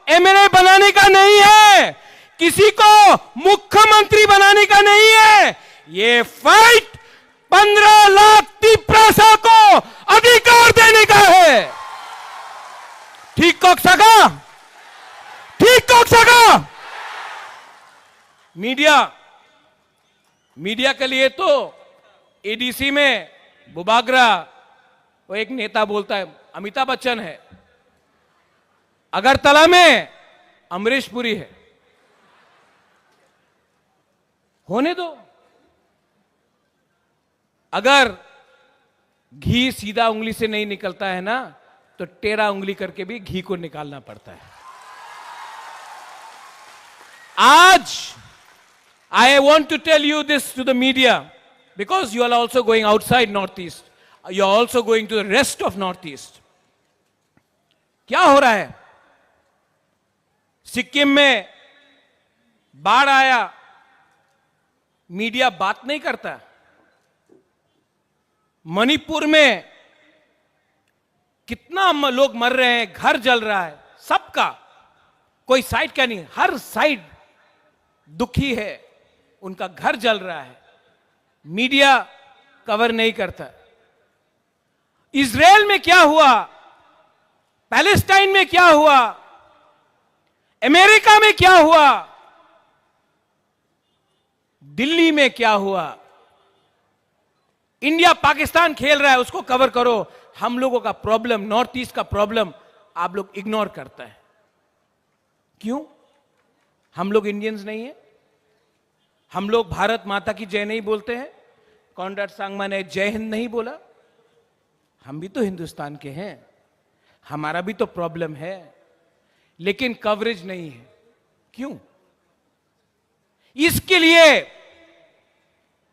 एमएलए बनाने का नहीं है, किसी को मुख्यमंत्री बनाने का नहीं है। ये फाइट पन्ध्र लाख तिप्रासा को अधिकार देने का है। ठीक कक्सका, ठीक कक्सका। मीडिया, मीडिया के लिए तो एडीसी में बुबागरा, वो एक नेता बोलता है, अमिताभ बच्चन है, अगरतला में अमरीश पुरी है। होने दो। अगर घी सीधा उंगली से नहीं निकलता है ना, तो टेढ़ा उंगली करके भी घी को निकालना पड़ता है। आज, I want to tell you this to the media, because you are also going outside Northeast, you are also going to the rest of Northeast. क्या हो रहा है? सिक्किम में बाढ़ आया, मीडिया बात नहीं करता। मणिपुर में कितना म-, लोग मर रहे हैं, घर जल रहा है, सबका, कोई साइड का नहीं, हर साइड दुखी है, उनका घर जल रहा है, मीडिया कवर नहीं करता। इसराइल में क्या हुआ, पैलेस्टाइन में क्या हुआ, अमेरिका में क्या हुआ, दिल्ली में क्या हुआ, इंडिया पाकिस्तान खेल रहा है, उसको कवर करो। हम लोगों का प्रॉब्लम, नॉर्थ ईस्ट का प्रॉब्लम आप लोग इग्नोर करता है। क्यों? हम लोग इंडियंस नहीं है? हम लोग भारत माता की जय नहीं बोलते हैं? कॉनराड सांगमा ने जय हिंद नहीं बोला? हम भी तो हिंदुस्तान के हैं, हमारा भी तो प्रॉब्लम है, लेकिन कवरेज नहीं है। क्यों? इसके लिए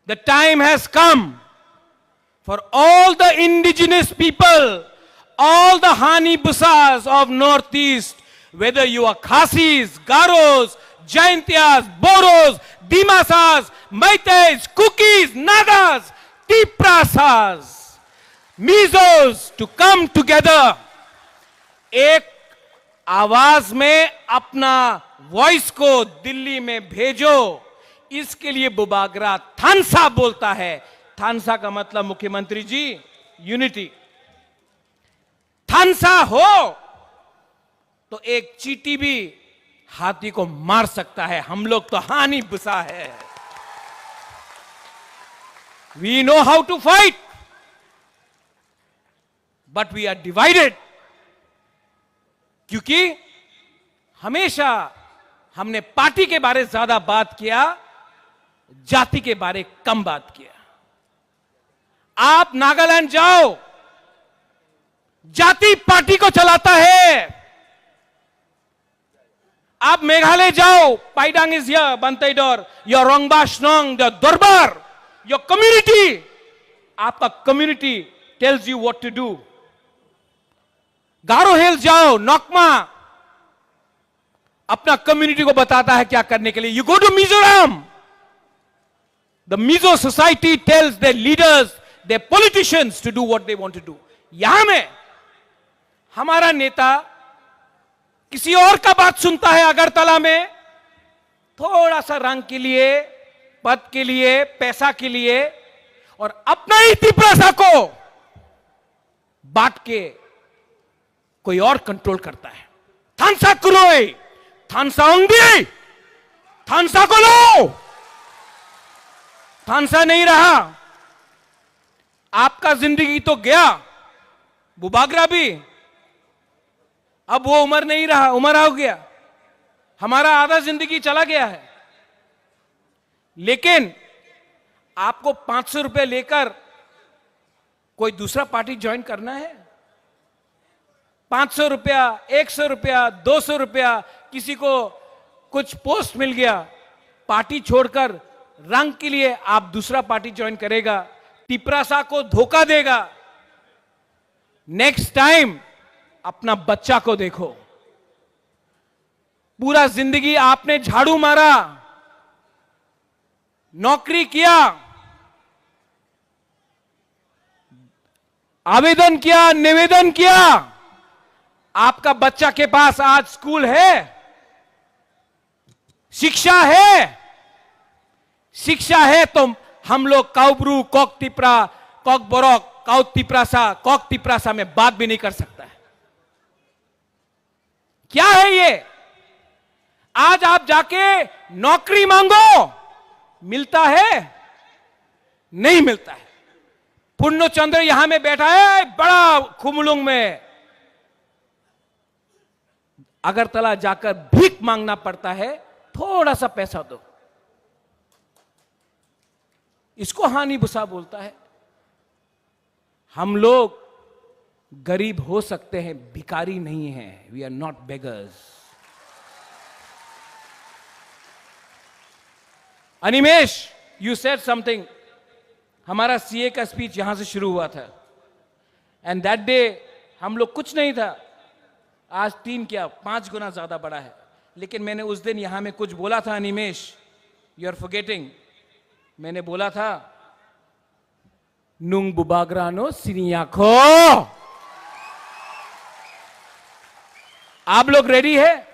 the time has come for all the indigenous people, all the Hani Busas of Northeast, whether you are Khasis, Garos, Jaintias, Boros, Dimasas, Meiteis, Kukis, Nagas, Tiprasas, Mizos to come together. एक आवाज में अपना वॉइस को दिल्ली में भेजो, इसके लिए बुबागरा थानसा बोलता है। थानसा का मतलब, मुख्यमंत्री जी, यूनिटी। थानसा हो तो एक चींटी भी हाथी को मार सकता है। हम लोग तो हानी बुसा है। We know how to fight, but we are divided, क्योंकि हमेशा हमने पार्टी के बारे ज्यादा बात किया, जाति के बारे कम बात किया। आप नागालैंड जाओ, जाति पार्टी को चलाता है। आप मेघालय जाओ, Paidang is here, Banteidor, your Rongba Shnong, the Dorbar, your community, आपका community tells you what to do. गारो हिल जाओ, नोकमा अपना कम्युनिटी को बताता है क्या करने के लिए। You go to Mizoram, the Mizo society tells their leaders, their politicians to do what they want to do. यहां में हमारा नेता किसी और का बात सुनता है अगरतला में, थोड़ा सा रंग के लिए, पद के लिए, पैसा के लिए, और अपना ही तिप्रासा को बांट के कोई और कंट्रोल करता है। थानसा क्रोय, थानसा ओंदी, थानसा को लो। थानसा नहीं रहा, आपका जिंदगी तो गया, बुबागरा भी। अब वो उम्र नहीं रहा, उम्र हो गया, हमारा आधा जिंदगी चला गया है। लेकिन आपको पांच सौ रुपए लेकर कोई दूसरा पार्टी ज्वाइन करना है? पांच सौ रुपया, एक सौ रुपया, दो सौ रुपया, किसी को कुछ पोस्ट मिल गया, पार्टी छोड़कर रंग के लिए आप दूसरा पार्टी ज्वाइन करेगा, तिपरासा को धोखा देगा। नेक्स्ट टाइम अपना बच्चा को देखो। पूरा जिंदगी आपने झाड़ू मारा, नौकरी किया, आवेदन किया, निवेदन किया। आपका बच्चा के पास आज स्कूल है, शिक्षा है? शिक्षा है तो हम लोग काउब्रू, कॉक तिपरा, कॉक बरक, काउ तिपरासा, कॉक तिपरासा में बात भी नहीं कर सकता है। क्या है ये? आज आप जाके नौकरी मांगो, मिलता है? नहीं मिलता है। पूर्णचंद्र यहां में बैठा है, बड़ा खुमलुंग में, अगरतला जाकर भीख मांगना पड़ता है, थोड़ा सा पैसा दो। इसको हानि भूसा बोलता है। हम लोग गरीब हो सकते हैं, भिखारी नहीं है। We are not beggars. Animesh, you said something. हमारा सीए का स्पीच यहां से शुरू हुआ था, एंड दैट डे हम लोग कुछ नहीं था। आज तीन क्या, पांच गुना ज्यादा बड़ा है। लेकिन मैंने उस दिन यहां में कुछ बोला था, अनिमेश, यू आर फॉरगेटिंग। मैंने बोला था, Nung bubagrano siniya kho. आप लोग रेडी है?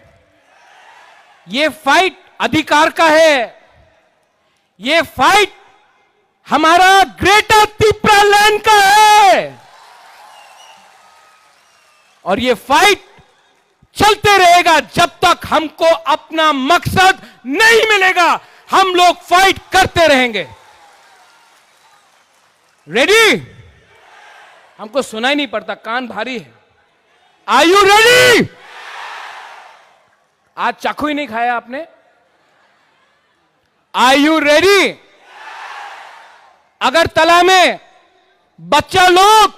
ये फाइट अधिकार का है, ये फाइट हमारा ग्रेटर तिपरा लैंड का है, और ये फाइट चलते रहेगा। जब तक हमको अपना मकसद नहीं मिलेगा, हम लोग फाइट करते रहेंगे। रेडी? हमको सुनाई नहीं पड़ता, कान भारी है। Are you ready? आज चाकू ही नहीं खाया आपने। Are you ready? अगरतला में बच्चा लोग,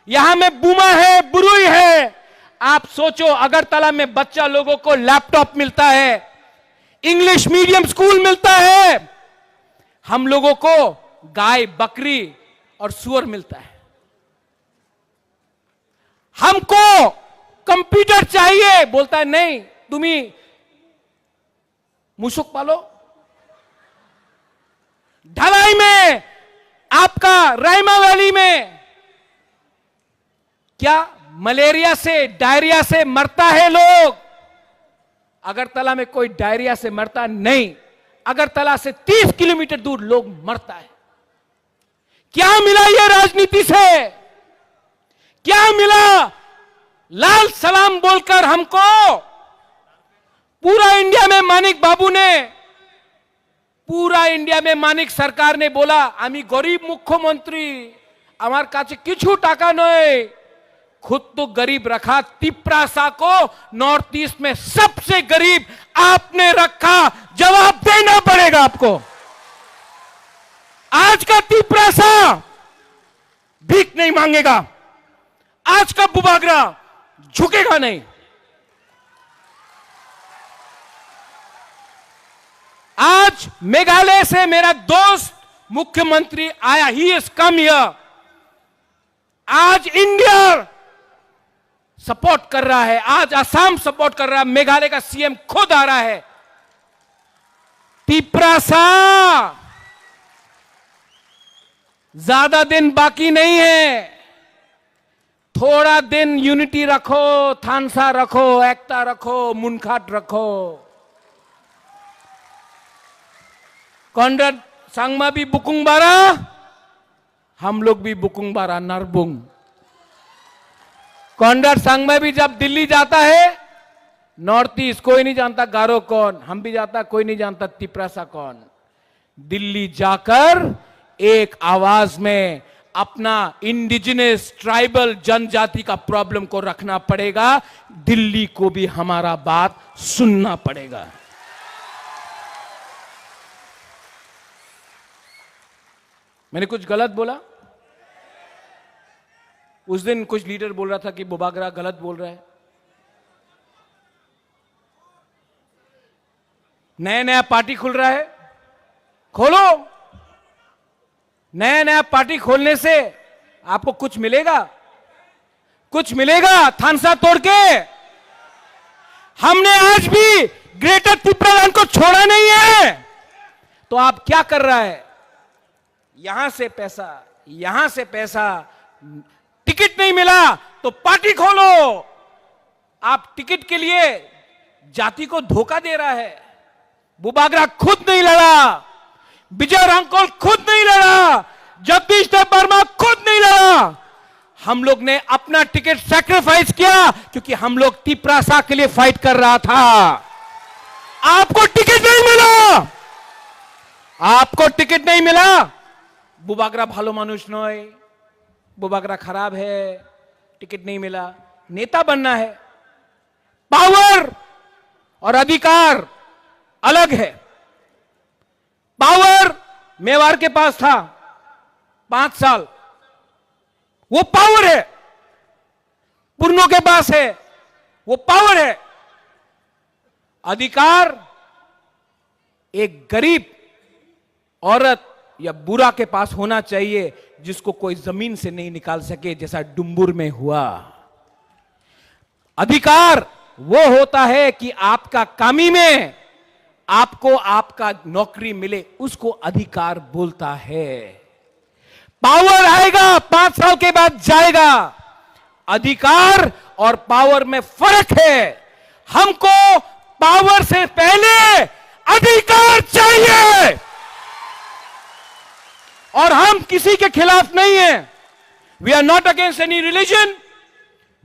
यहां में बुमा है, बुरुई है, आप सोचो, अगरतला में बच्चा लोगों को लैपटॉप मिलता है, इंग्लिश मीडियम स्कूल मिलता है, हम लोगों को गाय, बकरी और सुअर मिलता है। हमको कंप्यूटर चाहिए, बोलता है, नहीं, तुम्ही मुसुक पालो। ढलाई में, आपका रायमा वैली में क्या मलेरिया से, डायरिया से मरता है लोग? अगरतला में कोई डायरिया से मरता नहीं। अगरतला से तीस किलोमीटर दूर लोग मरता है। क्या मिला ये राजनीति से? क्या मिला लाल सलाम बोलकर हमको? पूरा इंडिया में मानिक बाबू ने, पूरा इंडिया में मानिक सरकार ने बोला, "আমি গরিব মুখ্যমন্ত্রী, আমার কাছে কিছু টাকা নেই।" खुद तो गरीब रखा, तिपरासा को नॉर्थ ईस्ट में सबसे गरीब आपने रखा, जवाब देना पड़ेगा आपको। आज का तिपरासा भीख नहीं मांगेगा, आज का बुबागरा झुकेगा नहीं। आज मेघालय से मेरा दोस्त मुख्यमंत्री आया, he has come here। आज इंडिया सपोर्ट कर रहा है, आज असम सपोर्ट कर रहा है, मेघालय का सीएम खुद आ रहा है। तिपरासा, ज्यादा दिन बाकी नहीं है, थोड़ा दिन यूनिटी रखो, थानसा रखो, एकता रखो, मुनखाट रखो। कॉनराड संगमा भी बुकुंग बारा, हम लोग भी बुकुंग बारा नरबुंग। कॉनराड संगमा भी जब दिल्ली जाता है, नॉर्थ ईस्ट कोई नहीं जानता गारो कौन, हम भी जाता, कोई नहीं जानता तिपरासा कौन। दिल्ली जाकर एक आवाज में अपना इंडिजिनस ट्राइबल जनजाति का प्रॉब्लम को रखना पड़ेगा। दिल्ली को भी हमारा बात सुनना पड़ेगा। मैंने कुछ गलत बोला? उस दिन कुछ लीडर बोल रहा था कि बुबागरा गलत बोल रहा है। नया नया पार्टी खुल रहा है, खोलो। नया नया पार्टी खोलने से आपको कुछ मिलेगा? कुछ मिलेगा? थानसा तोड़ के हमने आज भी ग्रेटर तिपरालैंड को छोड़ा नहीं है। तो आप क्या कर रहा है? यहां से पैसा, यहां से पैसा, टिकट नहीं मिला तो पार्टी खोलो। आप टिकट के लिए जाति को धोखा दे रहा है। बुबागरा खुद नहीं लड़ा, विजय रांगकोल खुद नहीं लड़ा, जगदीश देव वर्मा खुद नहीं लड़ा। हम लोग ने अपना टिकट सैक्रिफाइस किया, क्योंकि हम लोग तिपरासा के लिए फाइट कर रहा था। आपको टिकट नहीं मिला, आपको टिकट नहीं मिला। बुबागरा ভালো মানুষ নয়, बुबागरा खराब है, टिकट नहीं मिला। नेता बनना है, पावर और अधिकार अलग है। पावर मेवाड़ के पास था पांच साल, वो पावर है। पुरनों के पास है, वो पावर है। अधिकार एक गरीब औरत या बूढ़ा के पास होना चाहिए, जिसको कोई जमीन से नहीं निकाल सके, जैसा डुम्बुर में हुआ। अधिकार वो होता है कि आपका कामी में आपको आपका नौकरी मिले, उसको अधिकार बोलता है। पावर आएगा, पांच साल के बाद जाएगा। अधिकार और पावर में फर्क है। हमको पावर से पहले अधिकार चाहिए। और हम किसी के खिलाफ नहीं है। We are not against any religion.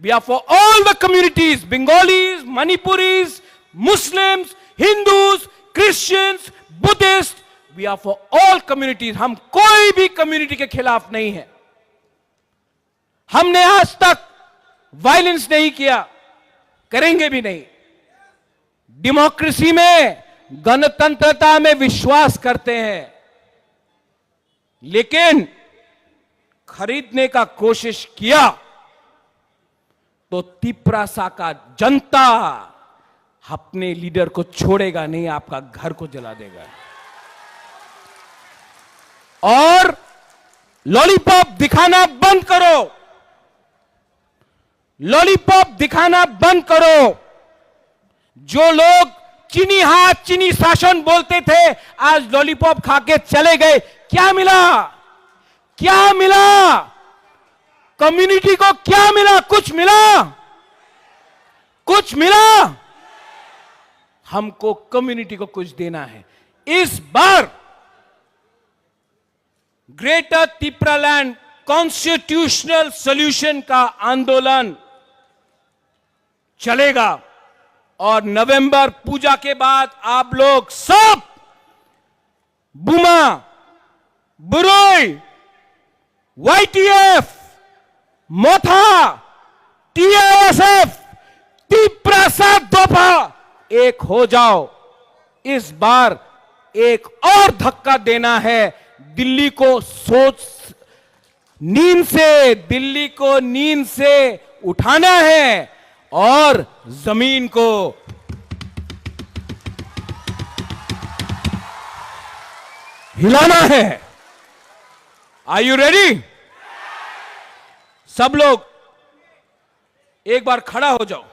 We are for all the communities, Bengalis, Manipuris, Muslims, Hindus, Christians, Buddhists. We are for all communities. हम कोई भी कम्युनिटी के खिलाफ नहीं है। हमने आज तक वायलेंस नहीं किया, करेंगे भी नहीं। डेमोक्रेसी में, गणतंत्रता में विश्वास करते हैं, लेकिन खरीदने का कोशिश किया तो तिपरासा का जनता अपने लीडर को छोड़ेगा नहीं, आपका घर को जला देगा। और लॉलीपॉप दिखाना बंद करो, लॉलीपॉप दिखाना बंद करो। जो लोग चीनी हाथ, चीनी शासन बोलते थे, आज लॉलीपॉप खा के चले गए। क्या मिला? क्या मिला? कम्युनिटी को क्या मिला? कुछ मिला? कुछ मिला? हमको कम्युनिटी को कुछ देना है। इस बार ग्रेटर तिपरालैंड कॉन्स्टिट्यूशनल सॉल्यूशन का आंदोलन चलेगा और नवंबर पूजा के बाद आप लोग सब बुमा, बुरोई, वाईटीएफ, मोथा, टीआईएसएफ, तिपरासा दोफा, एक हो जाओ। इस बार एक और धक्का देना है। दिल्ली को सोच, नींद से, दिल्ली को नींद से उठाना है और जमीन को हिलाना है। Are you ready? सब लोग एक बार खड़ा हो जाओ।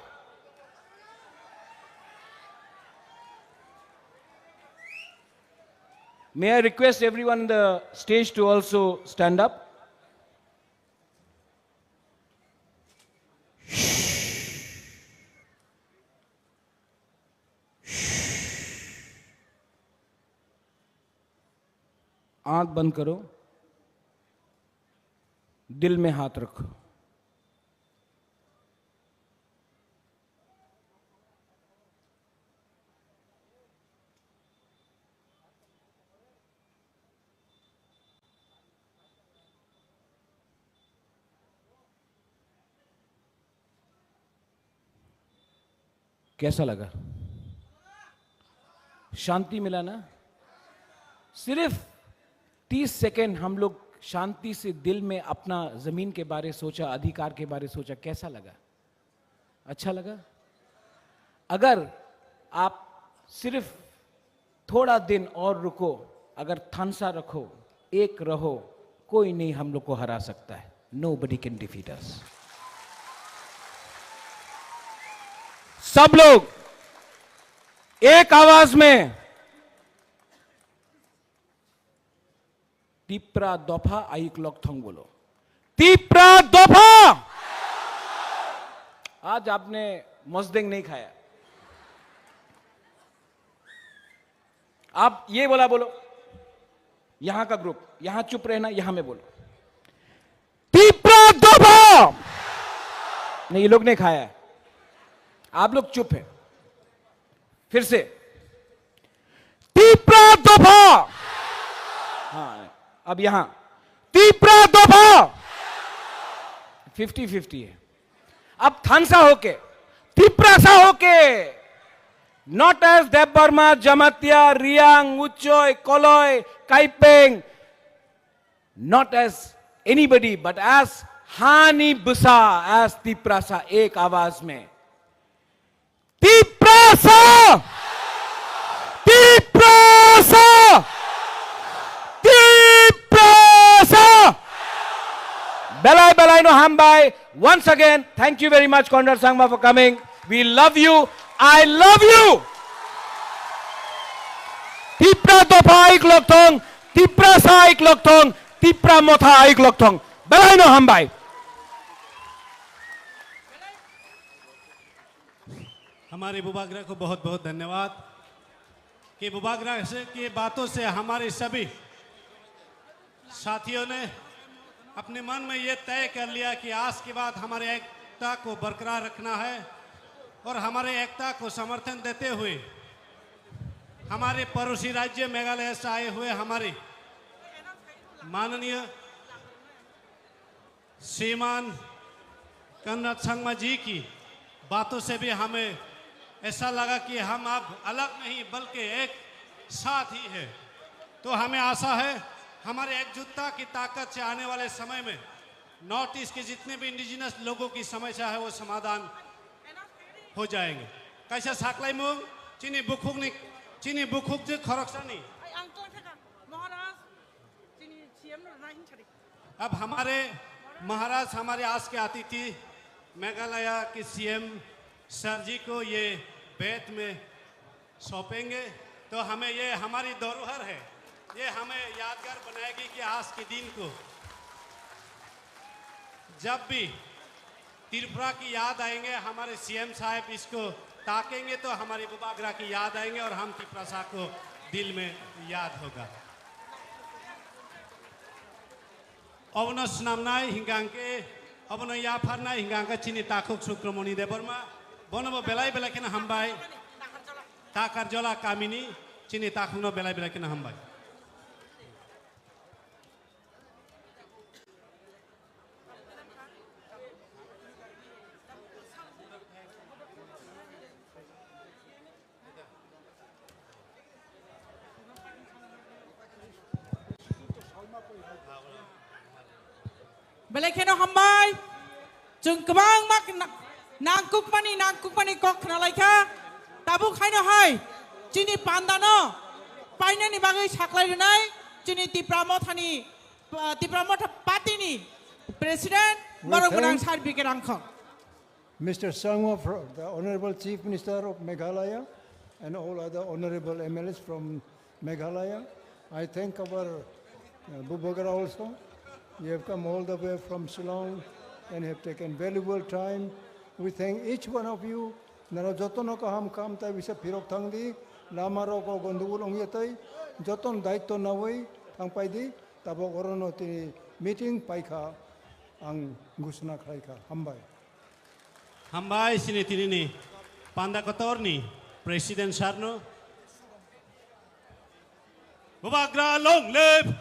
May I request everyone on the stage to also stand up? आंख बंद करो, दिल में हाथ रखो। कैसा लगा? शांति मिला ना? सिर्फ तीस सेकंड हम लोग शांति से दिल में अपना जमीन के बारे सोचा, अधिकार के बारे सोचा, कैसा लगा? अच्छा लगा? अगर आप सिर्फ थोड़ा दिन और रुको, अगर थानसा रखो, एक रहो, कोई नहीं हम लोग को हरा सकता है। Nobody can defeat us. सब लोग एक आवाज में Tipra dopha ayuk lokthong bolo. Tipra dopha! आज आपने मजदेंग नहीं खाया। आप ये बोला बोलो, यहाँ का ग्रुप, यहाँ चुप रहना, यहाँ में बोलो। Tipra dopha! नहीं, ये लोग नहीं खाया है। आप लोग चुप है। फिर से। Tipra dopha! हाँ, अब यहाँ। Tipra dopha! फिफ्टी फिफ्टी है। अब थानसा होके, तिप्रासा होके, not as Debbarma, Jamatia, Riang, Uchoi, Koloi, Kaipeng, not as anybody, but as Hani Busa, as Tiprasa, ek awaz mein. Tiprasa! Tiprasa! Tiprasa! Belai belai no hambai. Once again, thank you very much, Conrad Sangma, for coming. We love you. I love you. Tipra dopha aik lokthong, Tiprasa aik lokthong, Tipra motha aik lokthong. Belai no hambai. हमारे बुबाग्रा को बहुत बहुत धन्यवाद कि बुबाग्रा से के बातों से हमारे सभी साथियों ने अपने मन में ये तय कर लिया कि आज के बाद हमारे एकता को बरकरार रखना है और हमारे एकता को समर्थन देते हुए हमारे पड़ोसी राज्य मेघालय से आए हुए हमारे माननीय श्रीमान कनराड संगमा जी की बातों से भी हमें ऐसा लगा कि हम अब अलग नहीं बल्कि एक साथ ही है। तो हमें आशा है हमारे एकजुटता की ताकत से आने वाले समय में नॉर्थ ईस्ट के जितने भी इंडिजिनस लोगों की समस्या है वो समाधान हो जाएंगे। Kaisa saklaimung chini bukhukni, chini bukhuk je khoroksani. Ai, ang tong thaka, Maharaj, chini C M no rwna hin sari. अब हमारे महाराज हमारे आज के अतिथि मेघालय के सीएम सर जी को ये बेंत में सौंपेंगे, तो हमें ये हमारी धरोहर है, ये हमें यादगार बनाएगी कि आज के दिन को जब भी त्रिपुरा की याद आएंगे, हमारे सीएम साहब इसको ताकेंगे तो हमारी बुबाग्रा की याद आएंगे और हम तिप्रासा को दिल में याद होगा। Obono swnamnai hingkha hwnkhe, obono yapharnai hingkha hwnkhe chini takhuk Sukramoni Debbarma, bonobo belai belai kheno hambai. Takarjola kamini chini takhukno belai belai kheno hambai. Belai kheno hambai. Chwng kwbangma kna-, nangkukmani, nangkukmani kok khnalaikha. Tabuk haino hai chini pandano painani bagwi saklai rwnai chini Tipra Mothani, uh, Tipra Motha Party ni President, we Borok Gwnang thank Sir B K Rangkhong. Mister Sangma, fro-, the Honorable Chief Minister of Meghalaya, and all other honorable M L As from Meghalaya. I thank our, uh, Bubagra also. You have come all the way from Shillong and have taken valuable time. We thank each one of you. Nara jotono kaham kam tai bisa phirok thang di, lama rok o gondogol ongya tai, joton daitto nawi thang pai di, tabok orono tini meeting paikha ang gusna khlaikha. Hambai. Hambai sini tinini panda kotorni President Sarno. Bubagra long live!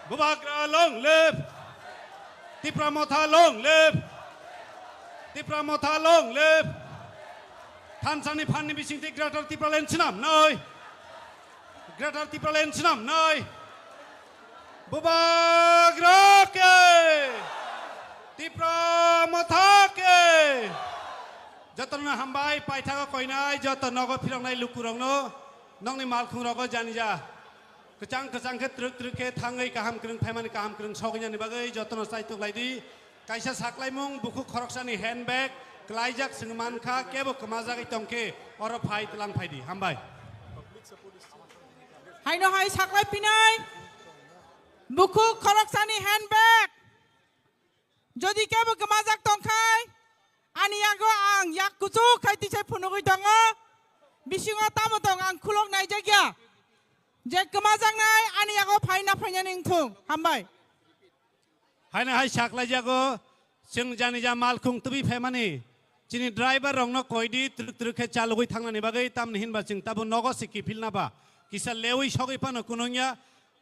Bubagra long live! Tipra Motha long live! Tipra Motha long live! Thansa ni phan ni bising twi Greater Tipraland swnam noi. Greater Tipraland swnam noi. Bubagra ke. Tipra Motha ke. Jotono hambai, paithago koinai, joto nogo phiroknai lukurokno, nokni malkhungrogo janija. Kwchang kwchang khe, twrwk twrwk khe thangwi kaham kwrwng phaimani kaham kwrwng sogwinani bagwi jotono chaitok lai di. Kaisa saklaimung bukhuk khoroksani handbag kwlaijak, chwng mankha, kebo kwmajagwi tongkhe oro phai tlang phai di. Hambai. Haino hai saklai pinai bukhuk khoroksani handbag. Jodi kebo kwmajak tongkhai, ani yago ang yak kuchuk khai tisai phunugwi tongo. Bisingo tamo tong ang khulok naijakya. Je kwmajaknai ani yago phaina phainani wngthung. Hambai. Haino hai saklaijago, chwng janija malkhung tubui phaimani. Chini driver rokno koidi, twrwk twrwk khe chalogwi thangnani bagwi, tamni hinba chwng tabuk nogo se kiphilna ba. Kisa lewi sogwi phano kunungya.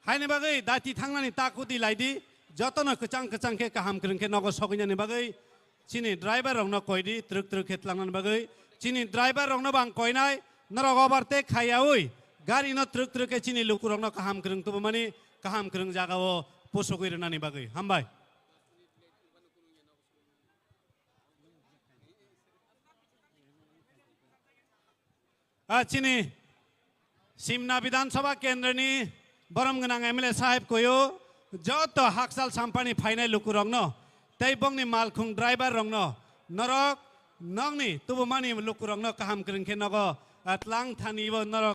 Haini bagwi dati thangnani ta kudi lai di, jotono kwchang kwchang khe kaham kwrwng khe nogo sogwinani bagwi, chini driver rokno koidi twrwk twrwk khe tlangnani bagwi, chini driver rokno bo ang koinai, norok overtake khaiyaui gari no twrwk twrwk khe chini lukurokno kaham kwrwng tubumani, kaham kwrwng jagao pusugwi rwnani bagwi. Hambai. Ah, chini Simna Bidhan Sabha Kendra ni borom gwnang M L A sahib koyo, joto hakchal sampani phainai lukurokno, tei bongni malkhung driver rokno, norok nokni tubumani lukurokno kaham kwrwng khe nogo, ah, tlang thani bo norok